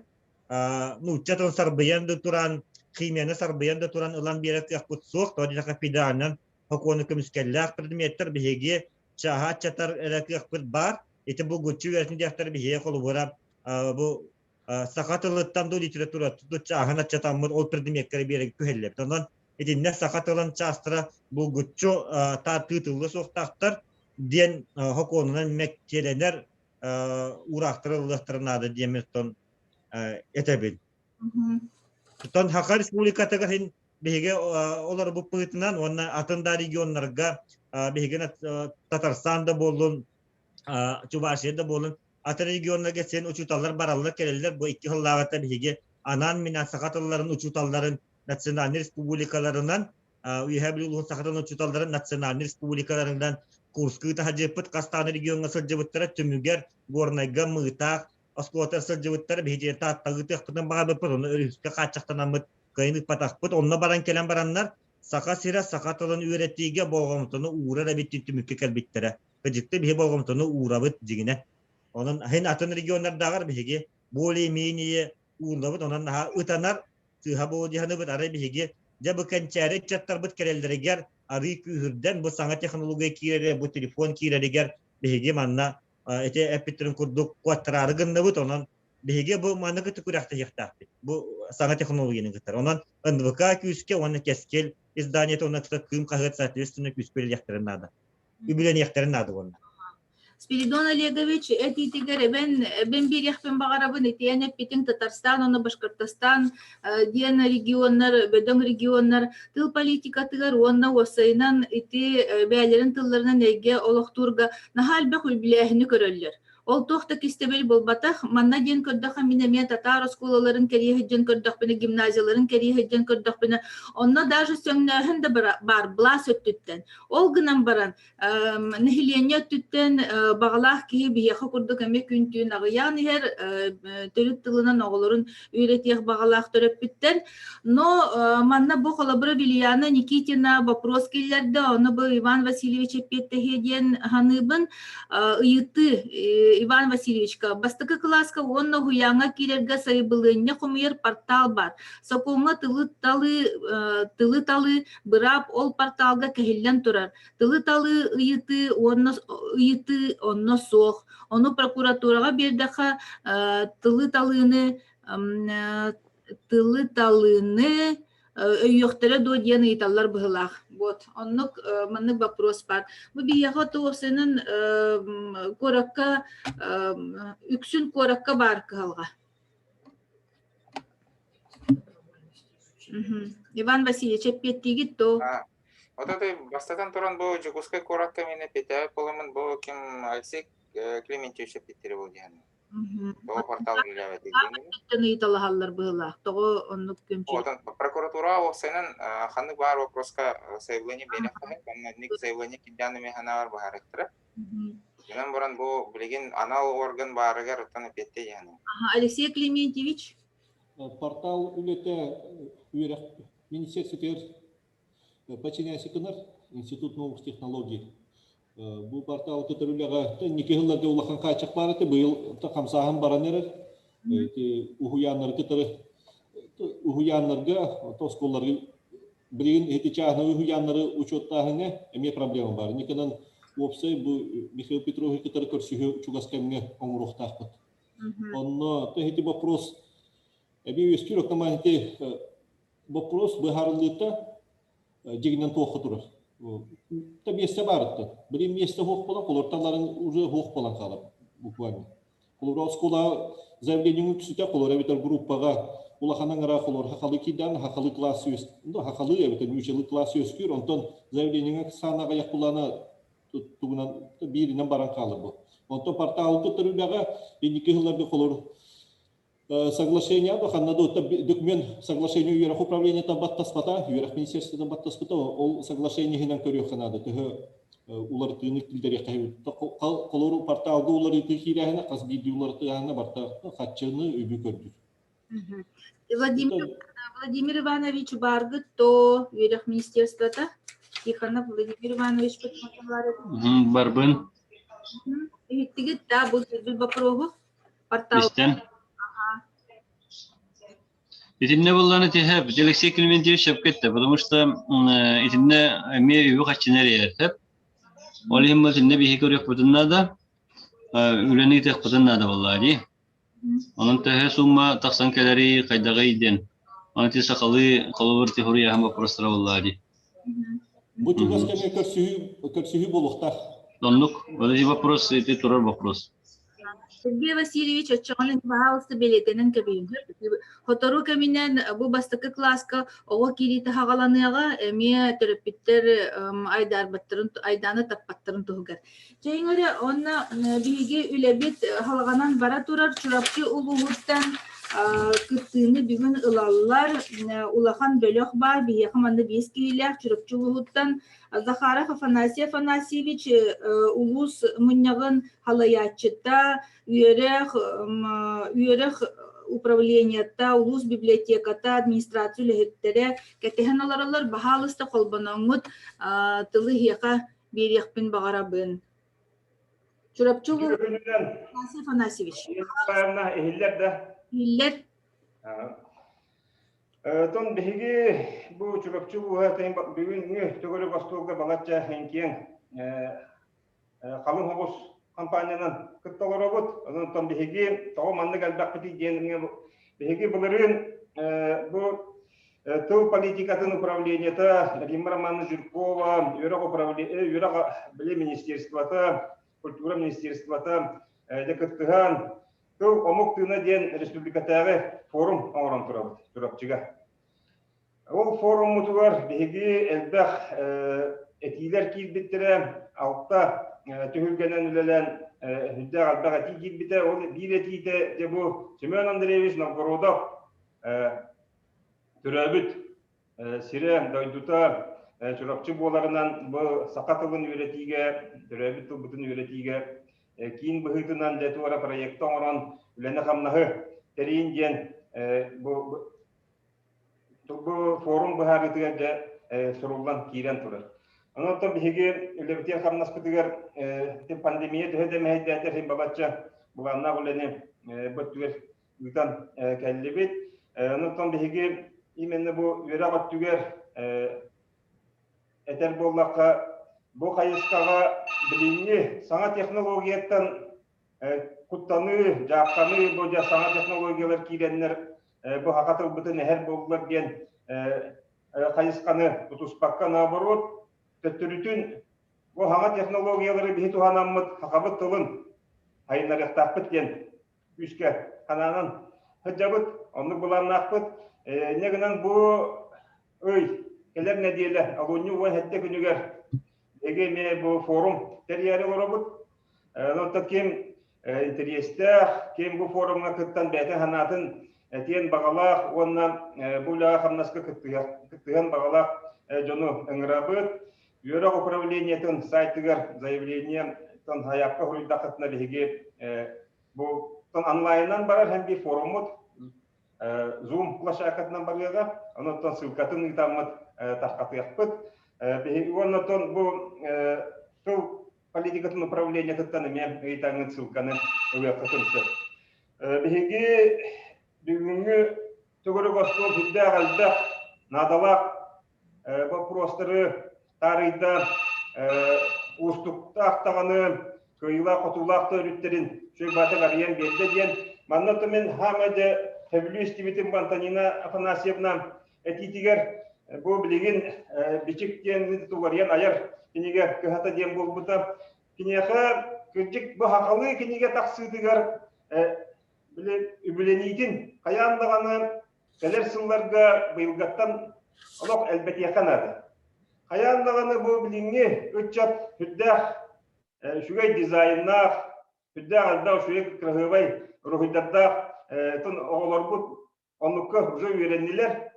нуучча тылын сарбыйан да туран, химияны сарбыйан да туран ылан биэрэр кыахпыт суох. Тоҕо диэтэххэ федеральнан сокуону көмүскэллээх предметтэр биһиги чааһа аччатар эрэ кыахпыт баар. Ити булгуччу үөрэтин диэхтэр биһиги холобура бу саха тылыттан ду литератураттан ду чааһын аччатаммыт ол предмеккэ биэрэ күһэллэбит. Онон итиннэ саха тылын чаастара булгуччу тыытылла суохтаахтар диэн сокуонунан мэктиэлэнэр уураахтары ылыахтара наада диэммин оттон этэбин. Оттон Саха Республикатыгар иһин биһиги олорбут быһыытынан уонна атын да регионнарга биһиги Татарстан да буоллун, Чувашия да буоллун, атын регионнарга сен учууталлар бараллар кэлэллэр бу икки сыллааҕыта биһиги анаан-минээн саха тылларын учууталларын национальнай республикаларынан Үөһээ Бүлүү улууһун саха тылын учууталларын национальнай республикаларынан Курскы ыыта хас даҕаны региоҥҥа сылдьыбыттара түмүгэр Горнайга Мыытаах оскуолатыгар сылдьыбыттара биһиги Тааттаҕа ыытыахпытын баҕарбыппыт ону өрүскэ хааччахтанаммыт кыайан ыыппатахпыт онно баран кэлэн бараннар Саха сирэ саха тылын үөрэтиигэ болҕомтону уурар эбит диэн түмүккэ кэлбиттэрэ. Кырдьыкта биһи болҕомтону уурабыт дьиҥинэ. Онон иһин атын регионнардааҕар биһиги более-менее уурдабыт, онон наһаа ытанар сыыһа буолуо дии саныыбыт. Арай биһиги дьэ бу кэнчээри ыччаттарбыт кэлэллэригэр арыы күүһүрдэн бу саҥа технология киирэрэ, бу телефон киирэригэр биһиги манна ити эппиттэрин курдук куоттараары гынныбыт. Онон биһиги бу манна кытта күрэхтэһиэхтээхпит. Бу саҥа технологияны кытта. Онон НВК күүскэ уонна Кэскил изданиета уонна Кыым хаһыат соответственно күүскэ үлэлиэхтэрин наада. Үбүлэниэхтэрин наада уонна. Спиридон Олегович этиитигэр эбэн эбэн биэриэхпин баҕарабын итиэн эппитиҥ Татарстан уонна Башкортостан диэн регионнар бөдөҥ регионнар тыл политикатыгар уонна уопсайынан ити бэйэлэрин тылларынан эйгэ олохтуурга наһаа элбэх үбүлээһини көрөллөр. Ол туох да кистэбил буолбатах. Манна диэн көрдөххө, мин эмиэ татаар оскуолаларын кэрийэ сылдьан көрдөхпүнэ, гимназияларын кэрийэ сылдьан көрдөхпүнэ, онно даже сөҥнөөһүн да баар былаас өттүттэн. Ол гынан баран, нэһилиэнньэ өттүттэн баҕалаах киһи биһиэхэ курдук эмиэ күн-түүн аҕыйаан иһэр, төрүт тылынан оҕолорун үөрэтиэх баҕалаах төрөппүттэр. Но манна бу холобура Вильяна Никитина вопрос киллэрдэ, ону бу Иван Васильевич эппиэттэһиэ диэн саныыбын. Ыйытыы Иван Васильевичка бастакы кылааска уонна уһуйааҥҥа киирэргэ сайабылыанньа хомуйар портал баар. Сокуоҥҥа тылы талыы, тылы талыы быраап ол порталга кэһиллэн турар. Тылы талыы ыйытыы уонна ыйытыы онно суох. Ону прокуратураҕа биэрдэххэ тылы талыыны тылы талыыны өйүөхтэрэ дуо диэн ыйыталлар быһыылаах. Вот оннук маннык вопрос баар. Бу биһиэхэ туохсанан куоракка үксүн куоракка баар кыһалҕа. Иван Васильевич, эппиэттиигит дуо? Вот это бастатан туран бу Дьокуускай куоракка мин эппиэттээбит буоламмын бу ким Алексей Клементьевич эппиэттиирэ буолуо диэн. Тоҕо портал үлэлээбэт диэн ыйыталаһаллар быһыылаах. Тоҕо оннук күөмчү? Прокуратура уопсайынан ханнык баар вопроска заявление биэриэххэ онно заявление кирдээн эмиэ санаабар быһаарыахтара. Онон баран бу билигин анал орган баарыгар оттон эппиэттиэ диэн. Алексей Клементьевич. Портал үлэтэ үөрэх министерствотыгар подчиняйся гынар Институт новых технологий. Бу портал көтөрүлэҕэ инники сылларга улахан хааччах баар этэ, быйыл хамсааһын баран эрэр. Ити уһуйааннары кытары уһуйааннарга, оскуолаларга билигин ити чааһынай уһуйааннары учуоттааһыҥҥа эмиэ проблема баар. Инникинэн уопсай бу Михаил Петрович кытары көрсүһүү чугас кэмҥэ оҥоруохтаахпыт. Онно ити вопрос эбии үөскүүр оттон ити Боппуруос быһаарыллыыта дьиҥинэн туохха турар. Та миэстэ баарыттан. Билин миэстэ суох буолан, холорталарын уже суох буолан хаалар буквально. Холобура оскуола заявлениеҥын түсүтэ холор эбэтэр группаҕа улахан аҥара холор хахалы киирдээн хахалы класс үөс хахалы эбэтэр нуучалыы класс үөскүүр онтон заявлениеҥа саана аҕыйах булаана тугунан бииринэн баран хаалар бу. Онтон порталга төрүлэҕэ инники сылларга холор. Соглашение ханна да документ соглашение үөрэх управлениета баттаспата, үөрэх министерствотын баттаспыта, ол соглашение иһинэн көрүөххэ наада. Төһө уларытыыны киллэриэххэ холору порталга уларытыы киирээһинэ хас биирдии уларытыаһына барта хаччыны үбү көрдүр. Владимир, Владимир Иванович бааргыт то үөрэх министерствота Тихонов Владимир Иванович Барбын. Иһиттигит да бу вопроһу портал. Истэн. Итиннэ буоллаҕына тиһэ Алексей Климентьевич сөпкө эттэ, потому что итиннэ эмиэ үбү хаччыны эрийэр сөп. Ол иһин итиннэ биһи көрүөхпүтүн наада, үлэни ыытыахпытын наада буоллаҕа дии. Онон төһө сумма тахсан кэлэрий, хайдаҕый диэн. Ону ити сахалыы холобур ти хуруйааһын боппуруостара буоллаҕа дии. Бу чугас кэмҥэ көрсүһүү көрсүһүү буолуохтаах. Оннук. Вот эти вопрос, ити турар вопрос. Сергей Васильевич оччоҕуна баһаалыста бэлиэтэнэн кэбиһиҥ. Сотору кэминэн бу бастакы кылааска оҕо киириитэ хаҕаланыаҕа, эмиэ төрөппүттэр айдаарбаттарын, айдааны таппаттарын туһугар. Чэйиҥ эрэ, уонна биһиги үлэбит халҕанан бара турар Чурапчы улууһуттан кыттыыны бүгүн ылаллар. Улахан бөлөх баар, биһиэхэ манна биэс киһилээх Чурапчы улууһуттан Захаров Афанасий Афанасьевич улуус мунньаҕын халайааччыта, үөрэх, үөрэх управлениета, улуус библиотеката, администрация үлэһиттэрэ кэтэһэн олороллор. Баһаалыста холбоноҥҥут тылы эһиэхэ биэриэхпин баҕарабын. Чурапчы улууһун Афанасий Афанасьевич. Иһиллэр да? Иһиллэр. Оттон биһиги бу Чурапчы улууһа бүгүҥҥү төгүрүк остуолга балачча киэҥ халыҥ оҕус хампаанньанан кытта олоробут. Онон биһиги тоҕо маннык элбэхпитий диэн биһиги былырыын бу тыл политикатын управлениета Римма Романовна Жиркова, үөрэх үөрэх билим министерствота, культура министерствота дьэ кыттыһан Тыл омук тыына диэн республикатааҕы форум оҥорон турабыт Чурапчыга. Ол форуммутугар биһиги элбэх этиилэр киирбиттэрэ, алта түһүлгэнэн үлэлээн сүрдээх элбэх этии киирбитэ. Ол биир этиитэ дьэ бу Семен Андреевич Новгородов төрөөбүт сирэ, дойдута Чурапчы буоларынан бу саха тылын үөрэтиигэ, төрөөбүт тылбытын үөрэтиигэ киин быһыытынан дьэ туора проекты оҥорон үлэни-хамнаһы тэрийин диэн бу бу форум быһаарыытыгар дьэ суруллан киирэн турар. Онон биһиги үлэбитигэр-хамнаспытыгар пандемия төһө да мэһэйдээтэр иһин балачча былааннаах үлэни бу өттүгэр ыытан кэллибит. Онон биһиги именно бу үөрэх өттүгэр Этэр буоллахха, бу хайысхаҕа билиҥҥи саҥа технологияттан куттаныы, дьаахханыы, бу дьэ саҥа технологиялар киирэннэр бу саха тылбытын эһэр буоллар диэн хайысханы тутуспакка, наоборот, төттөрүтүн бу саҥа технологиялары биһи туһанаммыт сахабыт тылын сайыннарыахтаахпыт диэн күүскэ ханаанан сылдьабыт, оннук былааннаахпыт. Инньэ гынан бу ый кэлэр нэдиэлэ олунньу 17 күнүгэр биһиги эмиэ бу форум тэрийээри олоробут. Онтон ким интэриэстээх, ким бу форумҥа кыттан бэйэтин санаатын этиэн баҕалаах уонна бу үлэҕэ-хамнаска кыттыһан баҕалаах дьону ыҥырабыт. Үөрэх управлениетын сайтыгар заявление сайаапка суруйдаххытына биһиги бу онлайнынан барар һэм биир форуммут Zoom площадкатынан барыаҕа. Онон ссылкатын ыытаммыт тарҕатыахпыт. Биһиги уонна бу тыл политикатын управлениетыттан эмиэ ыйытаҥҥыт ссылканы ылыаххытын сөп. Биһиги бүгүҥҥү төгүрүк остуол сүрдээх элбэх наадалаах боппуруостары таарыйда уустуктаах даҕаны кыайыылаах-хотуулаах да өрүттэрин Чуйбаатык арыйан биэрдэ диэн манна то мин хаама дьэ сөбүлүү истибитим Антонина Афанасьевна этиитигэр бу билигин бичик диэн туларыйан айар кинигэ кыһата диэн буолбута киниэхэ кырдьык бу сахалыы кинигэ тахсыытыгар били үбүлэниитин хайаан даҕаны Кэлэр сылларга быйылгаттан олох элбэтиэххэ наада. Хайаан даҕаны бу билиҥҥи ыччат сүрдээх үчүгэй дизайннаах, сүрдээх элбэх үчүгэй кыраһыабай уруһуйдардаах. оҕолорбут оннукка уже үөрэннилэр.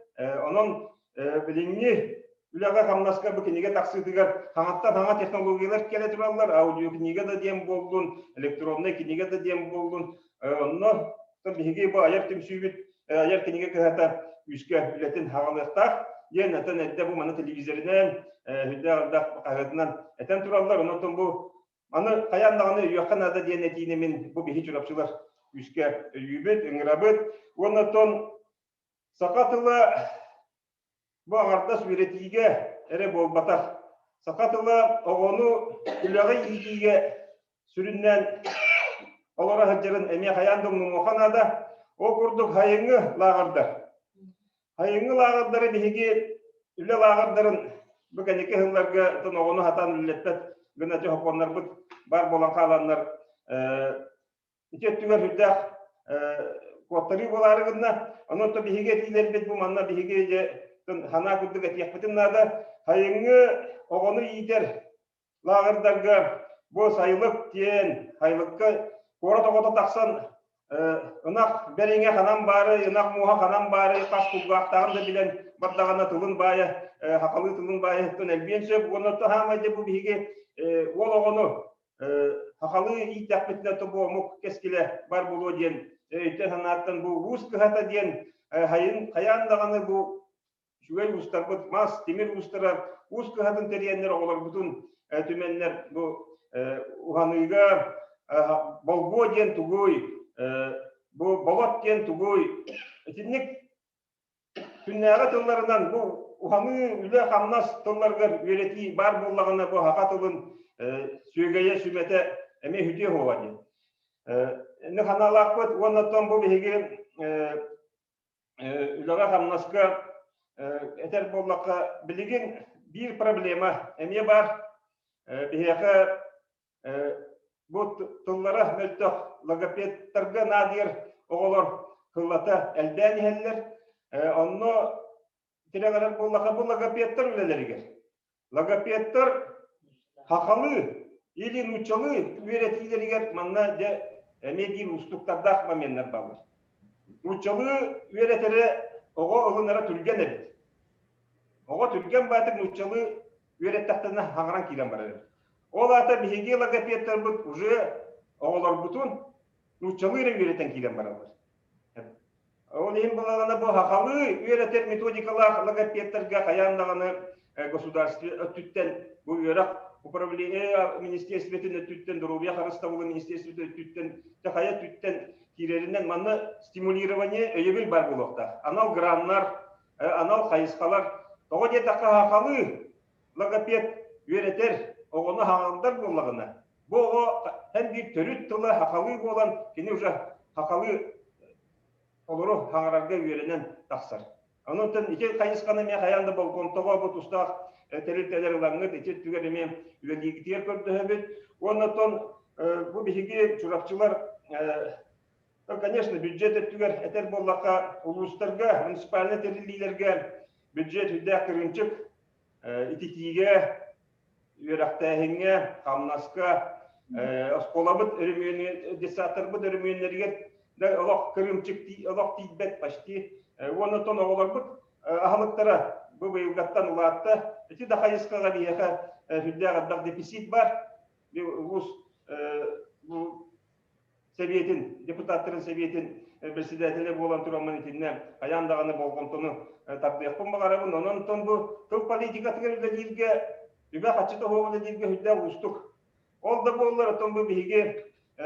Онон билиҥҥи үлэҕэ-хамнаска бу кинигэ тахсыытыгар хаҥаттан хаҥа технологиялар кэлэ тураллар. Аудиокнига да диэн буоллун, электроннай кинигэ да диэн буоллун. Онно биһиги бу айар түмсүүбүт, айар кинигэ кыһата күүскэ үлэтин хаҕалыахтаах диэн атын эрдэ бу маны телевизоринэн, үрдээх элбэх хаһыатынан этэн тураллар. Онон бу Аны хайаан даҕаны өйүөххэ наада диэн этиини мин бу биһи чурапчылар күүскэ өйүүбүт, ыҥырабыт. Уонна оттон саха тыла бу аҥардас үөрэтиигэ эрэ буолбатах. Саха тыла оҕону үлэҕэ иитиигэ сүрүннээн олоро сылдьарын эмиэ хайаан да умнумуохха наада. Ол курдук сайыҥҥы лааҕырдар. Сайыҥҥы лааҕырдары биһиги үлэ лааҕырдарын бу кэнники сылларга оҕону сатаан үлэлэппэт гына дьоһокуоннарбыт баар буолан хааланнар ити өттүгэр сүрдээх куоттарыы буолаары гынна. Онон то биһиги этиилэрбит бу манна биһиги дьэ санаа курдук этиэхпитин наада. Сайыҥҥы оҕону иитэр лааҕырдарга бу сайылык диэн сайылыкка куорат оҕото тахсан ынах бэриҥэ ханан баары, ынах муоһа ханан баары, хас кулгаахтааҕын да билэн бардаҕына тылын баайа, хахалыы тылын баайыттан элбиэн сөп. Уонна хаамай бу биһиги уол оҕону хахалыы ииттэхпитинэ то бу омук кэскилэ бар буолуо диэн өйтөн санааттан бу уус кыһата диэн хайаан даҕаны бу үчүгэй уустарбыт мас, тимир уустара уус кыһатын тэрийэннэр оҕолорбутун түмэннэр бу уһаныыга болгуо диэн тугуй, бу болот диэн тугуй итинник күннээҕи тылларынан бу уһаныы, үлэ-хамнас тылларыгар үөрэтии баар буоллаҕына бу саха тылын сүөгэйэ, сүмэтэ эмиэ үтүө буолуо диэн. Инник санаалаахпыт уонна оттон бу биһиги үлэҕэ-хамнаска этэр буоллахха, билигин биир проблема эмиэ баар. Биһиэхэ бу тыллара мөлтөх логопедтарга наадыйар оҕолор сыллата элбээн иһэллэр. Онно тирэҕирэр буоллахха, бу логопедтар үлэлэригэр. Логопедтар хахалыы или нууччалыы үөрэтиилэригэр манна дьэ эмиэ биир уустуктардаах моменнар бааллар. Нууччалыы үөрэтэрэ оҕо ылынара түргэн эбит. Оҕо түргэн баатык нууччалыы үөрэттэхтэринэ хаҥаран киирэн барар эбит. Ол аата биһиги логопедтарбыт уже оҕолорбутун нууччалыы эрэ үөрэтэн киирэн бараллар. Ол иһин булаҕына бу хахалыы үөрэтэр методикалаах логопедтарга хайаан даҕаны государство өттүттэн бу үөрэх управление министерствотын өттүттэн доруобуйа харыстабылын министерствотын өттүттэн хайа өттүттэн киирэринэн манна стимулирование өйөбүл бар буолуохтаах. Анал граннар, анал хайысхалар. Тоҕо диэтэххэ хахалыы логопед үөрэтэр оҕону хаҥалдар буоллаҕына бу оҕо эн биир төрүт тыла хахалыы буолан кини уже хахалыы толору хаҥарарга үөрэнэн тахсар. Онон ити хайысханы эмиэ хайаан да болҕомтоҕо бу тустаах тэрилтэлэр ылаҥҥыт ити өттүгэр эмиэ үлэлиигитигэр көрдөһөбүт. Уонна оттон бу биһиги чурапчылар конечно, бюджет өттүгэр этэр буоллахха, улуустарга, муниципальнай тэриллиилэргэ бюджет үрдээх кырыымчык ититиигэ, үөрэхтээһиҥҥэ, хамнаска, оскуолабыт өрөмүөнү, детсадтарбыт өрөмүөннэригэр да олох кырыымчык олох тиийбэт почти. Уонна оттон оҕолорбут аһылыктара бу быйылгаттан улаатта. Ити да хайысхаҕа биһиэхэ сүрдээх элбэх дефицит бар. Улуус бу Сэбиэтин, депутаттарын сэбиэтин председателэ буолан тураммын итиннэ хайаан даҕаны болҕомтону тардыахпын баҕарабын. Онон онтон бу тыл политикатыгар үлэлииргэ, үбэ-харчы тоһуоҕа үлэлииргэ сүрдээх уустук. Ол да буоллар, оттон бу биһиги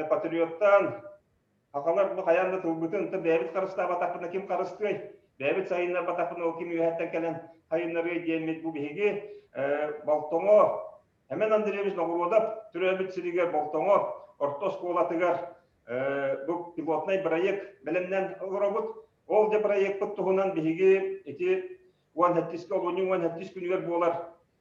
патриоттаан, сахалар бу хайаан да тылбытын бэйэбит харыстаабатахпытына ким харыстыай? Бэйэбит сайыннарбатахпытына ол ким үөһэттэн кэлэн сайыннарыай диэммит бу биһиги Болтоҥо Эмэн Андреевич Ноҕуруодап төрөөбүт сиригэр Болтоҥо орто оскуолатыгар бу пилотнай бырайыак бэлэмнээн олоробут. Ол дьэ бырайыакпыт туһунан биһиги ити 17 олунньу 17 күнүгэр буолар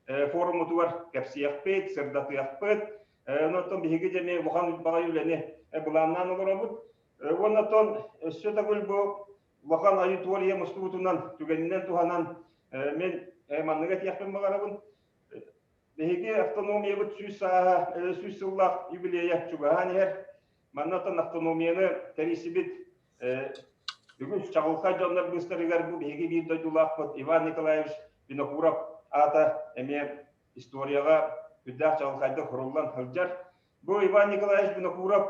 форуммутугар кэпсиэхпит, сырдатыахпыт. Онтон биһиги дьэ эмиэ улахан баҕайы үлэни былааннаан олоробут. Уонна оттон өссө төгүл бу улахан аудитория мустубутунан, түгэнинэн туһанан мен манныгы этиэхпин баҕарабын. Биһиги автономиябыт 100 сааһа, 100 сыллаах юбилейа чугаһаан иһэр. Манна оттон автономияны тэрийсибит. Үгүс чаҕылхай дьоннор быыстарыгар бу биһиги биир дойдулаахпыт Иван Николаевич Винокуров аата эмиэ историяҕа үрдээх чаҕылхайдык суруллан сылдьар. Бу Иван Николаевич Винокуров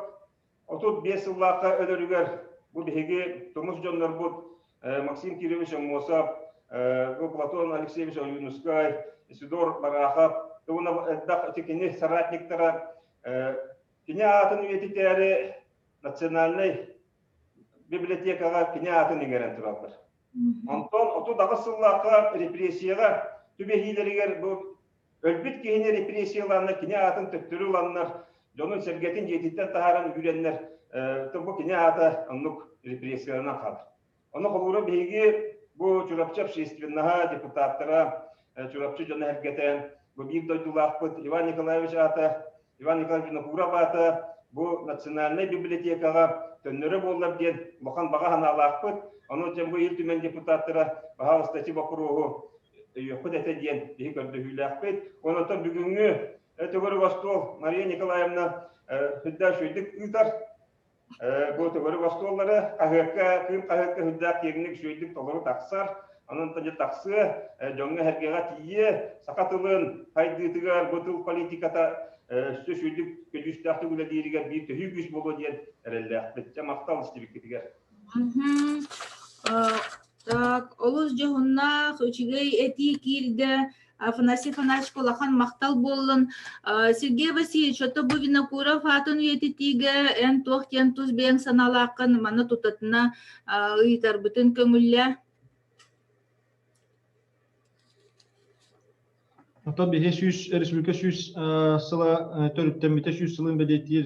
35 сыллаахха өлөрүгэр бу биһиги тумус дьоннорбут Максим Кирович Аммосов, бу Платон Алексеевич Ойуунускай, Исидор Барахов, уонна элбэх ити кини соратниктара кини аатын үйэтитээри национальнай библиотекаҕа кини аатын иҥэрэн тураллар. Онтон 38 сыллаахха репрессияҕа түбэһиилэригэр бу өлбүт киһини репрессиялааннар кини аатын төттөрү ыланнар дьонун-сэргэтин дьиэтиттэн таһааран үүрэннэр бу кини аата оннук репрессияланан хаалар. Ону холуура биһиги бу Чурапчы общественноһа, депутаттара, Чурапчы дьоно-сэргэтэ бу биир дойдулаахпыт Иван Николаевич аата, Иван Николаевич Винокуров аата бу национальнай библиотекаҕа төннөрө буоллар диэн улахан баҕа санаалаахпыт. Ону дьэ бу Ил Түмэн депутаттара баһаалыста ити боппуруоһу өйүөххүт этэ диэн биһи көрдөһүүлээхпит. Онон бүгүҥҥү төгүрүк остуол Мария Николаевна сүрдээх үчүгэйдик ыытар. Бу төгүрүк остуоллары хаһыакка, кыым хаһыакка сүрдээх киэҥник үчүгэйдик толору тахсар. Онон дьэ тахсыа, дьоҥҥо-сэргэҕэ тиийиэ, саха тылын сайдыытыгар бу тыл политиката өссө үчүгэйдик көдьүүстээхтик үлэлииригэр биир төһүү күүс буолуо диэн эрэллээхпит. Дьэ махтал истибиккитигэр. Так, олус дьоһуннаах, үчүгэй этии киирдэ. Афанасий Афанасьевич улахан махтал буоллун. Сергей Васильевич, ото бу Винокуров аатын үйэтитиигэ эн туох диэн тус бэйэҥ санаалааххын маны тутатына ыйытарбытын көҥүллээ. Оттон биһи сүүс республика сүүс сыла төрүттэммитэ сүүс сылын бэлиэтиир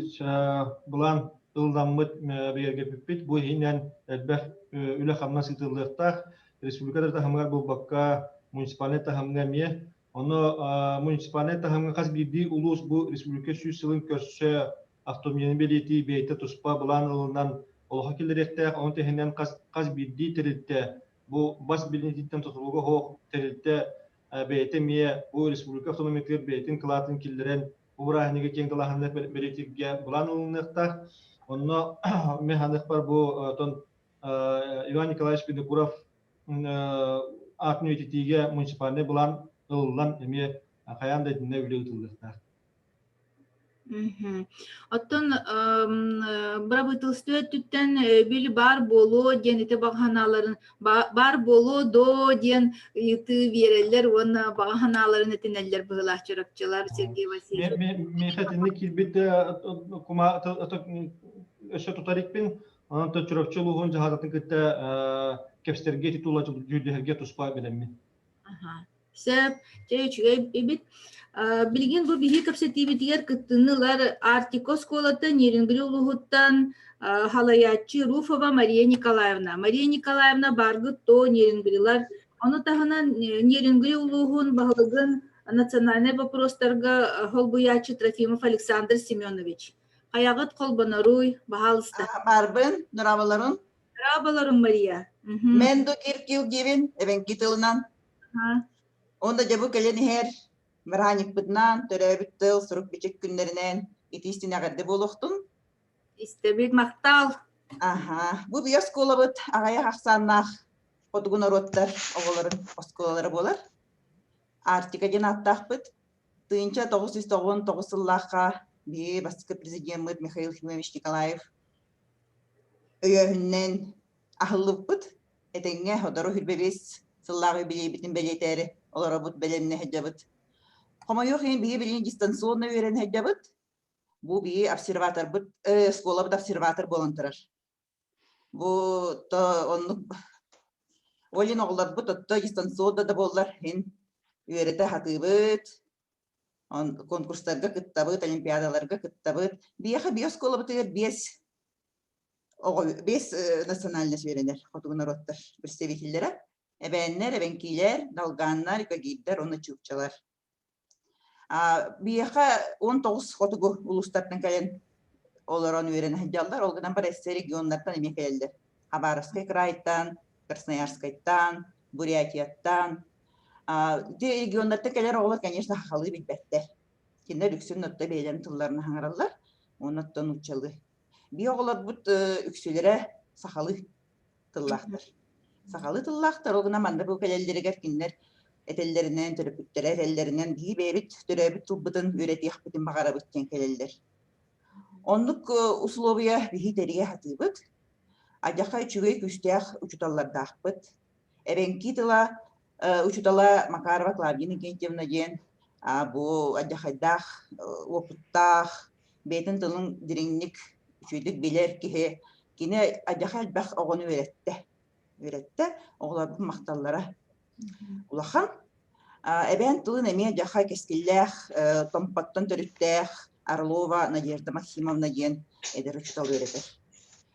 былаан ылламмыт бигэргэппиппит. Бу иһинэн элбэх үлэ-хамнас ыытыллыахтаах. Республика да таһымыгар буолбакка, муниципальнай таһымҥа эмиэ. Ону муниципальнай таһымҥа хас биирдии улуус бу республика сүүс сылын көрсө автономияны бэлиэтии бэйэтэ туспа былаан ылынан олоххо киллэриэхтээх. Ону тэһинэн хас биирдии тэрилтэ бу бас билиниититтэн тутулуга суох тэрилтэ бэйэтэ эмиэ бу республика автономиятыгар бэйэтин кылаатын киллэрэн бу бырааһынньыгы киэҥ далааһыннаах бэлиэтииргэ былаан ылыныахтаах. Онно мин ханыахпар бу отон Иван Николаевич Винокуров аатын үйэтитиигэ муниципальнай былаан ылыллан эмиэ хайаан да итиннэ үлэ ыытыллыахтаах. Оттон бырабыыталыстыба өттүттэн били баар буолуо диэн ити баҕа санааларын баар буолуо доо диэн ыйытыы биэрэллэр уонна баҕа санааларын этинэллэр быһыылаах чурапчылар Сергей Васильевич. Миэхэ итинник киирбит кума өссө тутар икпин онон Чурапчы улууһун дьаһалтатын кытта кэпсэтэргэ титула дьүүллэһэргэ туспа бэлэммин. Сөп, дьэ үчүгэй эбит. Билигин бу биһи кэпсэтиибитигэр кыттыыны ылар Арктика оскуолата Нерюнгри улууһуттан халайааччы Руфова Мария Николаевна. Мария Николаевна бааргыт то Нерюнгрилар. Ону таһынан Нерюнгри улууһун баһылыгын национальнай вопростарга холбуйааччы Трофимов Александр Семенович. Хайаҕыт холбоноруй, баһаалыста. Баарбын, нураваларын. Нураваларым Мария. Мен ду киркил диибин, эбэҥки тылынан. Онно дьэ бу кэлэн иһэр бырааһынньыкпытынан, төрөөбүт тыл, сурук-бичик күннэринэн итиистин эҕэрдэ буолуохтун. Истэбит махтал. Аха. Бу биир оскуолабыт аҕыйах ахсааннаах хотугу норуоттар оҕолорун оскуолалара буолар. Арктика диэн ааттаахпыт. 1999 сыллаахха биһиги бастакы президеммыт Михаил Ефимович Николаев өйөөһүнүнэн аһыллыбыппыт. Этэҥҥэ сотору 25 сыллааҕы юбилейбитин бэлиэтээри олоробут, бэлэмнэ сылдьабыт. Хомойуох иһин биһиги билигин дистанционно үөрэнэ сылдьабыт. Бу биһиги обсерваторбыт, оскуолабыт обсерватор буолан турар. Бу то оннук ол иһин оҕолорбут отто дистанционно да буоллар иһин үөрэтэ сатыыбыт, конкурстарга кыттабыт, олимпиадаларга кыттабыт. Биһиэхэ биэс оскуолабытыгар биэс оҕо биэс национальность үөрэнэр хотугу норуоттар представителлэрэ эбээннэр, эбэҥкиилэр, долганнар, икагирдэр уонна чукчалар. Биһиэхэ 19 хотугу улуустартан кэлэн олорон үөрэнэ сылдьаллар. Ол гынан баран эссе регионнартан эмиэ кэлэллэр. Хабаровскай крайтан, Красноярскайтан, Бурятияттан. Ити регионнартан кэлэр оҕолор, конечно, сахалыы билбэттэр. Кинилэр үксүн отто бэйэлэрин тылларын саҥараллар, уонна оттон нууччалыы. Биһи оҕолорбут үксүлэрэ сахалыы. тыллаахтар. Сахалыы тыллаахтар, ол гынан манна бу кэлэллэригэр кинилэр этэллэринэн, төрөппүттэрэ этэллэринэн биһи бэйэбит төрөөбүт тылбытын үөрэтиэхпитин баҕарабыт диэн кэлэллэр. Оннук условия биһи тэрийэ сатыыбыт. Адьаха үчүгэй күүстээх учууталлардаахпыт. Эбэҥки тыла учуутала Макарова Клавдия Иннокентьевна диэн бу адьахайдаах, уопуттаах, бэйэтин тылын дириҥник, үчүгэйдик билэр киһи. Кини адьаха элбэх оҕону үөрэттэ. Үөрэттэ, оҕолорбут махталлара улахан. Эбээн тылын эмиэ дьаха кэскиллээх, Томпоттон төрүттээх Орлова Надежда Максимовна диэн эдэр учуутал үөрэтэр.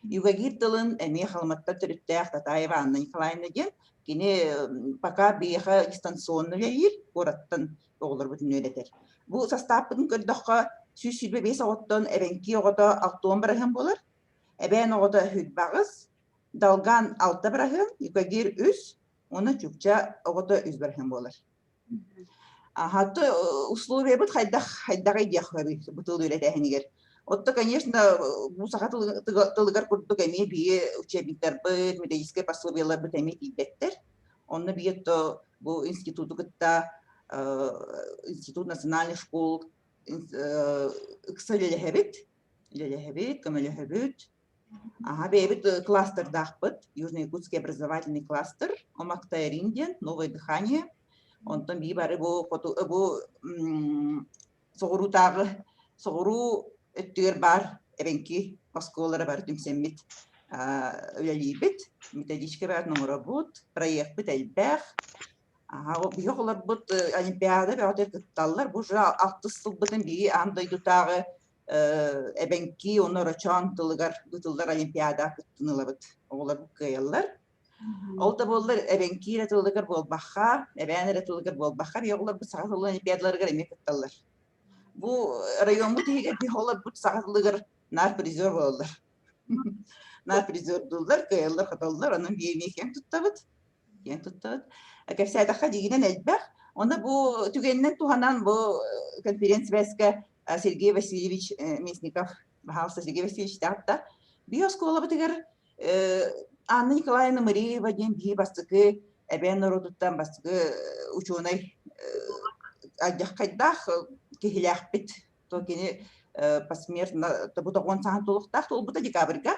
Югагир тылын эмиэ Халыматтан төрүттээх Татаева Анна Николаевна диэн кини пока биһиэхэ дистанционно үлэлиир, куораттан оҕолорбутун үөрэтэр. Бу састааппытын көрдөххө, 125 оҕоттон эбэҥки оҕото 60 бырыһыан буолар, эбээн оҕото 28, Долган 6 бырыһыан, Юкагир 3, уонна Чукча оҕото 3 бырыһыан буолар. Хатты условиябыт хайдах хайдаҕый диэх бу тыл үөрэтээһинигэр. Отто, конечно, бу саха тылыгар курдук эмиэ биһи учебниктарбыт, методическай пособиеларбыт эмиэ тиийбэттэр. Онно биһи то бу институту кытта институт национальных школ ыкса үлэлэһэбит, үлэлэһэбит, көмөлөһөбүт. Аха, бэйэбит кластердаахпыт, Южно-Якутский образовательный кластер, Омактайрин диэн, Новое дыхание. Онтон бии бары бу хоту бу соҕуруутааҕы соҕуруу өттүгэр баар эбэҥки оскуолалара бары түмсэммит үлэлиибит. Методичка баарын оҥоробут, проекпыт элбэх. Биһиги оҕолорбут олимпиада бөҕөтүгэр кытталлар. Бу уже алтыс сылбытын биһиги аан дойдутааҕы эбэҥки уонна орочоон тылыгар ыытыллар олимпиада кыттын ылабыт. Оҕолорбут кыайаллар. Ол да буоллар эбэҥки эрэ тылыгар буолбахха, эбээн эрэ тылыгар буолбахха, биһиги оҕолорбут саха тылын олимпиадаларыгар эмиэ кытталлар. Бу райоммут иһигэр биһиги оҕолорбут саха тылыгар наар призер буолаллар. Наар призердууллар, кыайаллар-хотоллор, онон биһиги эмиэ киэн туттабыт. Киэн туттабыт. Кэпсээтэххэ дьиҥинэн элбэх. Онно бу түгэнинэн туһанан бу конференц-связка Сергей Васильевич Местников, баһаалыста Сергей Васильевич таатта. Биһи оскуолабытыгар Анна Николаевна Мыреева диэн биһи бастакы эбээн норуотуттан бастакы учуонай алдьархайдаах киһилээхпит. То кини посмертно бу тоҕуон саҥа туолуохтаах туолбута декабрьга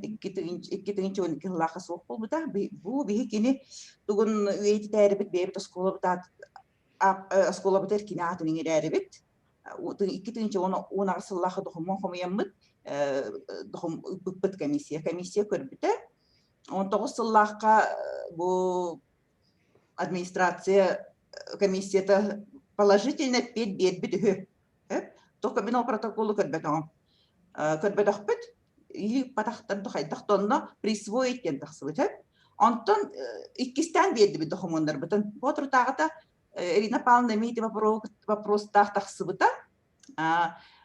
2 12 сыллаахха суох буолбута. Бу биһи кини тугун үйэтитээрибит бэйэбит оскуолабыт оскуолабытыгар кини аатын иҥэрээрибит. 2018 сыллаахха докумуон хомуйаммыт ыыппыппыт комиссия. Комиссия көрбүтэ. 19 сыллаахха бу администрация комиссията положительно эппиэт биэрбит үһү. Только мин ол протоколу көрбөтөҕүм. Көрбөтөхпүт. Или патахтар хайдах тонно присвоить диэн тахсыбыт. Онтон иккистээн биэрдибит докумуоннарбытын. Боотурутааҕыта Ирина Павловна эмиэ ити вопростаах тахсыбыта.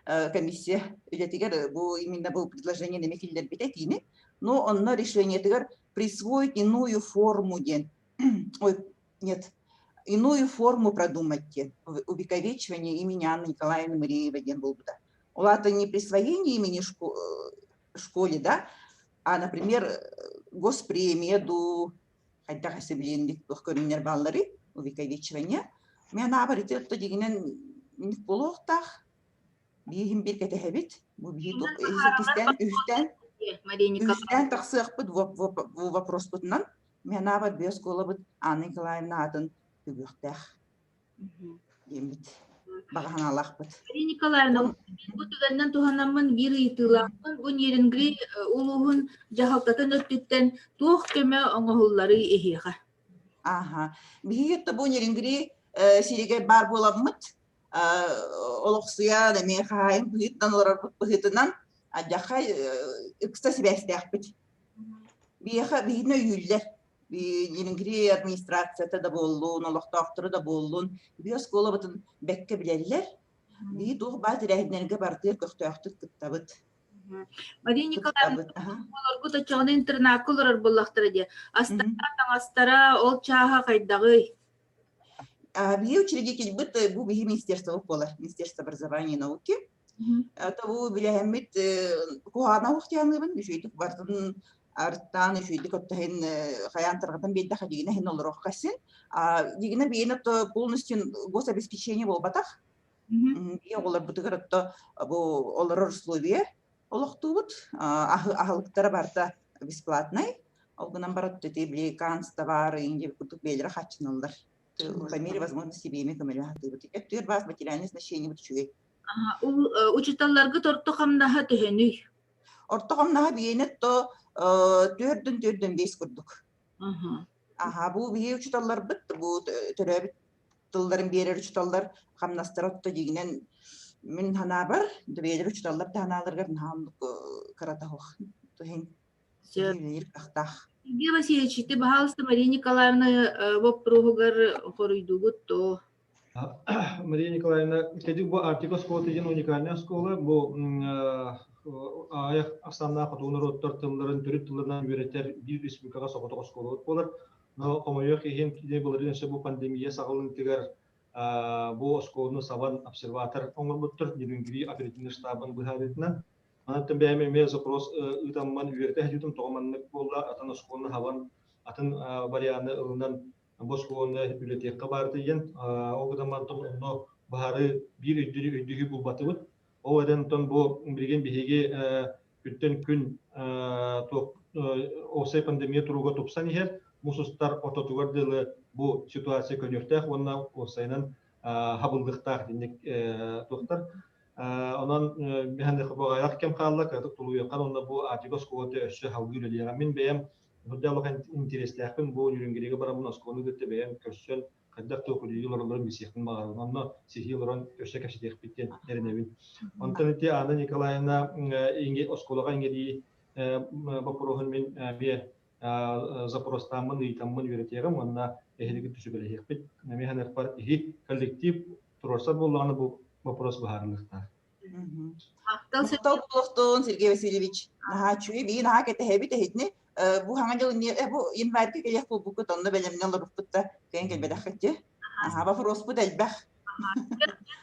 Комиссия үлэтигэр бу именно бу предложение эмиэ киллэрбитэ этиини. Но онно решениетыгар присвоить иную форму диэн. Ой, нет, иную форму продумать диэн. Увековечивание имени Анны Николаевны Мыреевой диэн буолбута. Ол аата не присвоение имени школе, да, а, например, госпремия дуу, хайдах эсэбилиэнник туох көрүҥнэр баалларый увековечивание. Мен аабар ити отто дьигинэн миник буолуохтаах. Бииһин биир кэтэһэбит. Бу биһи иккистээн, үһүстээн, үһүстээн тахсыахпыт бу вопроспутунан. Мен аабар биэс оскуолабыт Анна Николаевна аатын үгүөхтээх диэммит баҕа санаалаахпыт. Мария Николаевна, бу түгэннэн туһанаммын биир ыйытыылаахпын. Бу Нерюнгри улууһун дьаһалтатын өттүттэн туох көмө оҥоһулларый эһиэхэ? Аха. Биһиги бу Нерюнгри сиригэр баар буоламмыт, олохсуйан эмиэ хаһаайын быһыытынан олорорбут быһыытынан адьахай ыкса сибээстээхпит. Биһиэхэ биһигини өйүүллэр. Нерюнгри администрацията да буоллун, олохтоохторо да буоллун, биһи оскуолабытын бэккэ билэллэр. Биһи туох баар тэрээһиннэргэ барытыгар көхтөөхтүк кыттабыт. Мария Николаевна, оҕолоргут оччоҕуна интернакка олорор буоллахтара дии. Астара, таҥастара, ол чааһа хайдаҕый? Биһи учредительбыт бу биһи министерство буолар, Министерство образования и науки. Табу билэһэммит куһаана уохтианыыбын, үчүгэйдик бартын. Арыттаан үчүйдүк оттоһин хайаан тарҕатан биэрдэхэ дигинэ иһин олоруохха син. Дигинэ биэн отто полностью гособеспечение буолбатах. Бии оҕолорбутугар отто бу олорор условие олохтуубут. Аһылыктара барыта бесплатнай. Ол гынан баран ити били канцтовары инде курдук бээлэрэ хаччыналлар. По мере возможности биэми көмөлөһө сатыыбыт. Өттүгэр баас материальное значение үчүгэй. Учуталларгыт орто хамнаһа төһөнүй? Орто хамнаһа биэнэ то түөрдүн түөрдүн бес курдук. Аха, бу биһи учуталларбыт, бу төрөөбүт тылларын биэрэр учуталлар хамнастара отто дигинен мин ханаабар, бэйэлэр учуталлар да ханааларыгар наһаа оннук кырата суох. Туһин кахтаах. Сергей Васильевич, ты, пожалуйста, Мария Николаевна вопроһугар хоруйдугут то. Мария Николаевна, кэдик бу Арктика оскуолата диэн уникальнай оскуола. Бу аҕыйах ахсааннаах хотугу норуоттар тылларын төрүт тылларынан үөрэтэр биир республикаҕа соҕотох оскуолабыт буолар. Но хомойуох иһин, кини былырыын өссө бу пандемия саҕаланыытыгар бу оскуоланы сабан обсерватор оҥорбуттар Нерюнгри оперативнай штабын быһаарыытынан. Манаттан бэйэм эмиэ запрос ыытаммын үөрэтэ сылдьыбытым тоҕо маннык буолла, атын оскуоланы хабан, атын варианы ылынан бу оскуоланы үлэтиэххэ баар диэн. Ол гынан мантан онно баһары биир өйдүүрү өйдүүһү булбатыбыт. Ол эрэн онтон бу билигин биһиги күнтэн күн туох уопсай пандемия туруга тупсан иһэр, муус устар ортотугар дылы бу ситуация көнүөхтээх уонна уопсайынан хабыллыахтаах динник туохтар. Онон баҕайах кэм хаалла, кыратык тулуйуоххан уонна бу Артика оскуолата өссө салгыы үлэлиэҕэ. Мин бэйэм Нурдалахан интэриэстээхпин бу Ньүрүнгиригэ бараммын оскуоланы кытта бэйэм көрсөн хайдах туох үлэлии олороллорун билсиэхпин баҕарабын. Онно сиһии олорон өссө кэпсэтиэхпит диэн эрэнэбин. Онтон ити Анна Николаевна оскуолаҕа иҥэрии боппуруоһун мин эмиэ запростааммын, ыйытаммын үөрэтиэҕим уонна эһиги сүбэлэһиэхпит. Эмиэ саныахпар иһи коллектив туруорсар буоллаҕына бу вопрос быһаарыллыахтаах. Махтал буолуохтун, Сергей Васильевич. Наһаа үчүгэй, биһиги наһаа кэтэһэбит эһитини. Бу хаҥа дьыл бу январьга кэлиэх буолбуккут, онно бэлэмнэ олорбуппут да, кэлэн кэлбэтэххит дии. Аһаа, вопроспут элбэх.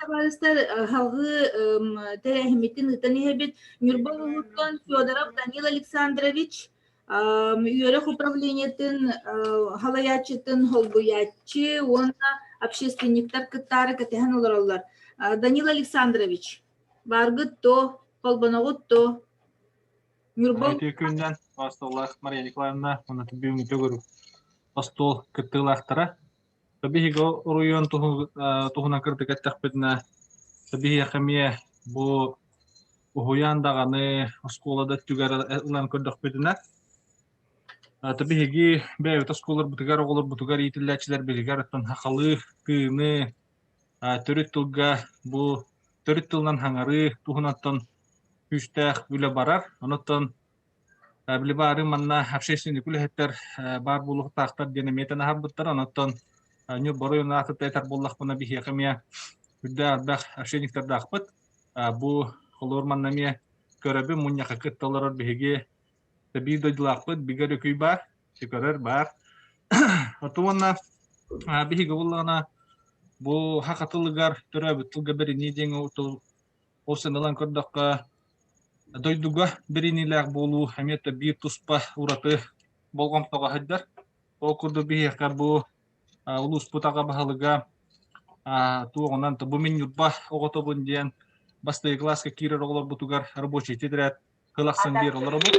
Табаарыстар, салгыы тэрээһиммитин ыытан иһэбит. Ньурба улууһуттан Федоров Данил Александрович, үөрэх управлениетын халайааччытын холбуйааччы уонна общественниктар кыттаары кэтэһэн олороллор. Данил Александрович, бааргыт то, холбоноҕут то? Ньурба Үтүө күнүнэн остуоллаах Мария Николаевна уонна бүгүҥҥү төгүрүк остуол кыттыылаахтара. Биһиги оройуон туһунан кырдык эттэхпитинэ, биһиэхэ эмиэ бу уһуйаан даҕаны оскуола да өттүгэр ылан көрдөхпүтүнэ, биһиги бэйэбит оскуолаларбытыгар, оҕолорбутугар иитиллээччилэрбитигэр оттон сахалыы тыыны, төрүт тылга бу төрүт тылынан хаҥарыы туһунан күүстээх үлэ барар. Онуттан били баары манна общественный үлэһиттэр баар буолуохтаахтар диэн эмиэ аһарбыттар. Онуттан Ньурба оройуонун аатыттан этэр буоллахпына биһиэхэ эмиэ үрдээх элбэх общественниктардаахпыт. Бу холобур манна эмиэ көрөбүн мунньахха кытта олорор биһиги биир дойдулаахпыт Бигэр Өкүй баар, көрөр баар. Оту уонна биһиги буоллаҕына бу саха тылыгар төрөөбүт тылга бэринии диэн ол сыаналаан көрдөххө дойдуга бэриниилээх буолуу эмиэ да биир туспа ураты болҕомтоҕо сылдьар. Ол курдук биһиэхэ бу улууспут аҕа баһылыга туоҕунан бу мин Ньурба оҕотобун диэн бастакы кылааска киирэр оҕолорбутугар рабочий тетрадь сыл ахсын биэр олоробут.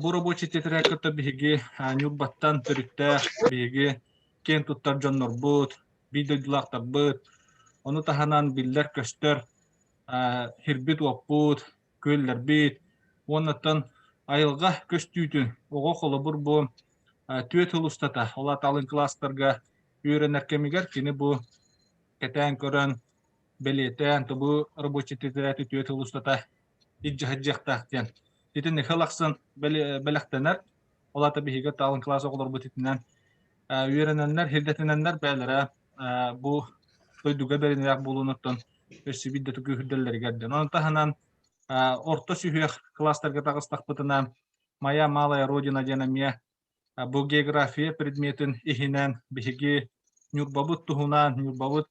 Бу рабочий тетрадь кытта биһиги Ньурбаттан төрүттээх биһиги киэн туттар дьоннорбут, биир дойдулаахтарбыт, ону таһынан биллэр-көстөр сирбит-уоппут, күөллэрбит уоннаттан айылҕа көстүүтүн оҕо холобур бу түөрт сыл устата, ол аата алын кылаастарга үөрэнэр кэмигэр кини бу кэтээн көрөн, бэлиэтээн, бу рабочий тетрадь түөрт сыл устата илдьэ сылдьыахтаах диэн. Итини сыл ахсын бэлэхтэнэр. Ол аата биһиги алын кылаас оҕолорбут итинэн үөрэнэннэр, сирдэтинэннэр бэйэлэрэ бу дойдуга бэринилээх буолуунуттан өссө биирдэ күүһүрдэллэригэр диэн. Ону таһынан орто сүһүөх кылаастарга таҕыстахпытына «Моя малая родина» диэн эмиэ бу география предметин иһинэн биһиги Ньурбабыт туһунан, Ньурбабыт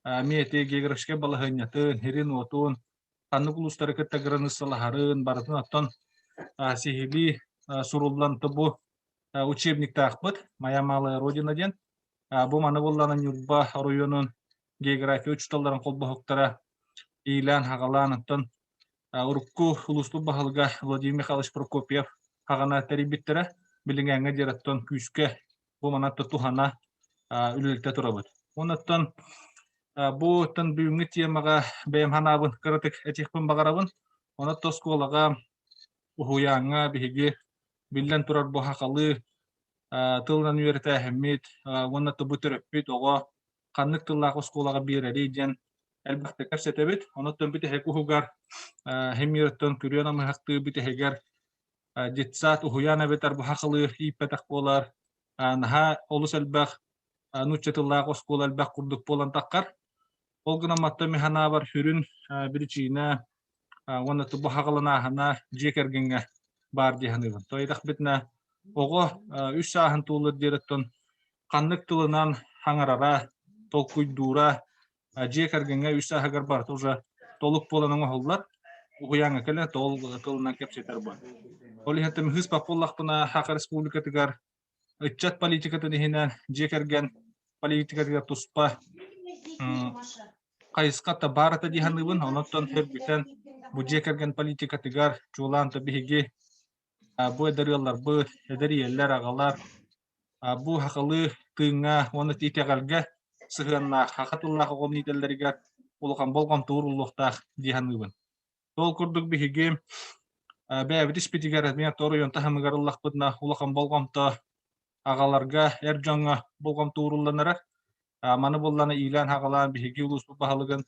эмиэ ити географическай балаһыанньатын, сирин-уотун, ханнык улуустары кытта кыраныыссалаһарын барытын оттон сиһилии суруллан бу учебниктаахпыт «Моя малая родина» диэн. Бу маны буоллаҕына Ньурба оройуонун география учууталларын холбоһуктара иилээн-хаҕалаан, оттон урукку улууспут баһылыга Владимир Михайлович Прокопьев хаҕана тэрийбиттэрэ. Билиҥҥээҥҥэ диэри оттон күүскэ бу манатта туһана үлэлэтэ турабыт. Онуттан бу оттон бүгүҥҥү темаҕа бэйэм санаабын кыратык этиэхпин баҕарабын. Онон оскуолаҕа, уһуйааҥҥа биһиги биллэн турар бу сахалыы тылынан үөрэтээһиммит уонна бу төрөппүт оҕо ханнык тыллаах оскуолаҕа биэрэрий диэн элбэхтик кэпсэтэбит. Онуттан бүтэһик уһугар химияттан күрүө намыһахтыы бүтэһигэр детсад уһуйаан эбэтэр бу сахалыы ииппэтэх буолар наһаа олус элбэх нуучча тыллаах оскуола элбэх курдук буолан таххар. Ол гынан матта мин санаабар сүрүн биричиинэ уонна бу хаҕыланааһына дьиэ кэргэҥҥэ баар дии саныыбын. Тоойдохпутуна оҕо үс сааһын туолар диэрэттэн ханнык тылынан хаҥарара, толкуйдуура дьиэ кэргэҥҥэ үс сааһыгар барыта уже толук буолан оҥоһуллар. Уһуйааҥҥа кэлэн тол тылынан кэпсэтэр буолар. Ол иһин хыыспат буоллахпына Саха Республикатыгар ыччат политикатын иһинэн дьиэ кэргэн политикатыгар туспа хайысхата баар этэ дии саныыбын. Онон сөргүтэн бу дьиэ кэргэн политикатыгар чуолаан то биһиги бу эдэр ыалларбыт, эдэр ийэлэр, аҕалар бу сахалыы тыыҥҥа уонна итэҕэлгэ сыһыаннаах саха тыллаах оҕону иитэллэригэр улахан болҕомто ууруллуохтаах дии саныыбын. Ол курдук биһиги бэйэбит испитигэр эмиэ оройуон таһымыгар ыллахпытына улахан болҕомто аҕаларга, эр дьоҥҥо болҕомто уурулланара. Маны буоллаҕына иилээн-хаҕалаан биһиги улууспут баһылыгын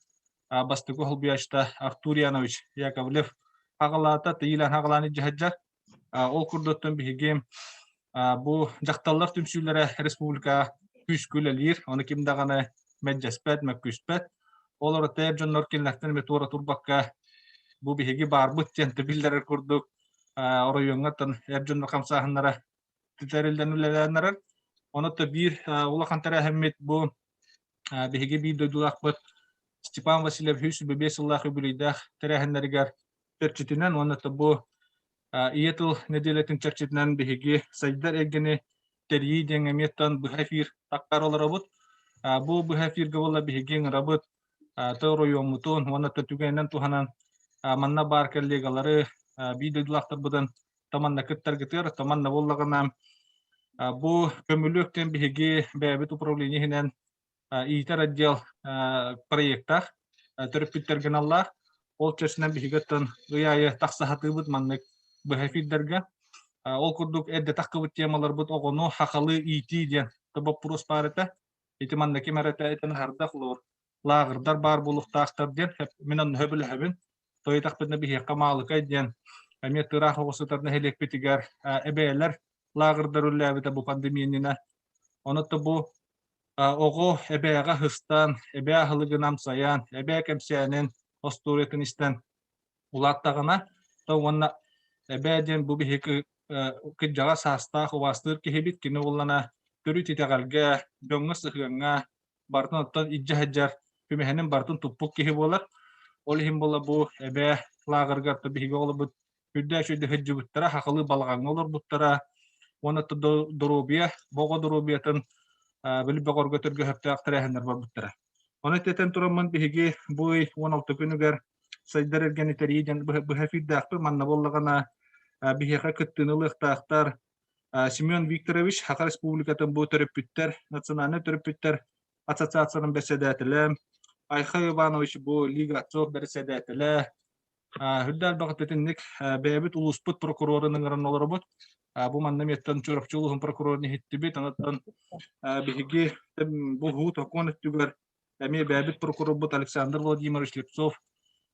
бастакы солбуйааччыта Артур Янович Яковлев аҕалаата, иилээн-хаҕалаан илдьэ сылдьар. Ол курдуктан биһиги бу дьахталлар түмсүүлэрэ республика күүскэ үлэлиир, ону ким даҕаны мэлдьэспэт, мөккүспэт. Ол орото эр дьоннор кинилэртэн эмиэ туора турбакка бу биһиги баарбыт диэн биллэрэр курдук оройуоҥҥа эр дьоннор хамсааһыннара тэриллэн үлэлээн эрэр. Онон биир улахан тэрээһиммит бу биһиги биир дойдулаахпыт Степан Васильев 125 сыллаах үбүлүйдээх тэрээһиннэригэр чэрчитинэн уонна бу Ийэ тыл нэдиэлэтин чэрчитинэн биһиги сайдар эйгэни тэрийии диэн эмиэттэн быһа эфир таххар олоробут. Бу быһа эфиргэ буолла биһиги ыҥырабыт ты оройуоммутун уонна түгэнинэн туһанан манна баар коллегалары биир дойдулаахтарбытын таманна кыттаргытыгар таманна буоллаҕына бу көмүлүөк диэн биһиги бэйэбит управление иһинэн иитэр отдел проектаах төрөппүттэргэ аналлаах. Ол чэрчинэн биһиги оттон ый аайы тахса сатыыбыт маннык быһа эфирдэргэ. Ол курдук эрдэ таххыбыт темаларбыт оҕону хахалы иитии диэн боппуруос баар этэ. Ити манна ким эрэ этэн аһардах олор лааҕырдар баар буолуохтаахтар диэн мин онно сөбүлэһэбин. Тойтахпытына биһиэхэ Маалыкай диэн эмиэ тыраах оҕо сытар нэһилиэкпитигэр эбээлэр лааҕырдар үлэлээбитэ бу пандемия иннинэ. Онон бу Оҕо эбээҕэ сыстан, эбээ аһылыгын амсайан, эбээ кэпсээнин, остуоруйатын истэн улааттаҕына, то уонна эбээ диэн бу биһиги кырдьаҕас саастаах убаастыыр киһибит, кини уоллана төрүт итэҕэлгэ, дьоҥҥо сыһыаҥҥа барытын оттон илдьэ сылдьар, түмэһинин барытын туппут киһи буолар. Ол иһин буола бу эбээ лааҕырыгар биһиги оҕолорбут үрдэ үчүгэйдик сылдьыбыттара, хахылыы балаҕаҥҥа олорбуттара уонна доруобуйа, оҕо доруобуйатын били бөҕөргөтөргө сөптөөх тэрээһиннэр барбыттара. Ону этэн тураммын биһиги бу ый 16 күнүгэр сайдар эргэни тэрийии диэн быһа эфирдээхпит. Манна буоллаҕына биһиэхэ кыттыыны ылыахтаахтар Семен Викторович, Саха Республикатын бу төрөппүттэр, национальнай төрөппүттэр ассоциацияларын бэрэссэдээтэлэ, Айха Иванович бу Лига отцов бэрэссэдээтэлэ, Үрдэ элбэх итинник бэйэбит улууспут прокурорун ыҥыран олоробут. Бу манна миэттэн Чурапчы улууһун прокурорун иһиттибит. Онон биһиги бу уһуу токуон өттүгэр эмиэ бэйэбит прокурорбут Александр Владимирович Слепцов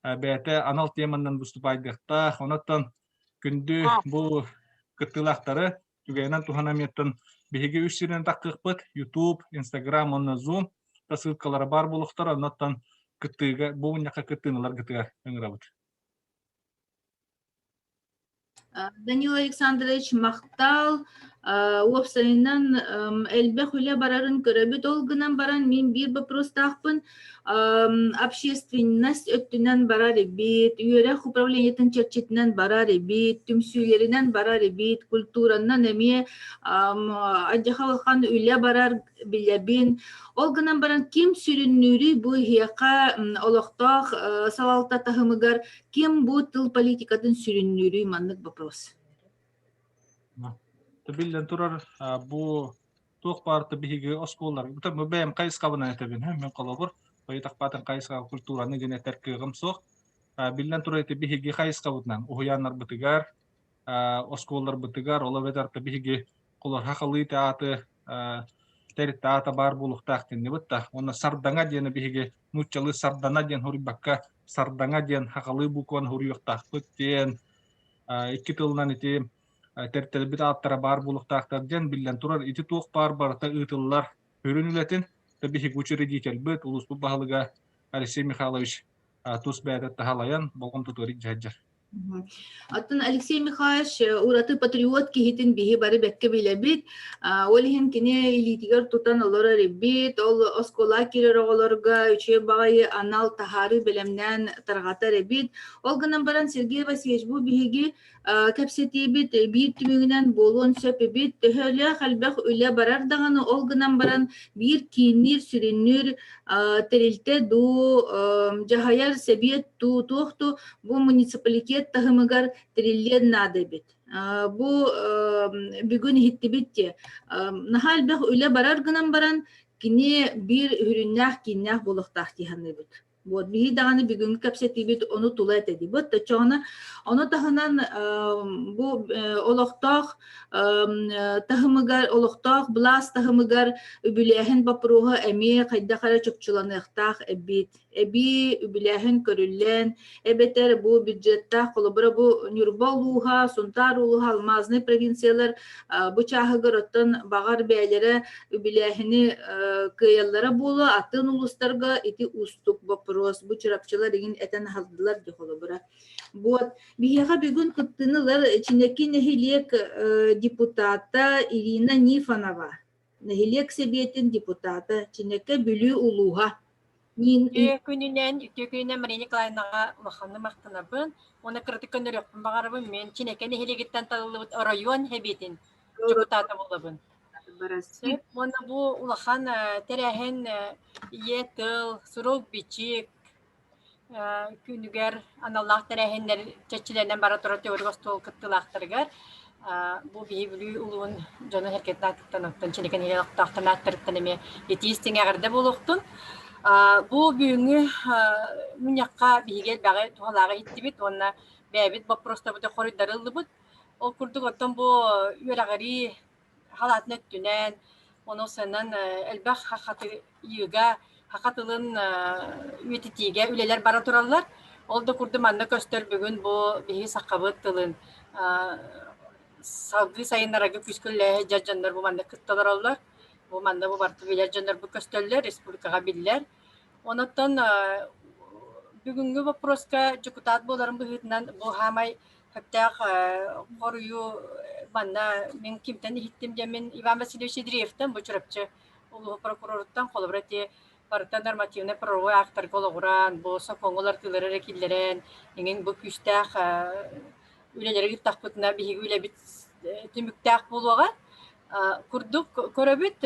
бэйэтэ анал теманан выступайдыахтаах. Онон күндү бу кыттыылаахтары түгэнинэн туһанан миэттэн биһиги үс сиринэн таххыахпыт YouTube, Instagram уонна Zoom ссылкалара баар буолуохтара. Оннуттан кыттыыга бу мунньахха кыттыыналаргытыгар ыҥырабыт. Данила Александрович махтал. Уопсайынан элбэх үлэ барарын көрөбүт. Ол гынан баран мин биир боппуруостаахпын. Общественность өттүнэн барар эбит, үөрэх управлениетын чэрчитинэн барар эбит, түмсүүлэринэн барар эбит, культуранан эмиэ алдьархай улахан үлэ барар билэбин. Ол гынан баран ким сүрүннүүрүй бу иһиэхэ олохтоох салалта таһымыгар ким бу тыл политикатын сүрүннүүрүй маннык вопрос. Биллэн турар, бу туох баарта биһиги оскуолалар, бэйэм хайысхабынан этэбин, мен холобур, байытахпаатын хайысха культураны гын этэр кыаҕым суох. Биллэн турар, ити биһиги хайысхабытынан уһуйааннарбытыгар, оскуолаларбытыгар, ол эбэтэр биһиги холор хахалыы театры тэрилтэ аата баар буолуохтаах диэннибит да. Уонна сардаҥа диэни биһиги нууччалыы сардана диэн хоруйбакка сардаҥа диэн хахалыы букваны хоруйуохтаахпыт диэн икки тылынан ити тэрилтэлэрбит ааттара баар буолуохтаахтар диэн биллэн турар. Ити туох баар барыта ыытыллар сүрүн үлэтин биһиги учредительбыт, улууспут баһылыга Алексей Михайлович тус бэйэтэ таһалайан болҕомтотугар дьаһайдьар. Оттон Алексей Михайлович ураты патриот киһитин биһи бары бэккэ билэбит. Ол иһин кини илиитигэр тутан олорор эбит. Ол оскуола киирэр оҕолорго үчүгэй баҕайы анал таһаарыы бэлэмнээн тарҕатар эбит. Ол гынан баран Сергей Васильевич бу биһиги кэпсэтиибит биир түмүгүнэн буолуон сөп эбит. Төһөлөөх элбэх үлэ барар даҕаны ол гынан баран биир киинниир, сүрүннүүр тэрилтэ дуу, дьаһайар сэбиэт дуу, туох дуу бу муниципалитет таһымыгар тэриллиэн наада эбит. Бу бүгүн иһиттибит дии. Наһаа элбэх үлэ барар гынан баран кини биир үрүннээх кииннээх буолуохтаах дии саныыбыт. Вот биһи даҕаны бүгүҥҥү кэпсэтиибит ону тула этэ дии. Оччоҕуна ону таһынан бу олохтоох таһымыгар, олохтоох былаас таһымыгар үбүлээһин боппуруоһа эмиэ хайдах эрэ чопчуланыахтаах эбит. Эбии үбүлээһин көрүллэн, эбэтэр бу бюджеттаах, холобура бу Ньурба улууһа, Сунтаар улууһа, Алмазный провинциялар бу чааһыгар оттон баҕар бэйэлэрэ үбүлээһини кыайаллара буолуо, атын улуустарга ити уустук боппуруос. Бу чурапчылар игин этэн аһалдылар дии холобура. Вот биһиэхэ бүгүн кыттыыны ылар Чинэки нэһилиэк депутата Ирина Нифонова, нэһилиэк сэбиэтин депутата, Чинэкэ Бүлүү улууһа. Үтүө күнүнэн, үтүө күнүнэн Мария Николаевнаҕа улаханнык махтанабын уонна кыратык көннөрүөхпүн баҕарабын. Мин Чинэкэ нэһилиэгиттэн талыллыбыт оройуон сэбиэтин дьокутаата буолабын. Уонна бу улахан тэрээһин ийэ тыл, сурук-бичик күнүгэр аналлаах тэрээһиннэр чэрчилэринэн бара турар төгүрүк остуол кыттыылаахтарыгар бу биһи Бүлүү улуун дьоно-сэргэтин аатыттан оттон Чинэкэ нэһилиэк олохтоохторун ааттарыттан эмиэ итии-истиҥ эҕэрдэ буолуохтун. Бу бүгүҥҥү мунньахха биһиги элбэҕи туһалааҕы иһиттибит уонна бэйэбит боппуруостарбытын хоруйдары ыллыбыт. Ол курдук оттон бу үөрэҕирии халаатын өттүнэн, ону сыанан элбэх хахатыйыыга, саха тылын үйэтитиигэ үлэлэр бара тураллар. Ол да курдук манна көстөр бүгүн бу биһиги сахабыт тылын салгыы сайыннарарга күүскэ үлэлэһэ сылдьар дьоннор бу манна кытта олороллор. Бу манна бу барыта билэр дьоннор бу көстөллөр, республикаҕа биллэр. Онон бүгүҥҥү боппуруоска дьокутаат буоларым быһыытынан бу саамай сөптөөх хоруйу манна мин кимтэн иһиттим диэммин Иван Васильевич Ядреевтан бу Чурапчы улууһу прокуроруттан холобура ити барыта нормативнай правовой актарга олоҕуран бу сокуоҥҥа уларытыылары эрэ киллэрэн иҥин бу күүстээх үлэлэри ыыттахпытына биһиги үлэбит түмүктээх буолуоҕа курдук көрөбүт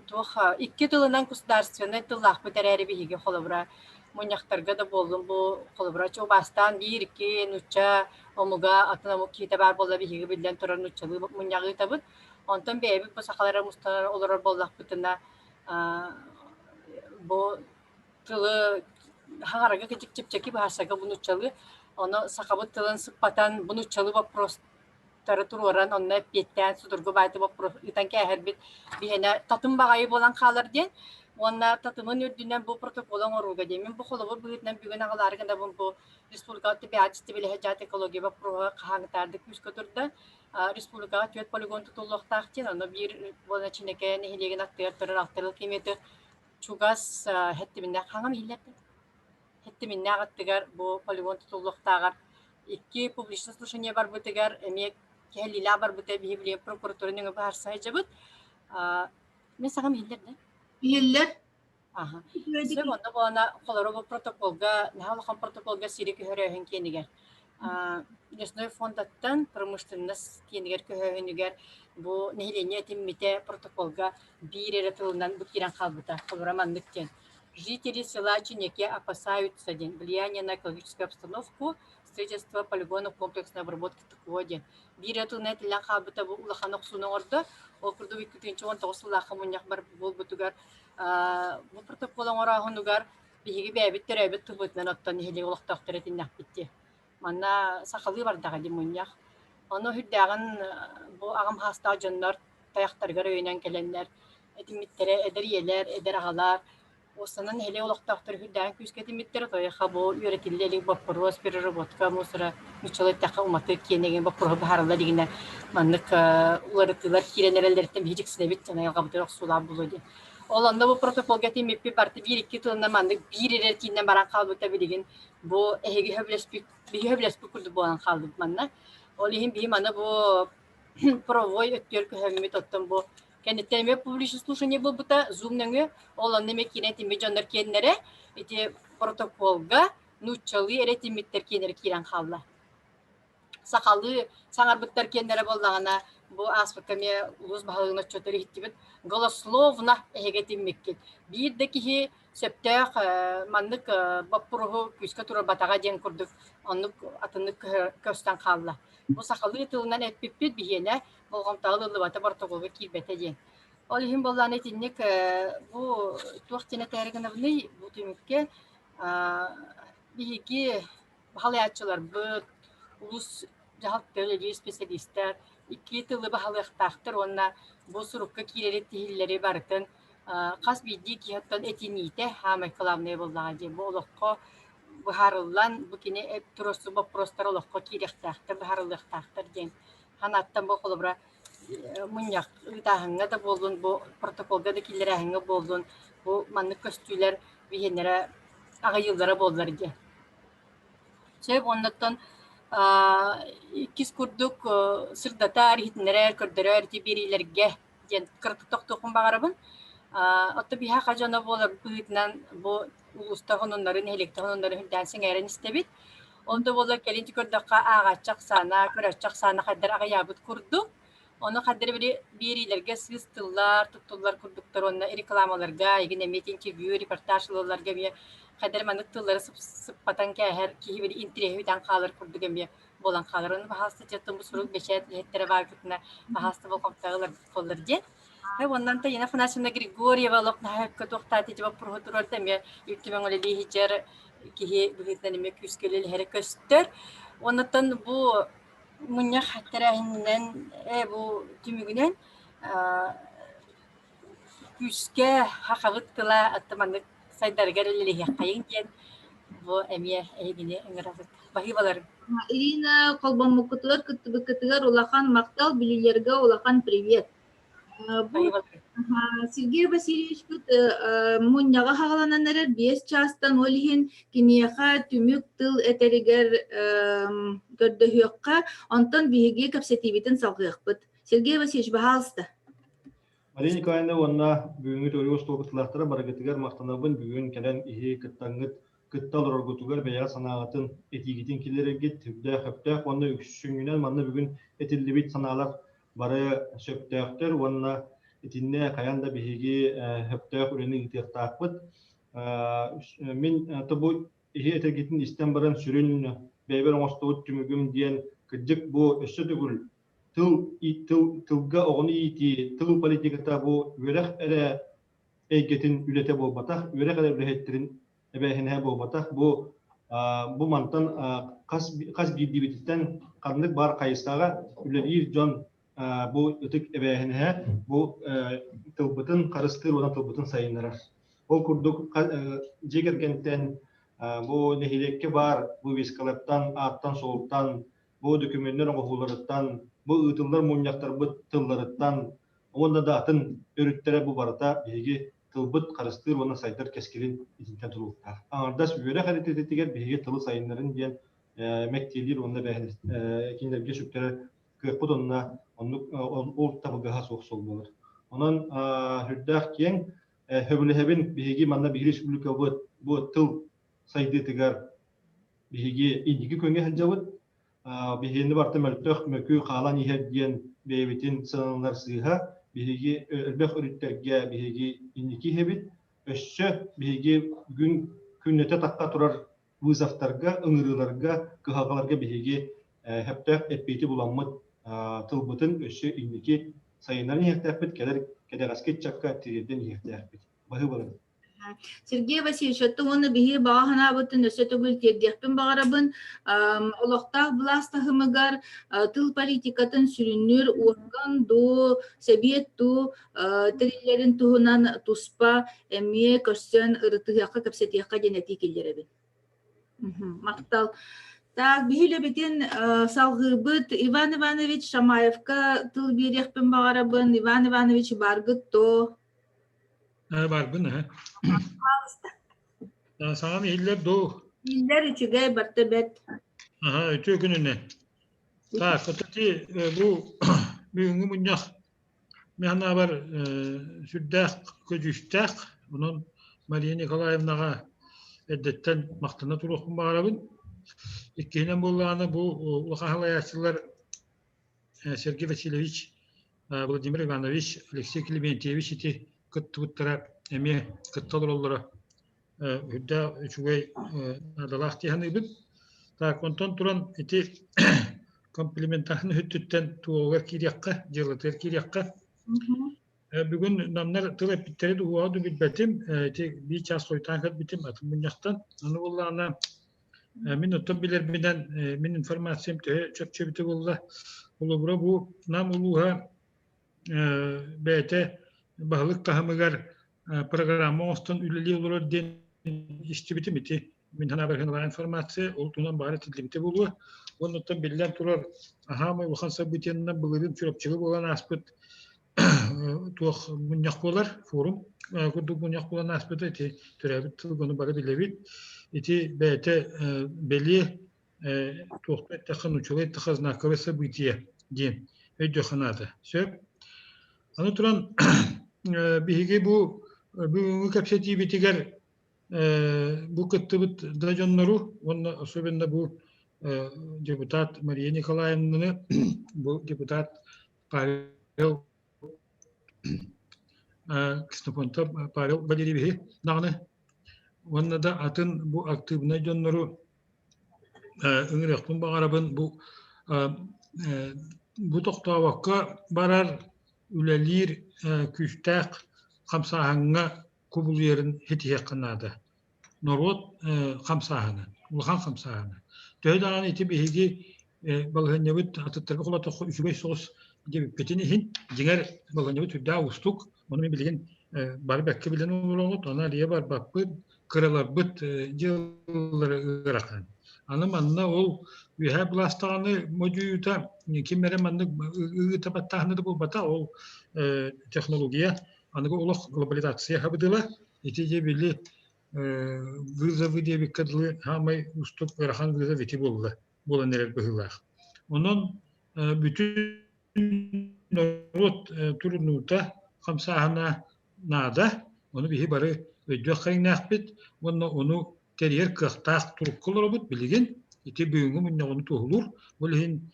туох икки тылынан государственнай тыллаахпыт эрээри биһиги холобура мунньахтарга да буоллун бу холобура чуобаастаан биир-икки нуучча омуга атын омук киһитэ баар буолла биһиги биллэн турар нууччалыы мунньаҕы ыытабыт онтон бэйэбит бу сахалара мустан олорор буоллахпытына бу тылы хаҥарарга чэпчэки быһаарсарга бу нууччалыы ону сахабыт тылын сыппатан бу нууччалыы вопрос тары туруоран онно эппиэттээн судургу баайты боппуруос ыытан кээһэрбит биһиэнэ татым баҕайы буолан хаалар диэн уонна татымын үрдүнэн бу протоколу оҥорууга диэн мин бу холобур быһыытынан бүгүн аҕалаары гынабын бу республикаҕа тибиатистибилэһэ дьаат экология боппуруоһа хаһааҥҥытаарды күүскэ турда республикаҕа түөрт полигон тутуллуохтаах диэн онно биир буолан Чинэкэ нэһилиэгин аттыгар турар алтарыл километр чугас хэттибиннээх хаҥам иһиллэр Хэттиминнээх аттыгар бу полигон тутуллуохтааҕар икки публичное слушание барбытыгар эмиэ кэһэлиилээх барбыта биһи билигин прокуратура нөҥүө быһаарса сылдьабыт. Мин саҥам иһиллэр да? Иһиллэр. Аха. Сөп онно буолана холоро бу протоколга, наһаа улахан протоколга сири көһөрөөһүн киэнигэр. Лесной фондаттан промышленность киэнигэр көһөөһүнүгэр бу нэһилиэнньэ этиммитэ протоколга биир эрэ тылынан бу киирэн хаалбыта. Холобура маннык диэн. Жители села Чинеке опасаются диэн влияние на экологическую обстановку строительство полигона комплексной обработки ТКО диэн. Биир эрэ тылынан этиллэн хаалбыта бу улахан охсууну оҥордо. Ол курдук 2019 сыллаахха мунньах бар буолбутугар бу протокол оҥорооһунугар биһиги бэйэбит төрөөбүт тылбытынан оттон нэһилиэк олохтоохторо этиннэхпит дии. Манна сахалыы бардаҕа дии мунньах. Ону үрдээҕин бу аҕам саастаах дьоннор тайахтарыгар өйөнөн кэлэннэр этиммиттэрэ эдэр ийэлэр, эдэр аҕалар Уостанан нэһилиэк олохтоохторо үрдээҕин күүскэ этиммиттэрэ, тойоха бу үөрэтиллэ илик боппуруос, переработка мусора, нууччалыы эттэххэ уматык киэнигин боппуруоһу быһаарылла илигинэ маннык уларытыылар киирэн эрэллэриттэн биһиги дьиксинэбит дьон айылҕабытыгар охсуулаах буолуо диэн. Ол онно бу протоколга этиммиппит барыта биир-икки тылынан маннык биир эрэ этиинэн баран хаалбыта билигин бу эһиги сөбүлэспит биһиги сөбүлэспит курдук буолан хаалбыт манна. Ол иһин биһи маны бу правовой өттүгэр көһөммүт оттон бу Кэнниттэн эмиэ публичное слушание буолбута Zoom нөҥүө. Ол онно эмиэ киирэн этиммит дьоннор киэннэрэ ити протоколга нууччалыы эрэ этиммиттэр киэннэрэ киирэн хаалла. Сахалыы саҥарбыттар киэннэрэ буоллаҕына, бу ааспыкка эмиэ улуус баһылыгын отчуотугар иһиттибит. Голословно эһиги этиммиккит. Биир да киһи сөптөөх маннык боппуруоһу күүскэ туруорбатаҕа диэн курдук оннук атыннык көстөн хаалла. Бу сахалыы тылынан эппиппит биһиэнэ болҕомтоҕо ылыллыбата, боротокуолга киирбэтэ диэн. Ол иһин буоллаҕына итинник бу туох диэн этээри гынабыный бу түмүккэ биһиги баһылайааччыларбыт, улуус дьаһалта үлэлиир специалистар икки тылы баһылыахтаахтар уонна бу сурукка киирэри тиһиллэри барытын хас биирдии киһи оттон этиниитэ саамай кылаабынай буоллаҕа дии. Бу олоххо быһаарыллан, бу кини туруорсуу боппуруостара олоххо киириэхтээхтэр, быһаарыллыахтаахтар диэн Ханааттан бу холобура мунньах ыытааһыҥҥа да буоллун, бу протоколга да киллэрээһиҥҥэ буоллун, бу маннык көстүүлэр биһиэннэрэ аҕыйыыллара буоллар диэн. Сөп уоннаттан иккис курдук сырдатар, иһитиннэрэр, көрдөрөр ити биэриилэргэ диэн кыратык тохтуохпун баҕарабын. Оттон биһиэхэ дьоно буолар быһыытынан бу улууста хонуннары, нэһилиэктэ хонуннары үрдээн сэҥээрэн истэбит. Ол да буоллар кэлин көрдөххө ааҕааччы ахсаана, көрөөччү ахсаана хайдар аҕыйаабыт курдук. Ону хайдар били биэриилэргэ сыыс тыллар, туттуллар курдуктар уонна рекламаларга, игин эмиэ интервью, репортаж ылалларга эмиэ хайдар маннык тыллары сыппатан кээһэр киһи били интириэһи бүтэн хаалар курдук эмиэ буолан хаалар. Ону баһаалыста дьэ бу сурук бэчээт үлэһиттэрэ бааргытына баһаалыста болҕомтоҕо ыларбыт буоллар диэн. Оннан Таина Афанасьевна Григорьева олох наһаа өккө туохтааты дьэ боппуруоһу туруорда эмиэ Ил Түмэн үлэлии сылдьар киһи быһыытынан эмиэ күүскэ үлэлэһэрэ көстөр. Оннуттан бу мунньах тэрээһининэн бу түмүгүнэн күүскэ хахабыт тыла атта маннык сайдарыгар үлэлэһиэххэйиҥ диэн бу эмиэ эһигини ыҥырабыт. Баһыыбаларым. Ирина холбоммуккутугар кыттыбыккытыгар улахан махтал, бүлүүлэргэ улахан привет. Бу Сергей Васильевичпыт мунньаҕа хаҕаланан эрэр 5 чаастан ол иһин киниэхэ түмүк тыл этэригэр көрдөһүөххэ, онтон биһиги кэпсэтиибитин салҕыахпыт. Сергей Васильевич, баһаалыста. Мария Николаевна уонна бүгүҥҥү төгүрүк остуол кыттыылаахтара барыгытыгар махтанабын бүгүн кэлэн иһи кыттаҥҥыт кытта олороргутугар бэйэҕит санааҕытын, этиигитин киллэрэргит сүрдээх-өптөөх уонна үксүнүнэн манна бүгүн этиллибит санаалар бары сөптөөхтөр уонна итиннэ хайаан да биһиги сөптөөх үлэни ыытыахтаахпыт. Мин бу иһи этэргитин истэн баран сүрүн бэйэбэр оҥостубут түмүгүм диэн кырдьык бу өссө төгүл тыл тыл тылга оҕону иитии, тыл политиката бу үөрэх эрэ эйгэтин үлэтэ буолбатах, үөрэх эрэ үлэһиттэрин эбээһинэһэ буолбатах. Бу бу мантан хас хас биирдиибититтэн ханнык баар хайысхаҕа үлэлиир дьон бу ытык эбээһинэһэ бу тылбытын харыстыыр уонна тылбытын сайыннарар. Ол курдук дьиэ кэргэнтэн бу нэһилиэккэ баар вывескалартан, ааттан-суолтан, бу дөкүмүөннэр оҥоһууларыттан, бу ыытыллар мунньахтарбыт тылларыттан уонна да атын өрүттэрэ бу барыта биһиги тылбыт харыстыыр уонна сайдар кэскилин итинтэн тутулуктаах. Аҥардас үөрэх эритэтигэр биһиги тылы сайыннарын диэн мэктиэлиир уонна кинилэргэ сүктэрэр. кыахпыт онно оннук ол табыгаһа суох суол буолар. Онон сүрдээх киэҥ сөбүлэһэбин биһиги манна биһиги республикабыт бу тыл сайдыытыгар биһиги инники күөҥҥэ сылдьабыт. Биһигини барыта мөлтөх, мөкү хаалан иһэр диэн бэйэбитин сыаналанар сыыһа. Биһиги элбэх өрүттэргэ биһиги инники иһэбит. Өссө биһиги бүгүн күннэтэ тахха турар вызовтарга, ыҥырыыларга, кыһалҕаларга биһиги сөптөөх эппиэти буламмыт тылбытын өссө инники сайыннаран иһиэхтээхпит, кэлэр кэдэҕэски ыччакка тириэрдэн иһиэхтээхпит. Баһыыбаларын. Сергей Васильевич, оттон уонна биһиги баҕа санаабытын өссө төгүл тиэрдиэхпин баҕарабын. Олохтоох былаас таһымыгар тыл политикатын сүрүннүүр уорган дуу, сэбиэт дуу тэриллэрин туһунан туспа эмиэ көрсөн ырытыһыахха, кэпсэтиэххэ диэн этии киллэрэбин. Махтал. Так, биһи үлэбитин салҕыыбыт. Иван Иванович Шамаевка тыл биэриэхпин баҕарабын. Иван Иванович бааргыт дуо? Барбын, аһа. Саҥам иһиллэр дуу? Иһиллэр үчүгэй, барта бэрт. Аһа, үтүө күнүнэн. Так, отати бу бүгүҥҥү мунньах мин санаабар сүрдээх көдьүүстээх. Онон Мария Николаевнаҕа эрдэттэн махтана туруохпун баҕарабын. Иккиһинэн буоллаҕына бу улахан салайааччылар Сергей Васильевич, Владимир Иванович, Алексей Климентьевич ити кыттыбыттара эмиэ кытта олороллоро үрдээх үчүгэй наадалаах дии саныыбын. Так, онтон туран ити комплиментарный өттүттэн туоҕугар киириэххэ, дьыалатыгар киириэххэ. Бүгүн намнар тыл эппиттэрин уһуоҕа да билбэтим, ити биир чаас хойутаан кэлбитим атын мунньахтан. Аны буоллаҕына Мин оттон билэрбинэн, мин информациям төһө чөпчөбүтэ буолла. Холобура, бу Нам улууһа бэйэтэ баһылык таһымыгар программа оҥостон үлэлии олорор диэн истибитим ити. Мин санаабар информация ол туһунан баара этиллибитэ буолуо. Уонна оттон биллэн турар аһаамай улахан событиеннан былырыын Чурапчыга буолан ааспыт туох мунньах буолар, форум курдук мунньах буолан ааспыта ити төрөөбүт тылгыны бары билэбит. Ити бэйэтэ бэлиэ туохта эттэххэ нучулай эттэххэ знаковое событие диэн өйдүөххэ наада. Сөп. Аны туран биһиги бу бүгүҥҥү кэпсэтиибитигэр бу кыттыбыт да дьоннору уонна особенно бу депутат Мария Николаевнаны бу депутат Павел Ксенофонтов Павел Валерьевиһи даҕаны уонна да атын бу актыыбынай дьоннору ыҥырыахпын баҕарабын бу бу тохтообокко барар үлэлиир күүстээх хамсааһыҥҥа кубулуйарын ситиһиэххэ наада. Норуот хамсааһына, улахан хамсааһына. Төһө даҕаны ити биһиги балаһыанньабыт атыттарга холоотоххо үчүгэй соҕус диэбиппитин иһин, дьиҥэр балаһыанньабыт сүрдээх уустук. Ону мин билигин бары бэккэ билэн олороҕут, аны арыйа барбаппыт, кыраларбыт дьыалалара ыарахан. Аны манна ол үөһээ былаастаҕаны модьуйуута ким эрэ маннык ыыта баттааһына да буолбата, ол технология аныгы олох глобализация хабыдыла ити дьэ били вызовы диэбиккэ дылы саамай уустук ыарахан вызов ити буолла буолан эрэр быһыылаах. Онон бүтүн норуот турунуута хамсааһына наада. Ону биһи бары өйдүөх кэриҥнээхпит уонна ону тэрийэр кыахтаах турукка олоробут билигин. Ити бүгүҥҥү мунньаҕыны туоһулуур. Ол иһин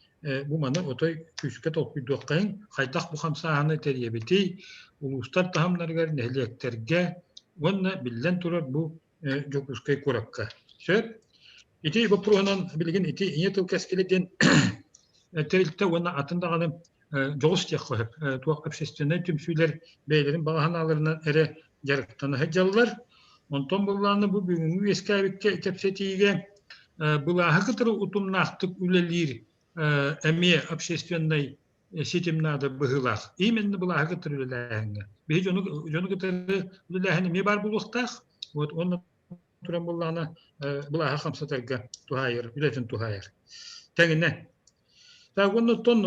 бу маны отой күүскэ толкуйдуоххайыҥ, хайдах бу хамсааһыны тэрийэбитий, улуустар таһымнарыгар, нэһилиэктэргэ уонна биллэн турар бу Дьокуускай куоракка. Сөп. Ити боппуруоһунан билигин ити ийэ тыл кэскилэ диэн тэрилтэ уонна атын даҕаны дьоҕус диэххэ сөп. Туох общественнай түмсүүлэр бэйэлэрин баҕа санааларынан эрэ дьарыктана сылдьаллар. Онтон былааны бу бүгүҥҥү үөскээбиккэ кэпсэтиигэ былааһы кытары утумнаахтык үлэлиир эмиэ общественнай ситим наада быһыылаах. Именно былааһы кытары үлэлээһиҥҥэ. Биһи дьону, дьону кытары үлэлээһин эмиэ баар буолуохтаах. Вот онно туран буоллаҕына былааһы хамсатарга туһаайар, үлэтин туһаайар. Тэҥинэ. Так, оннуттан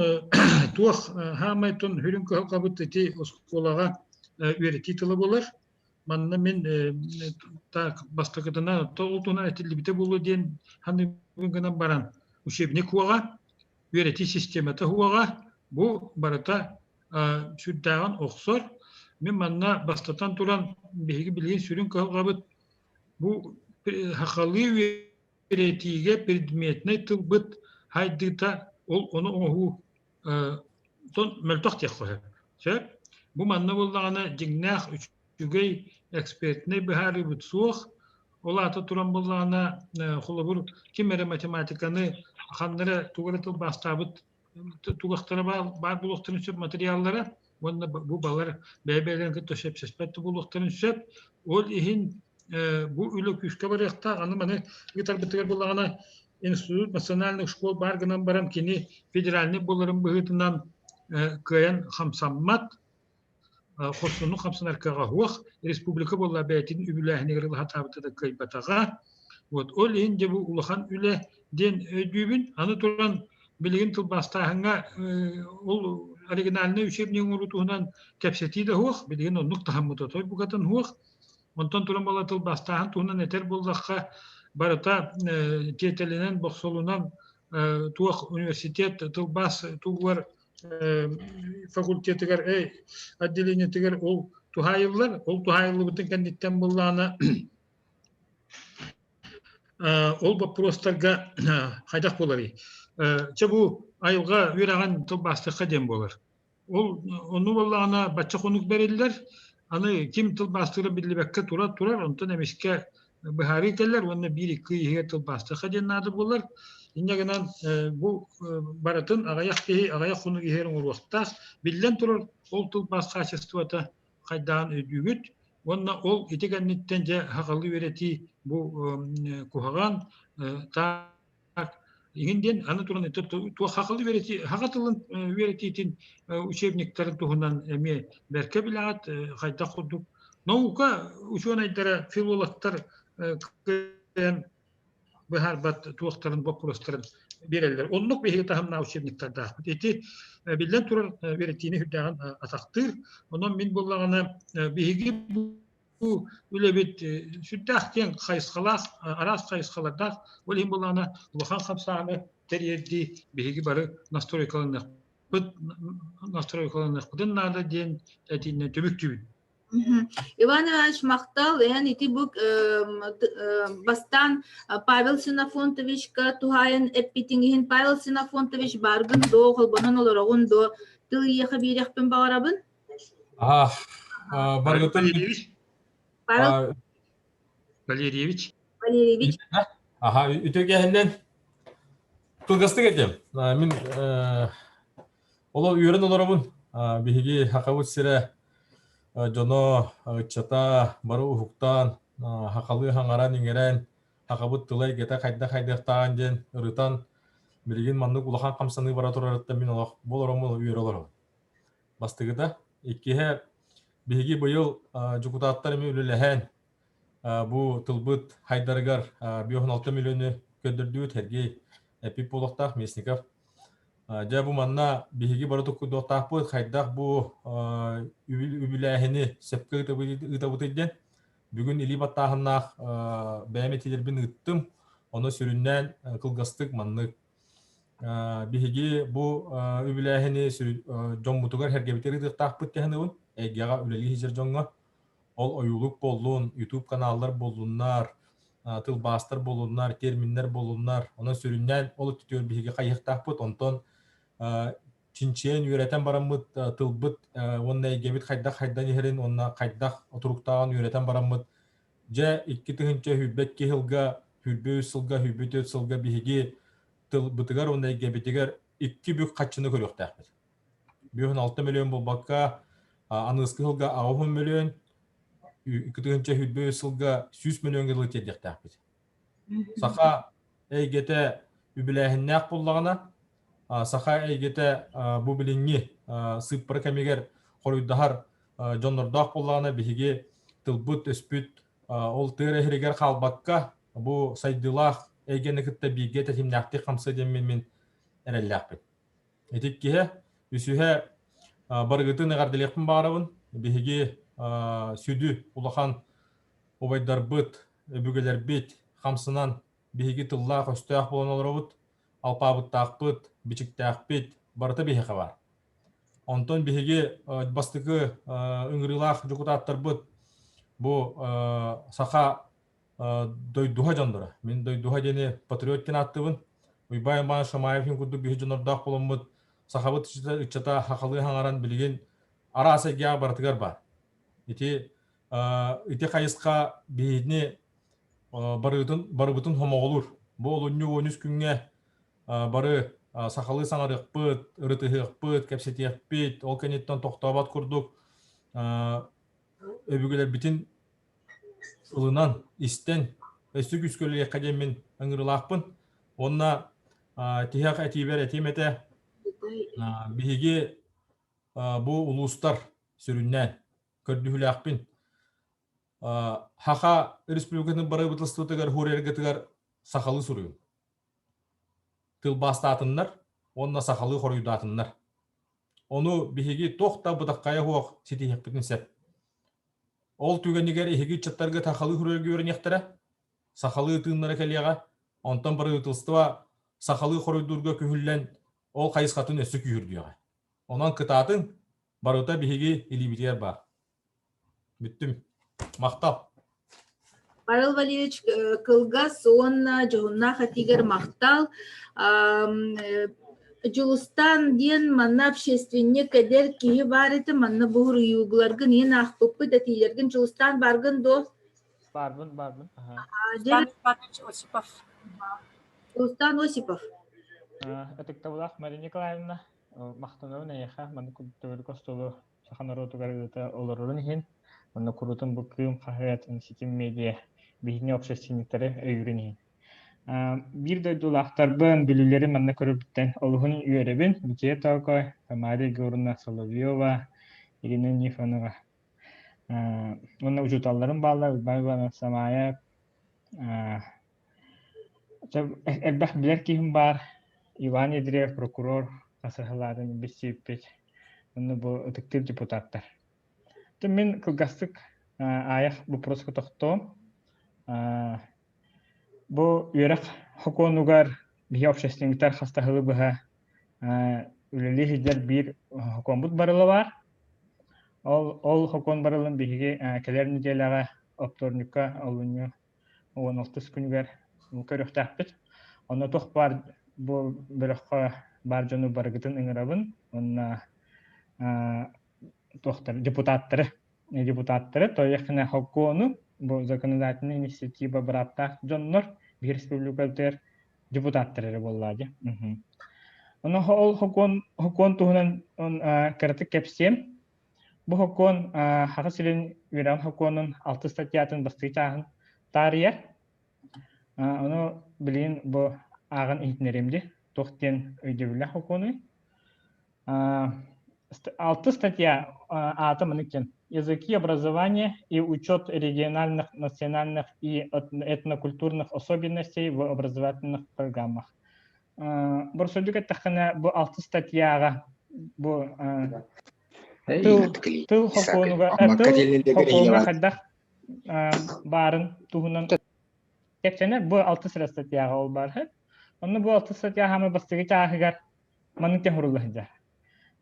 туох хаамай тон хүрүн кыһалҕабыт ити оскуолаҕа үөрэтии тыла буолар. Манна мин так бастакытынан ол туһунан этиллибитэ буолуо диэн ханыыбын гынан баран учебник уоҕа. үөрэтии системата уоҕа бу барыта сүрдээҕин охсор. Мин манна бастатан туран биһиги билигин сүрүн кыһалҕабыт бу сахалыы үөрэтиигэ предметнэй тылбыт хайдыыта ол ону оҥоһуу мөлтөх диэххэ сөп. Сөп. Бу манна буоллаҕына дьиҥнээх үчүгэй экспертнэй быһаарыыбыт суох. Ол аата туран буоллаҕына, холобур, ким эрэ математиканы ханна эрэ тугу эрэ тылбаастаабыт тугахтара баар буолуохтарын сөп материаллара уонна бу балар бэйэ-бэйэлэрин кытта сөпсөспөт да буолуохтарын сөп. Ол иһин бу үлэ күүскэ барыахтаах. Аны маны ыытарбытыгар буоллаҕына институт национальных школ баар гынан баран кини федеральнай буоларын быһыытынан кыайан хамсаммат хорсуннук хамсанар кыаҕа суох республика буолла бэйэтин үбүлээһинигэр ылаһатаабыта да кыайбатаҕа вот ол иһин дьэ бу улахан үлэ диэн өйдүүбүн аны туран билигин тылбаастааһыҥҥа ол оригинальнай учебник оҥоруу туһунан кэпсэтии да суох билигин оннук таһыммыт отой букатын суох онтон туран буола тылбаастааһын туһунан этэр буоллахха барыта тиэтэлинэн бохсолунан туох университет тылбаас тугугар факультетыгар отделениетыгар ол туһаайыллар. Ол туһаайыллыбытын кэнниттэн буоллаҕына ол боппуруостарга хайдах буоларый? Чэ бу айылҕа үөрэҕин тылбаастыахха диэн буолар. Ол ону буоллаҕына бачча хонук бэриллэр. Аны ким тылбаастыыра биллибэккэ турар турар, онтон эмискэ быһаарыы кэлэр уонна биир-икки иһигэр тылбаастыахха диэн наада буолар. Инньэ гынан бу барытын аҕыйах киһи аҕыйах хонук иһигэр оҥоруохтаах. Биллэн турар, ол тылбаас хаачыстыбата хайдаҕын өйдүүгүт уонна ол ити кэнниттэн дьэ сахалыы үөрэтии бу куһаҕан таак иҥин диэн аны туран туох сахалыы үөрэтии саха тылын үөрэтиитин учебниктарын туһунан эмиэ бэркэ билэҕит хайдах курдук наука учуонайдара филологтар кыайан быһаарбат туохтарын боппуруостарын биэрэллэр. Оннук биһиги таһымнаах учебниктардаахпыт. Ити биллэн турар үөрэтиини үрдээҕин атахтыыр. Онон мин буоллаҕына биһиги бу үлэбит сүрдээх киэҥ хайысхалаах, араас хайысхалардаах. Ол иһин буоллаҕына улахан хамсааһыны тэрийэрдии биһиги бары настройкаланыахпыт настройкаланыахпытын наада диэн этиинэн түмүктүүбүн. Иван Иванович махтал, эн ити бу бастаан Павел Синофонтовичка туһаайан эппитиҥ иһин Павел Синофонтович бааргын доо, холбонон олороҕун доо, тыл иэхэ биэриэхпин баҕарабын. Аа, баргытын Павел Валерьевич. Валерьевич. Аха, үтүөкэһиннэн кылгастык этим. Мин олор үөрэн олоробун. Биһиги Хакабыт сирэ дьоно, ыччата бары уһуктаан, хахалыы хаҥаран иҥэрэн, хахабыт тыла эйгэтэ хайдах хайдыахтааҕын диэн ырытан, билигин маннык улахан хамсаныы бара турарыттан мин олох бу олороммун үөрэ олоробун. Бастакыта. Иккиһэ, биһиги быйыл дьокутааттар эмиэ үлэлэһэн, бу тылбыт хайдарыгар 56 миллиону көрдөрдүбүт Сергей эппит буолуохтаах Местников. Дьэ бу манна биһиги бары туккуйдуохтаахпыт хайдах бу үбүлээһини сөпкө ыытабытый диэн. Бүгүн илии баттааһыннаах бэйэм этиилэрбин ыыттым. Ону сүрүннээн кылгастык маннык Биһиги бу үбүлээһини дьоммутугар сэргэбитигэр ыытыахтаахпыт диэн эйгэҕэ үлэлии сылдьар дьоҥҥо. Ол ойуулук буоллун, YouTube каналлар буоллуннар, тылбаастар буоллуннар, терминнэр буоллуннар. Онон сүрүннээн ол өттүтүгэр биһиги хайыһыахтаахпыт. Онтон чинчийэн үөрэтэн бараммыт тылбыт уонна эйгэбит хайдах хайдан иһэрин уонна хайдах отуруктааҕын үөрэтэн бараммыт дьэ 2022 сылга 23 сылга 24 сылга биһиги тылбытыгар уонна эйгэбитигэр икки бүк хаччыны көрүөхтээхпит. 56 миллион буолбакка, аныгыскы сылга 80 миллион, 2023 сылга 100 миллионга дылы тиэрдиэхтээхпит. Саха эйгэтэ үбүлээһиннээх буоллаҕына, саха эйгэтэ бу билиҥҥи сыыппара кэмигэр хоруйдаһар дьоннордоох буоллаҕына, биһиги тылбыт-өспүт ол тыа эһиригэр хаалбакка, бу сайдыылаах эйгэни кытта бииргэ тэтимнээхтик хамсыа диэммин мин эрэллээхпин. Ити иккиһэ, үсүһэ барыгытын эҕэрдэлиэхпин баҕарабын. Биһиги сүдү улахан убайдарбыт, өбүгэлэрбит хамсанан биһиги тыллаах-өстөөх буолан олоробут. алпаабыттаахпыт, бичиктээхпит, барыта биһиэхэ баар. Онтон биһиги бастакы ыҥырыылаах дьокутааттарбыт бу саха дойдуһа дьонноро. Мин дойдуһа диэни патриот диэн ааттыыбын. Уйбаан Иванович Шамаев курдук биһи дьоннордоох буоламмыт сахабыт ыччата хахалыы хаҥаран билигин араас эйгэҕэ барытыгар баар. Ити ити хайысха биһигини барыбытын, барыбытын хомоҕолуур. Бу олунньу 13 күҥҥэ бары сахалыы саҥарыахпыт, ырытыһыахпыт, кэпсэтиэхпит, ол кэнниттэн тохтообот курдук өбүгэлэрбитин ылынан, истэн, өссө күүскэ үлэлиэххэ диэн мин ыҥырыылаахпын. Уонна тиһэх этиибэр этиим этэ, биһиги бу улуустар сүрүннээн көрдүһүүлээхпин. Саха Республикатын бырабыыталыстыбатыгар Хурергатыгар сахалыы суруйун. Тылбаастаатыннар уонна сахалыы хоруйдаатыннар. Ону биһиги туох да бытаххайа суох ситиһиэхпитин сөп. Ол түгэнигэр эһиги ыччаттарга сахалыы суруйарга үөрэниэхтэрэ, сахалыы тыыннара кэлиэҕэ, онтон правительство сахалыы хоруйдуурга күһүллэн ол хайысхатын өссө күүһүрдүөҕэ. Онон кытаатыҥ, барыта биһиги илиибитигэр баар. Бүттүм. Махтал. Павел Валерьевич кылгас уонна дьоһуннаах этиигэр махтал. Дьулустаан диэн манна общественник эдэр киһи баар этэ, манна бу суруйууларгын иһин аахпыппыт этиилэргин Дьулустаан бааргын дуо? Баарбын, баарбын. Дьулустаан Иванович Осипов. Дьулустаан Осипов. Ытыктабылаах Мария Николаевна, махтанабын эйиэхэ маннык төгүрүк остуолу саха норуотугар ыыта олорорун иһин уонна куруутун бу Кыым хаһыат, ситим медиа биһиги общественниктары өйүүрүн иһин. Биир дойдулаахтарбын, бүлүүлэри манна көрөрбүттэн олуһун үөрэбин. Мичийэ Тоокой, Тамара Егоровна Соловьева, Ирина Нифонова уонна учууталларым бааллар Уйбаан Иванов Самаев Элбэх билэр киһим баар, Иван Ядреев, прокурор, хасыһалаатын билсибиппит. Онно бу ытыктыыр депутаттар. Мин кылгастык аайах боппуруоска тохтуом. Бу үөрэх сокуонугар биһи общественниктар хастаһылы быһа үлэлии сылдьар биир сокуонбут барыла баар. Ол, ол сокуон барылын биһиги кэлэр нэдиэлэҕэ оптуорунньукка олунньу 16 күнүгэр көрүөхтээхпит. Онно туох баар бу бөлөххө баар дьону барыгытын ыҥырабын уонна туохтар депутаттары депутаттары тояхына хоккуону бу законодательная инициатива бырааптаах дьоннор биир республикатыгар депутаттар эрэ буоллаа дии. Ону ол хокуон хокуон туһунан кыратык кэпсиэм. Бу сокуон Саха сирин үөрэҕин сокуонун алтыс статьятын бастакы чааһын таарыйар. Ону билигин бу ааҕан иһитиннэриэм дии. Туох диэн өйдөбүллээх сокуонуй? Алтыс статья аата маннык диэн. Языки образования и учет региональных, национальных и этнокультурных особенностей в образовательных программах. Борсодук эттэххинэ, бу алтыс статьяҕа бу тыл тыл хокуонуга тыл хокуоҥҥа хайдах баарын туһунан кэпсэнэр. Бу алтыс эрэ статьяҕа ол баар. Онно бу алтыс статья хаамай бастакы чааһыгар маннык тен сылдьар.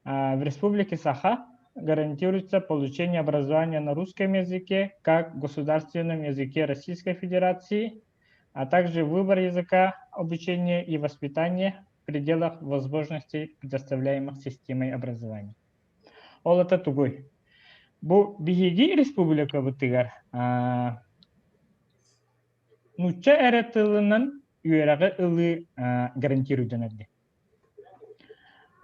В Республике Саха гарантируется получение образования на русском языке как государственном языке Российской Федерации а также выбор языка обучения и воспитания в пределах возможностей, предоставляемых системой образования. Ол это тугуй. Бу биһиги республикабытыгар нуучча эрэ тылынан үөрэҕи ылыы гарантируйданар диэн.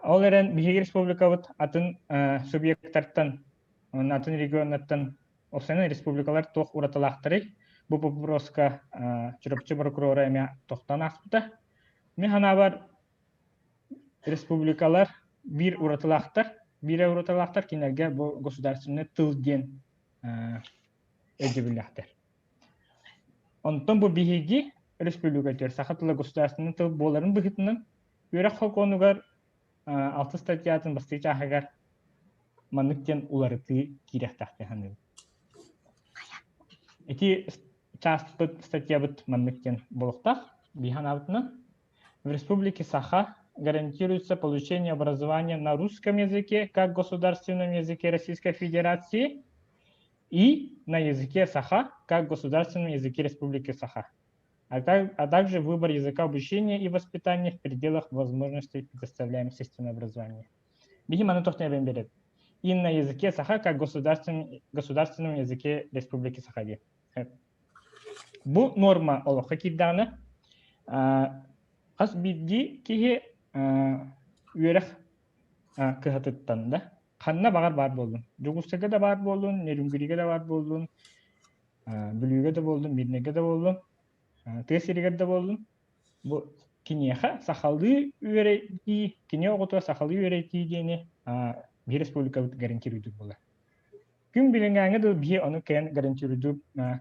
Ол эрэн биһиги республикабыт атын субъектартан, атын регионнартан Уопсайынан республикалар туох уратылаахтарый? Бу боппуруоска Чурапчы прокурора эмиэ тохтоон ааспыта. Мин санаабар республикалар биир уратылаахтар, биирэ уратылаахтар кинилэргэ бу государственный тыл диэн өйдөбүллээхтэр. Онтон бу биһиги республикатыгар саха тыла государственный тыл буоларын быһыытынан үөрэх сокуонугар алтыс статьятын бастакы чааһыгар маннык диэн уларытыы киириэхтээх дии саныыбын. Ити чааспыт статьябыт маннык диэн буолуохтаах. Бии санаабытынан. В Республике Саха гарантируется получение образования на русском языке как государственном языке Российской Федерации и на языке Саха как государственном языке Республики Саха, а, так, а также выбор языка обучения и воспитания в пределах возможностей предоставляемых системы образования. Биһи маны тохтон берет. И на языке Саха как государственном, государственном языке Республики Саха диэн. Бу норма олоххо киирдэҕинэ, хас биирдии киһи үөрэх кыһатыттан да ханна баҕар баар буоллун. Дьокуускайга да баар буоллун, Нерюнгригэ да баар буоллун, Бүлүүгэ да буоллун, Мирнэйгэ да буоллун, тыа сиригэр да буоллун, бу киниэхэ сахалыы үөрэтии, кини оҕото сахалыы үөрэтии диэни биир республикабыт гарантируйдук буолар. Күн билиҥҥээҥҥэ дылы биһи ону кээн гарантируйдуур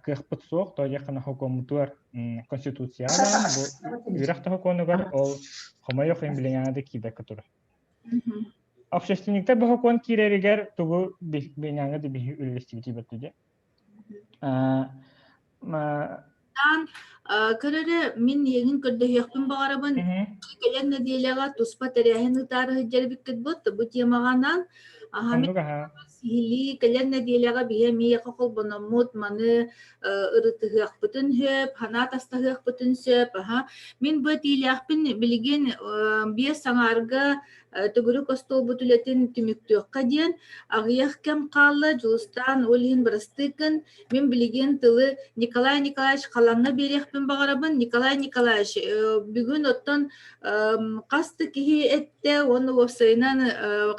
кыахпыт суох, тоҕо диэххэ хокуоммутугар конституцияҕа даҕаны бу үөрэх да хокуонугар ол хомойуох иһин билиҥҥээҥҥэ да киирбэккэ турар. Общественниктар бу хокуон киирэригэр тугу билиҥҥээҥҥэ да биһи үлэлэстибитий бэрт Көрөрө мин эйигин көрдөһүөхпүн баҕарабын. Кэлэр нэдиэлэҕэ туспа тэрээһин ыытаары сылдьар эбиккит бут. Бу темаҕа анаан аһа мин сиһилии кэлэр нэдиэлэҕэ биһи эмиэхэ холбономмут маны ырытыһыахпытын сөп, санаа тастаһыахпытын сөп. Аһа мин бу этиилээхпин билигин биэс аҥаарга төгүрүк остуолбут үлэтин түмүктүөххэ диэн аҕыйах кэм хаалла Дьулустаан ол иһин бырастыы гын мин билигин тылы Николай Николаевич Халаҥҥа биэриэхпин баҕарабын Николай Николаевич бүгүн оттон хас да киһи эттэ уонна уопсайынан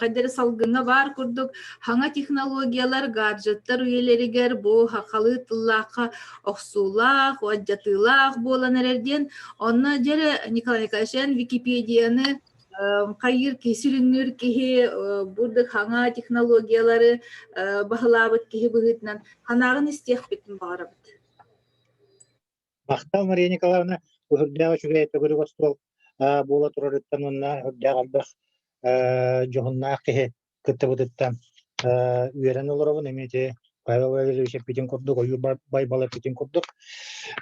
хайдах эрэ салгыҥҥа баар курдук саҥа технологиялар гаджеттар үйэлэригэр бу сахалыы тыллаахха охсуулаах уодьатыылаах буолан эрэр диэн онно дьэ Николай Николаевич эн Википедияны хайыыр киһи, сүрүннүүр киһи, бурдук хаҥа технологиялары баһылаабыт киһи быһыытынан санааҕын истиэхпитин баҕарабыт. Махтал Мария Николаевна, үрдээх үчүгэй төгүрүк остуол буола турарыттан уонна үрдээх элбэх дьоһуннаах киһи кыттыбытыттан үөрэн олоробун эмиэ ити Павел Валерьевич эппитин курдук, Ойуур Байбал эппитин курдук.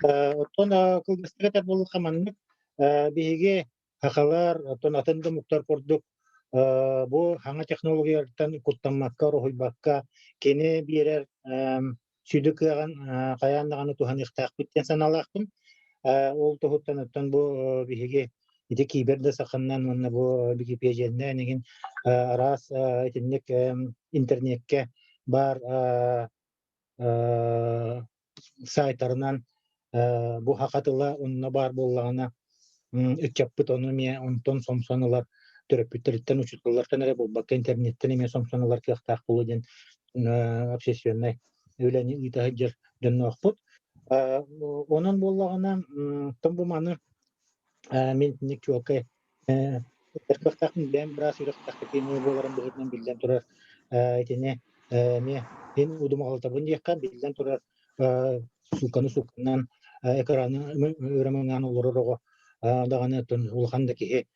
Оттон кылгастык этэр буоллахха маннык биһиги Сахалар, оттон атын да омуктар курдук бу саҥа технологиялартан куттаммакка, ороһуйбакка, кини биэрэр сүдү кыаҕын хайаан даҕаны туһаныахтаахпыт диэн санаалаахпын. Ол туһуттан оттон бу биһиги ити кибер да саханнан уонна бу Википедияннан игин араас итинник интернеккэ баар сайтарынан бу саха тыла онно баар буоллаҕына ыччаппыт ону эмиэ онтон сомсон ылар төрөппүттэриттэн учууталлартан эрэ буолбакка интернеттэн эмиэ сомсон ылар кыахтаах буолуо диэн общественнай үлэни ыыта сылдьар дьонноохпут. Онон буоллаҕына том бу маны мин итинник чуолкай Кыахтаахпын бэйэм быраас үөрэхтээхтик буоларым быһыытынан биллэн турар итини эмиэ мин удумаҕалатабын диэххэ биллэн турар суукканы суукканан экраны өрө мыҥаан олорор оҕо даҕаны оттон улахан да киһи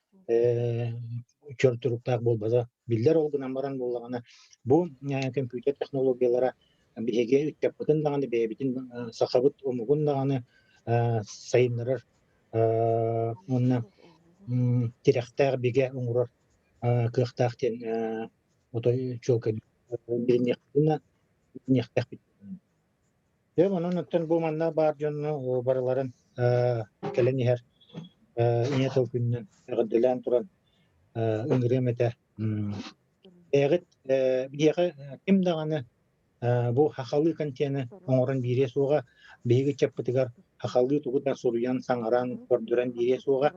чөл туруктаах буолбата биллэр ол гынан баран буоллаҕына бу компьютер технологиялара биһиги ыччаппытын даҕаны бэйэбитин сахабыт омугун даҕаны сайыннарар уонна тирэхтээх бигэ оҥорор кыахтаах диэн отой чуолкай билиниэхтээхпит. Дьэ, онон оттон бу манна баар дьонну барыларын кэлэн иһэр ийэ тыл күнүнэн эҕэрдэлээн туран ыҥырыам этэ. Бэйэҕит биһиэхэ ким даҕаны Бу сахалыы контены оҥорон биэриэ суоҕа, биһиги ыччаппытыгар сахалыы тугу да суруйан, саҥаран, көрдөрөн биэриэ суоҕа.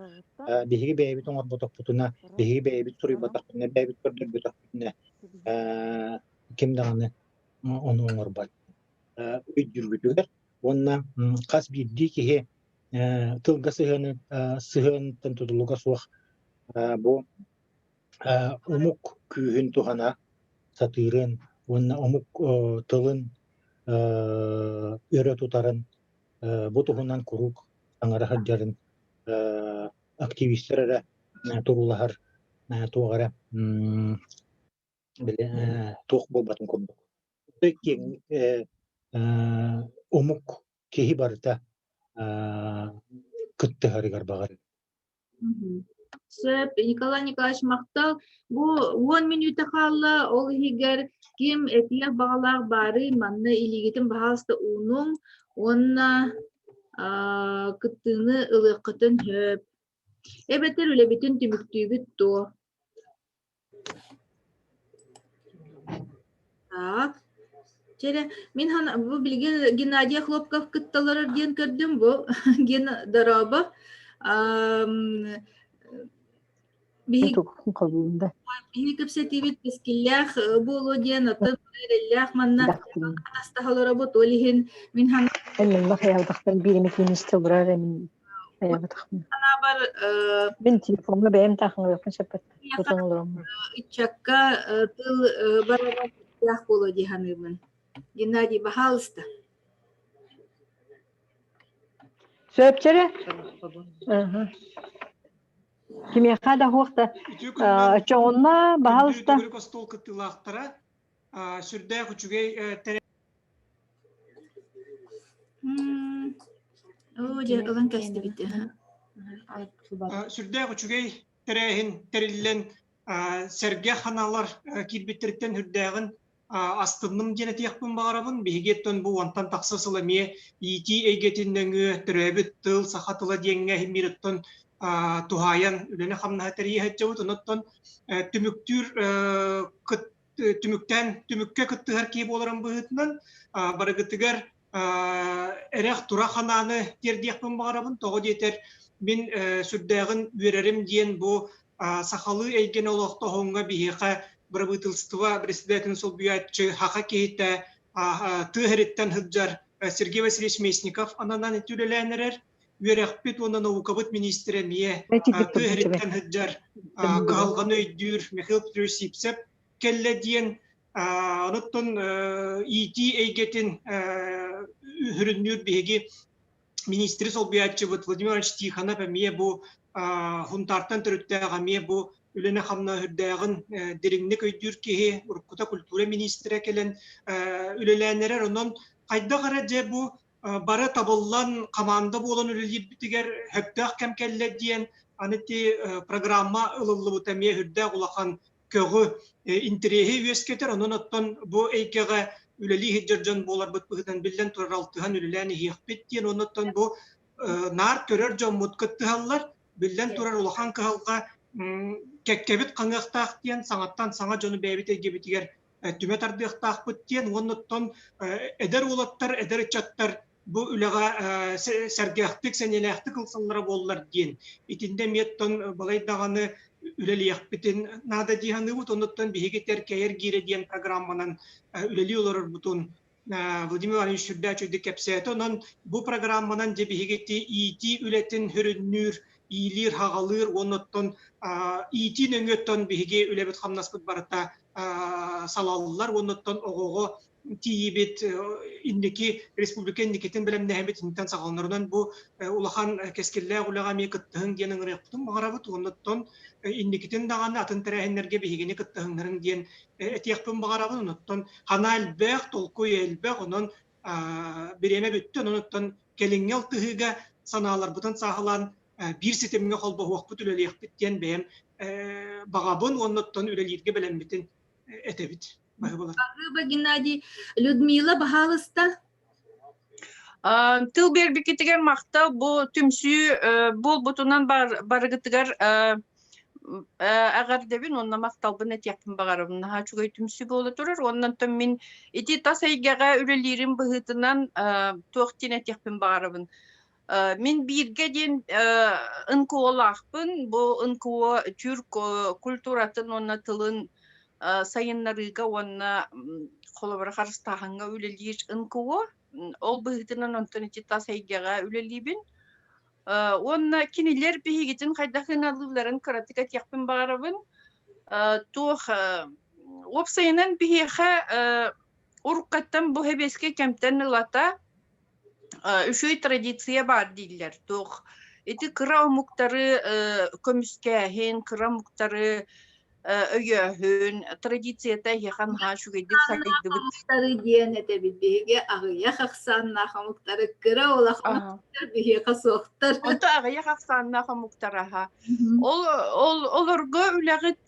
Биһиги бэйэбит оҥорботохпутуна, биһиги бэйэбит суруйбатахпытына, бэйэбит көрдөрбөтөхпүтүнэ ким даҕаны ону оҥорбот. Өйдүүргүтүгэр уонна хас биирдии киһи тылга сыһыаны сыһыаныттан тутулуга суох бу омук күүһүн туһана сатыырын уонна омук тылын өрө тутарын бу туһунан куруук саҥара сылдьарын активистар эрэ туруулаһар туох эрэ били туох буолбатын курдук киэҥник омук киһи барыта кыттыһарыгар баҕар. Сөп, Николай Николаевич махтал. Бу 10 мүнүүтэ хаалла, ол иһигэр ким этиэх баҕалаах баарый, манна илиигитин баһаалыста уунуҥ уонна кыттыыны ылыаххытын сөп. Эбэтэр үлэбитин түмүктүүбүт дуо? Так. Чэрэ, мин бу билигин Геннадий Хлопков кытта олорор диэн көрдүм бу. Ген дорообо. Биһиги кэпсэтиибит кэскиллээх буолуо диэн оттон эрэллээх манна атастаһа олоробут. Ол иһин мин санаабар Мин телефоҥҥа бэйэм таахыҥырыахпын сөп тутан олороммун. Ыччакка тыл барара күүстээх буолуо дии саныыбын. Геннадий, баһаалыста. Сөпчөрө? Кимиэхэ да хуох да чоҕунна, баһаалыста. Төгүрүк остуол кыттыылаахтара сүрдээх үчүгэй Оо, дьэ, ылан кэстибит. Сүрдээх үчүгэй тэрээһин тэриллэн сэргэх ханаалар киирбиттэриттэн үрдээҕин астынным диэн этиэхпин баҕарабын. Биһиги оттон бу уонтан тахса сыл эмиэ иитии эйгэтин нөҥүө төрөөбүт тыл, саха тыла диэҥҥэ иһиммир оттон туһаайан үлэни-хамнаһы тэрийэ сылдьабыт. Онон түмүктүүр түмүктээн түмүккэ кыттыһар киһи буоларын быһыытынан барыгытыгар эрэх-тура ханааны тиэрдиэхпин баҕарабын. Тоҕо диэтэр мин сүрдээҕин үөрэрим диэн бу сахалыы эйгэни олохтооһуҥҥа биһиэхэ бырабыытылыстыба председателин солбуйааччы саха киһитэ тыа сириттэн сылдьар Сергей Васильевич Местников ананан ити үлэлээн эрэр. Үөрэхпит уонна наукабыт миниистирэ эмиэ тыа сириттэн сылдьар кыһалҕаны өйдүүр Михаил Петрович Сивцев кэллэ диэн онуттан иитии эйгэтин үһүрүннүүр биһиги министри солбуйааччыбыт Владимир Иванович Тихонов эмиэ бу Хунтаартан төрүттээх эмиэ бу үлэни хамнаһы үрдээҕин дириҥник өйдүүр киһи уруккута культура министрэ кэлэн үлэлээн эрэр. Онон хайдах эрэ дьэ бу бары табыллан команда буолан үлэлиирбитигэр сөптөөх кэм кэллэ диэн аны ити программа ылыллыбыта эмиэ үрдээх улахан көҕү, интэриэһи үөскэтэр. Онон оттон бу эйгэҕэ үлэлии сылдьар дьон буоларбыт быһыытынан биллэн турар алтыһан үлэлээн иһиэхпит диэн. Онон бу наар көрөр дьоммут кыттыһаллар. Биллэн турар улахан кыһалҕа кэккэбит хаҥыахтаах диэн саҥаттан саҥа дьону бэйэбит эйгэбитигэр түмэ тардыахтаахпыт диэн уонна оттон эдэр уолаттар, эдэр ыччаттар бу үлэҕэ сэргэхтик, сэниэлээхтик ылсаллара буоллар диэн. Итиннэ эмиэ оттон балай даҕаны үлэлиэхпитин наада дии саныыбыт. Оннуттан биһиги Тэркэйэр гиирэ диэн программанан үлэлии олорорбутун Владимир Иванович сүрдээх үчүгэйдик кэпсээтэ. Онон бу программанан дьэ биһиги ити иитии үлэтин сүрүннүүр, иилиир-хаҕалыыр уонна оттон иитии нөҥүөттэн биһиги үлэбит-хамнаспыт барыта салаллар уонна оттон оҕоҕо тиийибит инники республика инникитин бэлэмнэһэбит интэн саҕаланарынан бу улахан кэскиллээх үлэҕэ эмиэ кыттыһыҥ диэн ыҥырыахпытын баҕарабыт уонна оттон инникитин даҕаны атын тэрээһиннэргэ биһигини кыттыһыҥнарыҥ диэн этиэхпин баҕарабын. Онуттан ханаа элбэх, толкуй элбэх, онон бириэмэ бүттэ, онон оттон кэлиҥҥи алтыһыыга санааларбытын сааһылаан биир ситимҥэ холбоһуохпут, үлэлиэхпит диэн бэйэм баҕабын уонна оттон үлэлииргэ бэлэммитин этэбит. Баһыыба Геннадий. Людмила, баһаалыста. Тыл биэрбиккитигэр махтал бу түмсүү буолбутунан барыгытыгар эҕэрдэбин уонна махталбын этиэхпин баҕарабын. Наһаа үчүгэй түмсүү буола турар. Уонна онтон мин ити тас эйгэҕэ үлэлиирим быһыытынан туох диэн этиэхпин баҕарабын. Мин бииргэ диэн НКО-лаахпын. Бу НКО түүр культуратын уонна тылын сайыннарыыга уонна холобура харыстааһыҥҥа үлэлиир НКО. Ол быһыытынан онтон ити тас эйгэҕэ үлэлиибин. Уонна кинилэр биһигитин хайдах ыналыылларын кыратык этиэхпин баҕарабын. Туох уопсайынан биһиэхэ уруккаттан бу сэбиэскэй кэмтэн ылата үчүгэй традиция баар дииллэр. Туох ити кыра омуктары көмүскээһин, кыра омуктары өйөөһүн традицията эһиэхэ наһаа үчүгэйдик сайдыбыт. Омуктары диэн этэбит биһиги аҕыйах ахсааннаах омуктары кыра улахан омуктар биһиэхэ суохтар. Онто аҕыйах ахсааннаах омуктар аха. Ол ол олорго үлэҕит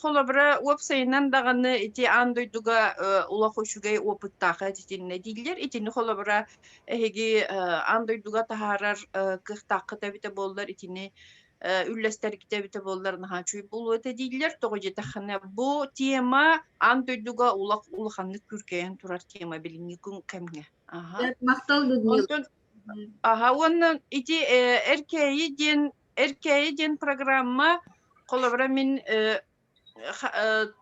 холобура уопсайынан даҕаны ити аан дойдуга улах үчүгэй опыттаах итиннэ дииллэр. Итини холобура эһиги аан дойдуга таһаарар кыахтааххыт эбитэ буоллар итини үллэстэргит эбитэ буоллар наһаа үчүгэй буолуо этэ дииллэр. Тоҕо диэтэххинэ бу тема аан дойдуга улах улаханнык күркэйэн турар тема билиҥҥи күн кэмҥэ. Аха. Махтал Людмила. Онтон аха уонна ити Эркээйи диэн Эркээйи диэн программа холобура мин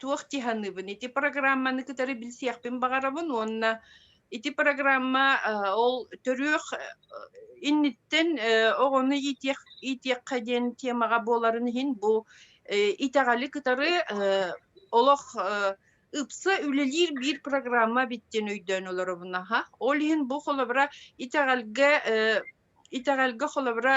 туох дии саныыбын ити программаны кытары билсиэхпин баҕарабын уонна ити программа ол төрүөх инниттэн оҕону иитиэх иитиэххэ диэн темаҕа буоларын иһин бу итэҕэли кытары олох ыпса үлэлиир биир программа эбит диэн өйдөөн олоробун аха ол иһин бу холобура итэҕэлгэ итэҕэлгэ холобура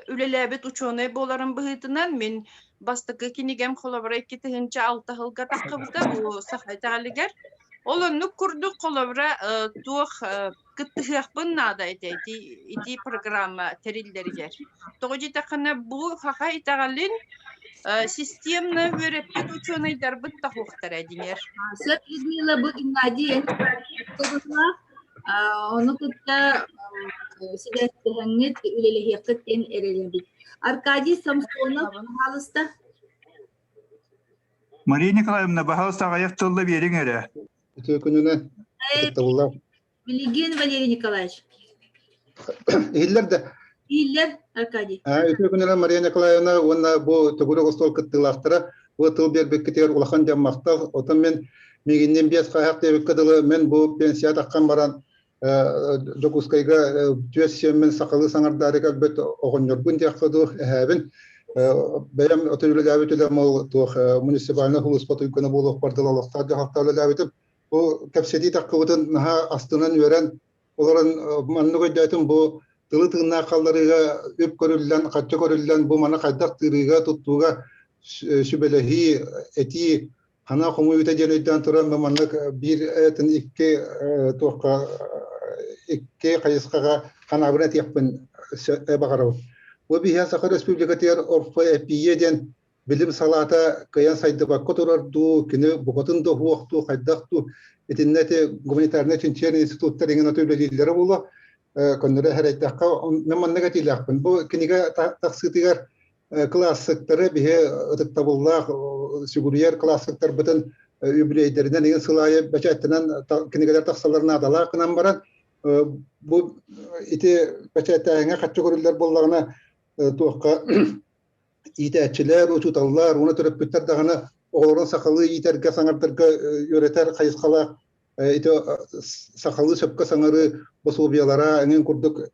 үлэлээбит учуонай буоларым быһыытынан мин бастакы кинигэм холобура 2006 сылга таххыбыта бу саха итэҕэлигэр. Ол оннук курдук холобура туох кыттыһыахпын наада этэ ити ити программа тэриллэригэр. Тоҕо диэтэххинэ бу саха итэҕэлин системно үөрэппит учуонайдарбыт тахуохтара динер. Сөп Людмила, бу Геннадий Ону кытта сибээстэһэҥҥит, үлэлэһиэххит диэн эрэнэбит. Аркадий Самсонов, пожалуйста. Мария Николаевна, баһаалыста аҕыйах тылла биэриҥ эрэ. Үтүө күнүнэн ытыктабыллаах. Билигин Валерий Николаевич. Иһиллэр да? Иһиллэр, Аркадий. Үтүө күнүнэн Мария Николаевна уонна бу төгүрүк остуол кыттыылаахтара бу тыл биэрбиккитигэр улахан дьон махтал. Отон мин миигиннин биэс хаһаах диэбиккэ дылы мин бу пенсия таххан баран Дьокуускайга түөс сиэммин сахалыы саҥардаары кэлбит оҕонньорбун диэххэ дуу эһээбин. Бэйэм оту үлэлээбит үлэм ол туох муниципальнай сулууспа туйгуна буолуохпар дылы олохтоох дьаһалта үлэлээбитим. Бу кэпсэтии таххыбытын наһаа астынан үөрэн олорон маннык өйдөөтүм бу тылы тыыннаах халларыыга үп көрүллэн, харчы көрүллэн бу маны хайдах тыырыыга, туттууга сүбэлэһии, этии хана хомуйуута диэн өйдөөн туран бу маннык биир этин икки туохха икки хайысхаҕа ханаабын этиэхпин баҕарабын. Бу биһиэхэ Саха Республикатыгар ОРФ-ЭПИЕ диэн билим салаата кыайан сайдыбакка турар дуу, кини букатын да уһуох дуу, хайдах дуу, итиннэ ити гуманитарнай чинчийэр институттар иҥин аты үлэлииллэрэ буолуо. Көннөрө эрэйдэххэ, мен маннык этиилээхпин. Бу кинигэ тахсыытыгар кылаассыктары биһи ытыктабыллаах сүгүрүйэр кылаассыктарбытын юбилейдэринэн иҥин сыл аайы бэчээттэнэн кинигэлэр тахсаллар наадалаах гынан баран бу ити бэчээттээһиҥҥэ хаччы көрүллэр буоллаҕына туохха иитээччилэр, учууталлар уонна төрөппүттэр даҕаны оҕолорун сахалыы иитэргэ, саҥардарга үөрэтэр хайысхалаах ити сахалыы сөпкө саҥарыы босуобуйалара эҥин курдук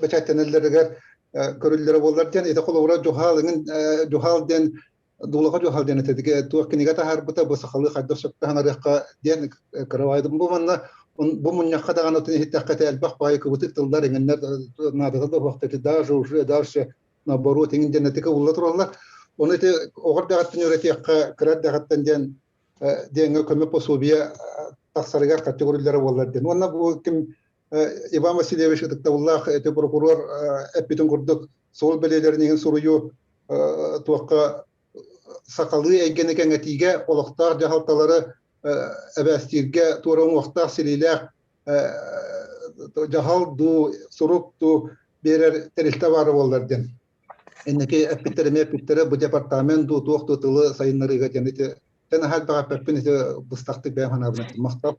бэчээттэнэллэригэр көрүллэрэ буоллар диэн ити холобура дьуһаал эҥин дьуһаал диэн дуулаха дьуһаал диэн этэ туох кинигэ таһаарбыта бу сахалыы хайдах сөпкө саҥарыахха диэн кыравайдым бу манна бу мунньахха даҕаны иһиттэххэ элбэх баайы кыбытык тыллар эҥиннэр наадата да суохтар даже уже дальше наоборот иҥин диэн этика улла тураллар. Ону ити оҕор даҕаттан үөрэтиэххэ, кыра эрдэҕиттэн диэн диэҥҥэ көмө пособие тахсарыгар категориялара буоллар диэн. Уонна бу ким Иван Васильевич ытыктабыллаах ити прокурор эппитин курдук суол бэлиэлэрин иһин суруйуу туохха сахалыы эйгэни кэҥэтиигэ олохтоох дьаһалталары эбээстииргэ туора уҥуохтаах силиилээх дьаһал дуу, сурук дуу биэрэр тэрилтэ баара буоллар диэн. Инники эппиттэр эмиэ эппиттэрэ бу департамент дуу туох дуу тылы сайыннарыыга диэн ити тэн аһар баҕаппаппын ити быстахтык бэйэм санаабын эттим. Махтал.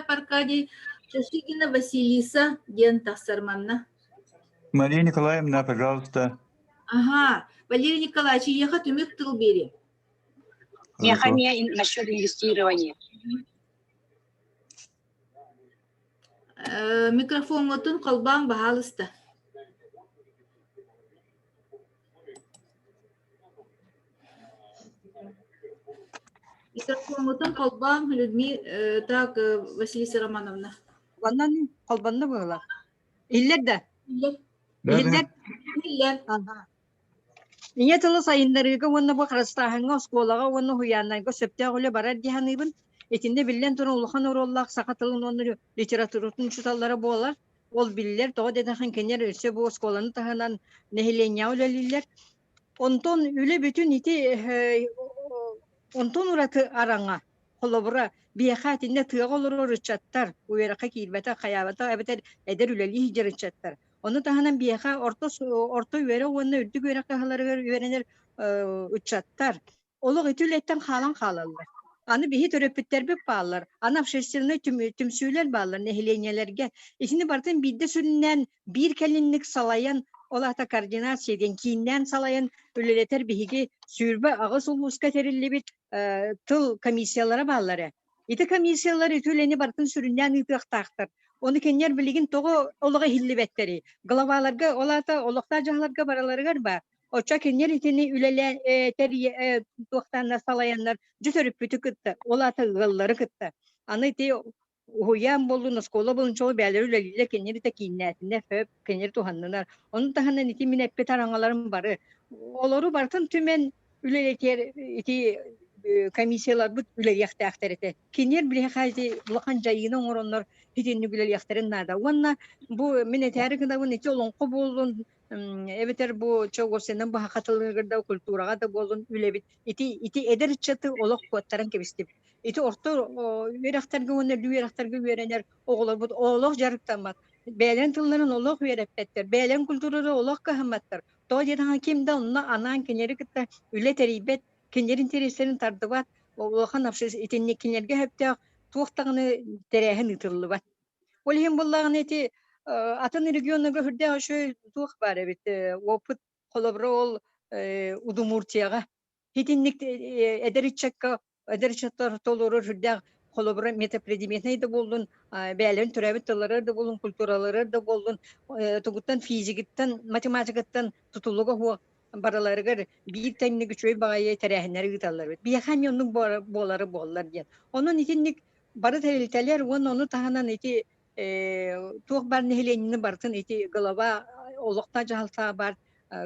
Аркадий Шашигина Василиса диэн тахсар манна. Мария Николаевна, пожалуйста. Ага, Валерий Николаевич, эйиэхэ түмүк тыл биэриэм. Миэхэ эмиэ насчет инвестирования. Микрофоҥҥутун холбооҥ, баһаалыста. Микрофоҥҥутун холбооҥ, Людмила, так, Василиса Романовна. Холбонно, холбонно быһыылаах. Иһиллэр да? Иһиллэр. Иһиллэр? Иһиллэр. Ага. Ийэ тылы сайыннарыыга уонна бу харыстааһыҥҥа оскуолаҕа уонна уһуйааннарга сөптөөх үлэ барар дии саныыбын. Итиннэ биллэн туран улахан оруоллаах саха тылын уонна литературатын учууталлара буолар. Ол биллэр, тоҕо диэтэххин кинилэр өссө бу оскуоланы таһынан нэһилиэнньэҕэ үлэлииллэр. Онтон үлэ бүтүн ити онтон ураты араҥа холобура биһиэхэ итиннэ тыаҕа олорор ыччаттар үөрэххэ киирбэтэх хайаабатах эбэтэр эдэр үлэлии сылдьар ыччаттар ону таһынан биһиэхэ орто орто үөрэх уонна үрдүк үөрэх кыһаларыгар үөрэнэр ыччаттар олох ити үлэттэн хаалан хаалаллар. Аны биһи төрөппүттэрбит бааллар, аны общественнай түмсүүлэр бааллар нэһилиэнньэлэргэ. Итини барытын биирдэ сүрүннээн биир кэлинник салайан, ол аата координация диэн кииннээн салайан үлэлэтэр биһиги 28 улууска тэриллибит тыл комиссиялара бааллар ээ. Ити комиссиялар ити үлэни барытын сүрүннээн ыытыахтаахтар. Ону кинилэр билигин тоҕо олоҕо иһиллибэттэрий? Главаларга, ол аата олохтоох дьаһалларга бараларыгар баар. Оччо кинилэр итини үлэлээн тэрийэ туохтааннар салайаннар дьэ төрөппүтү кытта, ол аата ыаллары кытта. Аны ити уһуйаан буоллун, оскуола буоллун чоҕу бэйэлэрэ үлэлииллэр, кинилэр итэ кииннээтиннэр, сөп, кинилэр туһаннынар. Ону таһынан ити мин эппит араҥаларым бары. Олору барытын түмэн үлэлэтиэр ити комиссияларбыт үлэлиэхтээхтэр этэ. Кинилэр билиэхэ ити улахан дьайыыны оҥороннор итинник үлэлиэхтэрин наада. Уонна бу мин этээри гынабын ити олоҥхо буоллун, эбэтэр бу чогосенан баһахатылыгар да культураҕа да буоллун үлэбит ити ити эдэр ыччаты олох куоттаран кэбистибит. Ити орто үөрэхтэргэ уонна үрдүк үөрэхтэргэ үөрэнэр оҕолорбут олох дьарыктаммат. Бэйэлэрин тылларын олох үөрэппэттэр, бэйэлэрин культураларын олох кыһамматтар. Тоҕо диэтэххэ ким да онно анаан кинилэри кытта үлэ тэрийбэт, кинилэр интэриэстэрин тардыбат, улахан итинник кинилэргэ сөптөөх туох даҕаны тэрээһин ыытыллыбат. Ол иһин буоллаҕына ити атын регионнарга сүрдээх үчүгэй туох баар эбит опыт холобура ол Удмуртияҕа итинник эдэр ыччакка эдэр ыччаттар толорор сүрдээх холобура метапредметнэй да буоллун бэйэлэрин төрөөбүт тылларыгар да буоллун культураларыгар да буоллун тугуттан физикиттан математикаттан тутулуга суох барыларыгар биир тэҥник үчүгэй баҕайы тэрээһиннэри ыыталлар эбит. Биһиэхэ эмиэ оннук буолары буоллар диэн. Онон итинник бары тэрилтэлэр уонна ону таһынан ити туох баар нэһилиэнньэни барытын ити голова олохтоох дьаһалтаҕа баар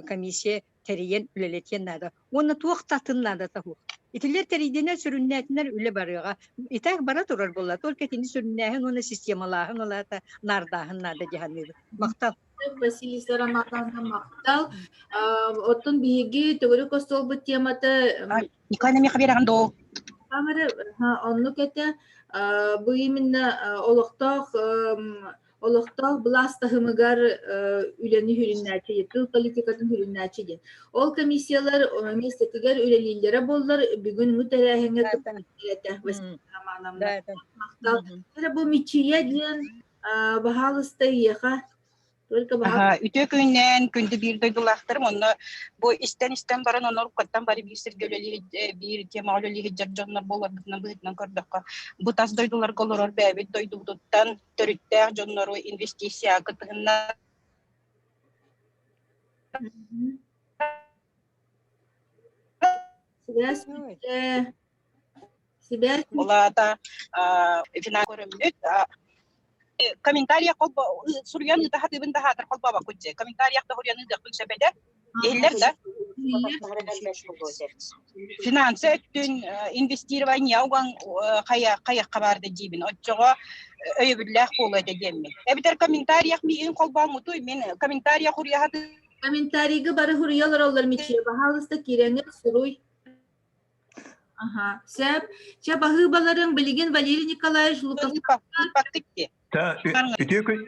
комиссия тэрийэн үлэлэтиэн наада. Уонна туох да атын наадата суох. Итилэр тэрийдинэр, сүрүннээтинэр үлэ барыаҕа. Итак бара турар буолла. Только итини сүрүннээһин уонна системалааһын ол аата наардааһын наада дии саныыбын. Махтал. Василиса Романовна махтал. Оттон биһиги төгүрүк остуолбут темата Николай миэхэ биэрэҕин доо. Камера оннук этэ. Бу именно олохтоох олохтоох былаас таһымыгар үлэни сүрүннээччи, тыл политикатын сүрүннээччи диэн. Ол комиссиялар миэстэтигэр үлэлииллэрэ буоллар, бүгүн бу тэрээһиҥҥэ кыттыахтара этэ Василина Романовна. Махтал. Бу Мичийэ диэн баһаалыста эйиэхэ только Аһа, үтүө күннээн күндү биир дойдулаахтарым онно бу истэн-истэн баран онно уруккаттан бары биир сиргэ үлэлии биир темаҕа үлэлии сылдьар дьоннор буоларбытынан быһыытынан көрдөххө бу тас дойдуларга олорор бэйэбит дойдубутуттан төрүттээх дьоннору инвестицияҕа кытыһынна Сибээс Сибээс Ол аата финал көрөммүт комментарий холбо суруйан ыыта хатыыбын да хаатар холбообоккут дьэ комментариях да суруйан ыытыахпын сөп этэ иһиллэр да финансы өттүн инвестирование уган хайа хайахха баар да диибин оччоҕо өйөбүллээх буолуо этэ диэммин эбэтэр комментариях миигин холбооммутуй мин комментария хуруйа Комментарийга бары хуруйа олороллор Мичийэ баһаалыста киирэҥҥин суруй Аха, сөп. Чэ, баһыыбаларыҥ билигин Валерий Николаевич Луков Үтүө күн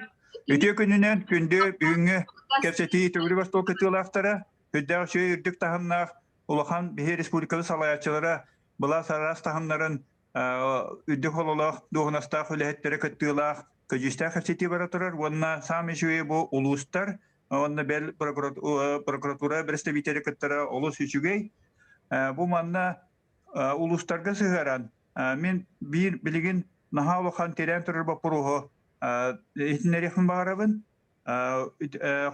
үтүө күнүнэн күндү бүгүҥҥү кэпсэтии төгүрүк остуол кыттыылаахтара, үрдээх үчүгэй үрдүк таһымнаах улахан биһи республикабыт салайааччылара былаас араас таһымнарын үрдүк хололоох дуоһунастаах үлэһиттэрэ кыттыылаах көдьүүстээх кэпсэтии бара турар уонна саамай үчүгэй бу улуустар уонна бэл прокуратура бэрэстэбиитэли кыттара олус үчүгэй. Бу манна улуустарга сыһыаран мин биир билигин наһаа улахан тирээн турар боппуруоһу иһитиннэриэхпин баҕарабын.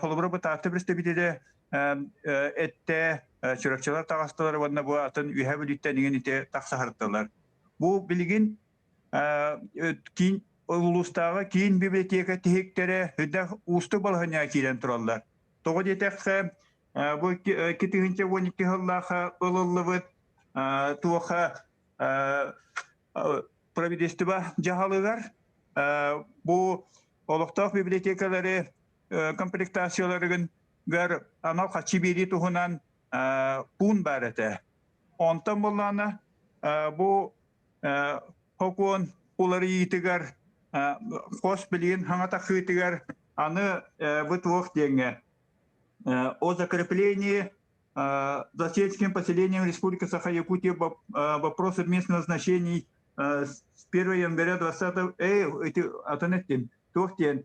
Холобура бу Таатта бэрэстэбиитэлэ эттэ Чурапчылар таҕыстылар уонна бу атын Үөһээ Бүлүүттэн иҥин ити тахсаһартылар. Бу билигин киин улуустааҕы киин библиотека тиһиктэрэ үрдэх уустук балаһыанньаҕа киирэн тураллар. Тоҕо диэтэххэ, Бу 2012 сыллаах ылыллыбыт туоха правительство дьаһалыгар бу олохтоох библиотекалары комплектацияларыгар анал хаччы биэрии туһунан пуун баар этэ. Онтон буоллаҕына бу хокуон уларыйыытыгар хос билигин хаҥа тахыытыгар аны бу туох диэҥҥэ о закреплении за сельским поселением Республики Саха-Якутия вопрос местного значений с 1 января 20 эй эти атын эттим туох диэн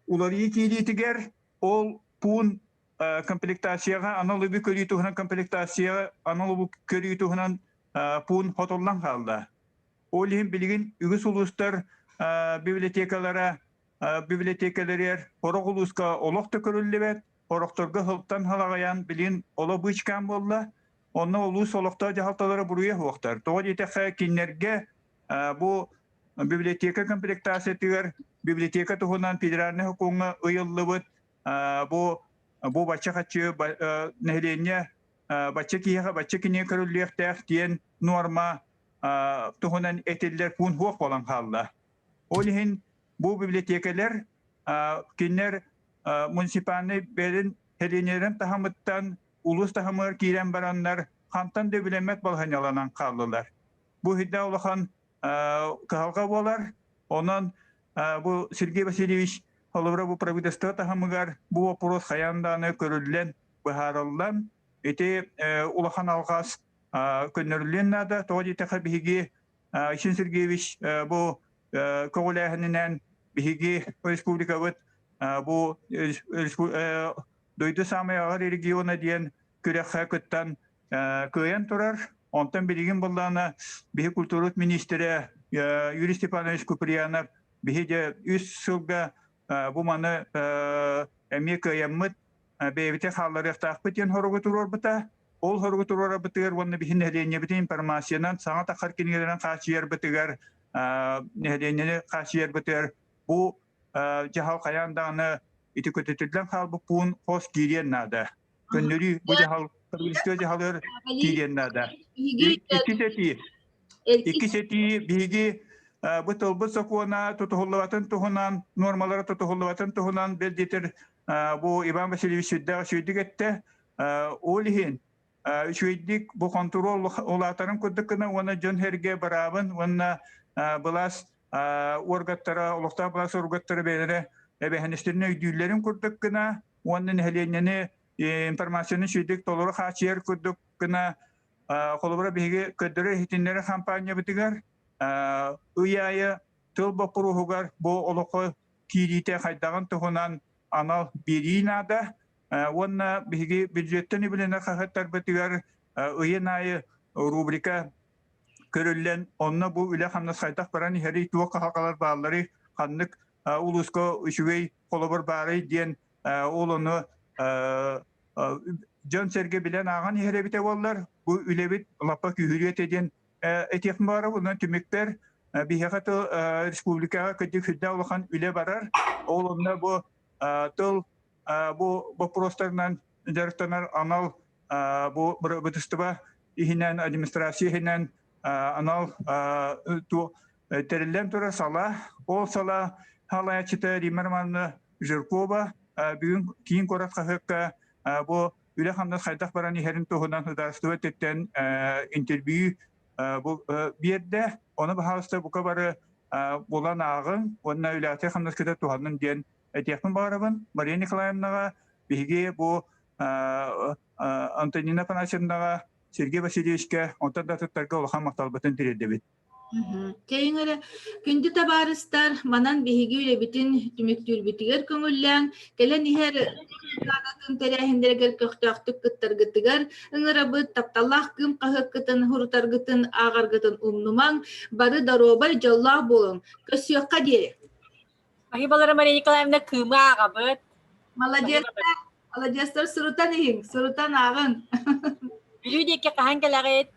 уларыйыы киириитигэр ол пуун комплектацияҕа анал үбү көрүү туһунан комплектацияҕа анал үбү көрүү туһунан пуун хотуллан хаалла. Ол иһин билигин үгүс улуустар библиотекалара библиотекаларыгар сорох улууска олох да көрүллүбэт, сорохторго сылтан халаҕайан билигин оло быычкаан буолла. Онно улуус олохтоох дьаһалталара буруйа суохтар. Тоҕо диэтэххэ кинилэргэ бу библиотека комплектациятыгар библиотека туһунан федеральнай сокуоҥҥа ыйыллыбыт бу бу бачча хаччы нэһилиэнньэ бачча киһиэхэ бачча кинигэ көрүллүөхтээх диэн нуорма туһунан этиллэр пуун суох буолан хаалла. Ол иһин бу библиотекалар кинилэр муниципальнай бэйэлэрин сэлиэнньэлэрин таһымыттан улуус таһымыгар киирэн бараннар хантан да үбүлэммэт балаһыанньаланан хааллылар. Бу иһитэ улахан кыһалҕа буолар. Онон бу Сергей Васильевич холобура бу правительство таһымыгар бу вопрос хайаан даҕаны көрүллэн, быһаарыллан ити улахан алҕас көннөрүллүөн наада. Тоҕо диэтэххэ биһиги Айсен Сергеевич бу көҕүлээһининэн биһиги республикабыт бу дойду саамай аҕар региона диэн күрэххэ кыттан кыайан турар. Онтон билигин буллаана биһи культурабыт министрэ Юрий Степанович Куприянов биһи дьэ үс сылга бу маны эмиэ кыайаммыт бэйэбитин хаалларыахтаахпыт диэн хоругу туруорбута. Ол хоругу туруорарбытыгар уонна биһи нэһилиэнньэбитин информациянан саҥа тахар кинигэлэрин хааччыйарбытыгар нэһилиэнньэни хааччыйарбытыгар бу дьаһал хайаан даҕаны ити көтүтүллэн хаалбыт пуун хос киириэн наада. Көннөрүү бу дьаһал правительство дьаһалыгар киириэн наада. Иккис этии. Иккис этии биһиги бу тылбыт сокуона тутуһуллубатын туһунан, нуормалара тутуһуллубатын туһунан бэл диэтэр бу Иван Васильевич сүрдээх үчүгэйдик эттэ. Ол иһин үчүгэйдик бу хонтуруол улаатарын курдук гына уонна дьон-сэргэ быраабын уонна былаас уоргаттара, олохтоох былаас уоргаттара бэйэлэрэ эбэһинэстэрин өйдүүллэрин курдук гына уонна нэһилиэнньэни информацияны үчүгэйдик толору хааччыйар курдук гына холобура биһиги көрдөрөр иһитиннэрэр хампаанньабытыгар ый аайы тыл боппуруоһугар бу олоххо киириитэ хайдаҕын туһунан анал биэрии наада уонна биһиги бюджеттэн үбүлэнэр хаһыаттарбытыгар ыйын аайы рубрика көрүллэн онно бу үлэ-хамнас хайдах баран иһэрий, туох кыһалҕалар баалларый, ханнык улууска үчүгэй холобур баарый диэн ол ону дьон-сэргэ билэн ааҕан иһэр эбитэ буоллар, бу үлэбит лаппа күүһүрүө этэ диэн этиэхпин баҕарабын. Онон түмүкпэр биһиэхэ тыл республикаҕа кырдьык сүрдээх улахан үлэ барар. Ол онно бу тыл бу боппуруостарынан дьарыктанар анал бу бырабыытыстыба иһинэн, администрация иһинэн анал тэриллэн турар сала. Ол сала салайааччыта Римма Романовна Жиркова бүгүн киин куорат хаһыакка бу үлэ-хамнас хайдах баран иһэрин туһунан судаарыстыба өттүттэн интервью бу биэрдэ. Ону баһаалыста бука бары булан ааҕыҥ уонна үлэҕитин-хамнаскытын туһанын диэн этиэхпин баҕарабын. Мария Николаевнаҕа биһиги бу Антонина Афанасьевнаҕа, Сергей Васильевичка, онтон да атыттарга улахан махталбытын тириэрдэбит. Чэйиҥ эрэ, күндү табаарыстар, манан биһиги үлэбитин түмүктүүрбүтүгэр көҥүллээҥ, кэлэн иһэр наадатын тэрээһиннэригэр көхтөөхтүк кыттаргытыгар ыҥырабыт, тапталлаах кыым хаһыаккытын сурутаргытын, ааҕаргытын умнумаҥ, бары доруобай, дьоллоох буолуҥ. Көрсүөххэ диэри. Спасибо, Мария Николаевна, кыымы ааҕабыт. Молодецтар, молодецтар сурутан иһиҥ, сурутан ааҕыҥ. Бүлүү диэки хаһан кэлэҕит?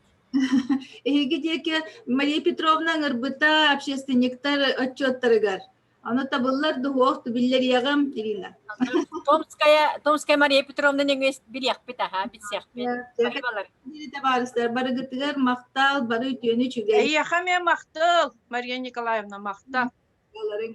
Эһиги диэки Мария Петровна ыҥырбыта общественниктар отчуоттарыгар. Ону табыллар дуһуох биллэриэҕим, Ирина. Томская, Томская Мария Петровна нөҥүө билиэхпит аха, билсиэхпит. Спасиболар. Табаарыстар, барыгытыгар махтал, бары үтүөнү үчүгэй. Эйиэхэ эмиэ махтал, Мария Николаевна, махтал. Буоларыҥ.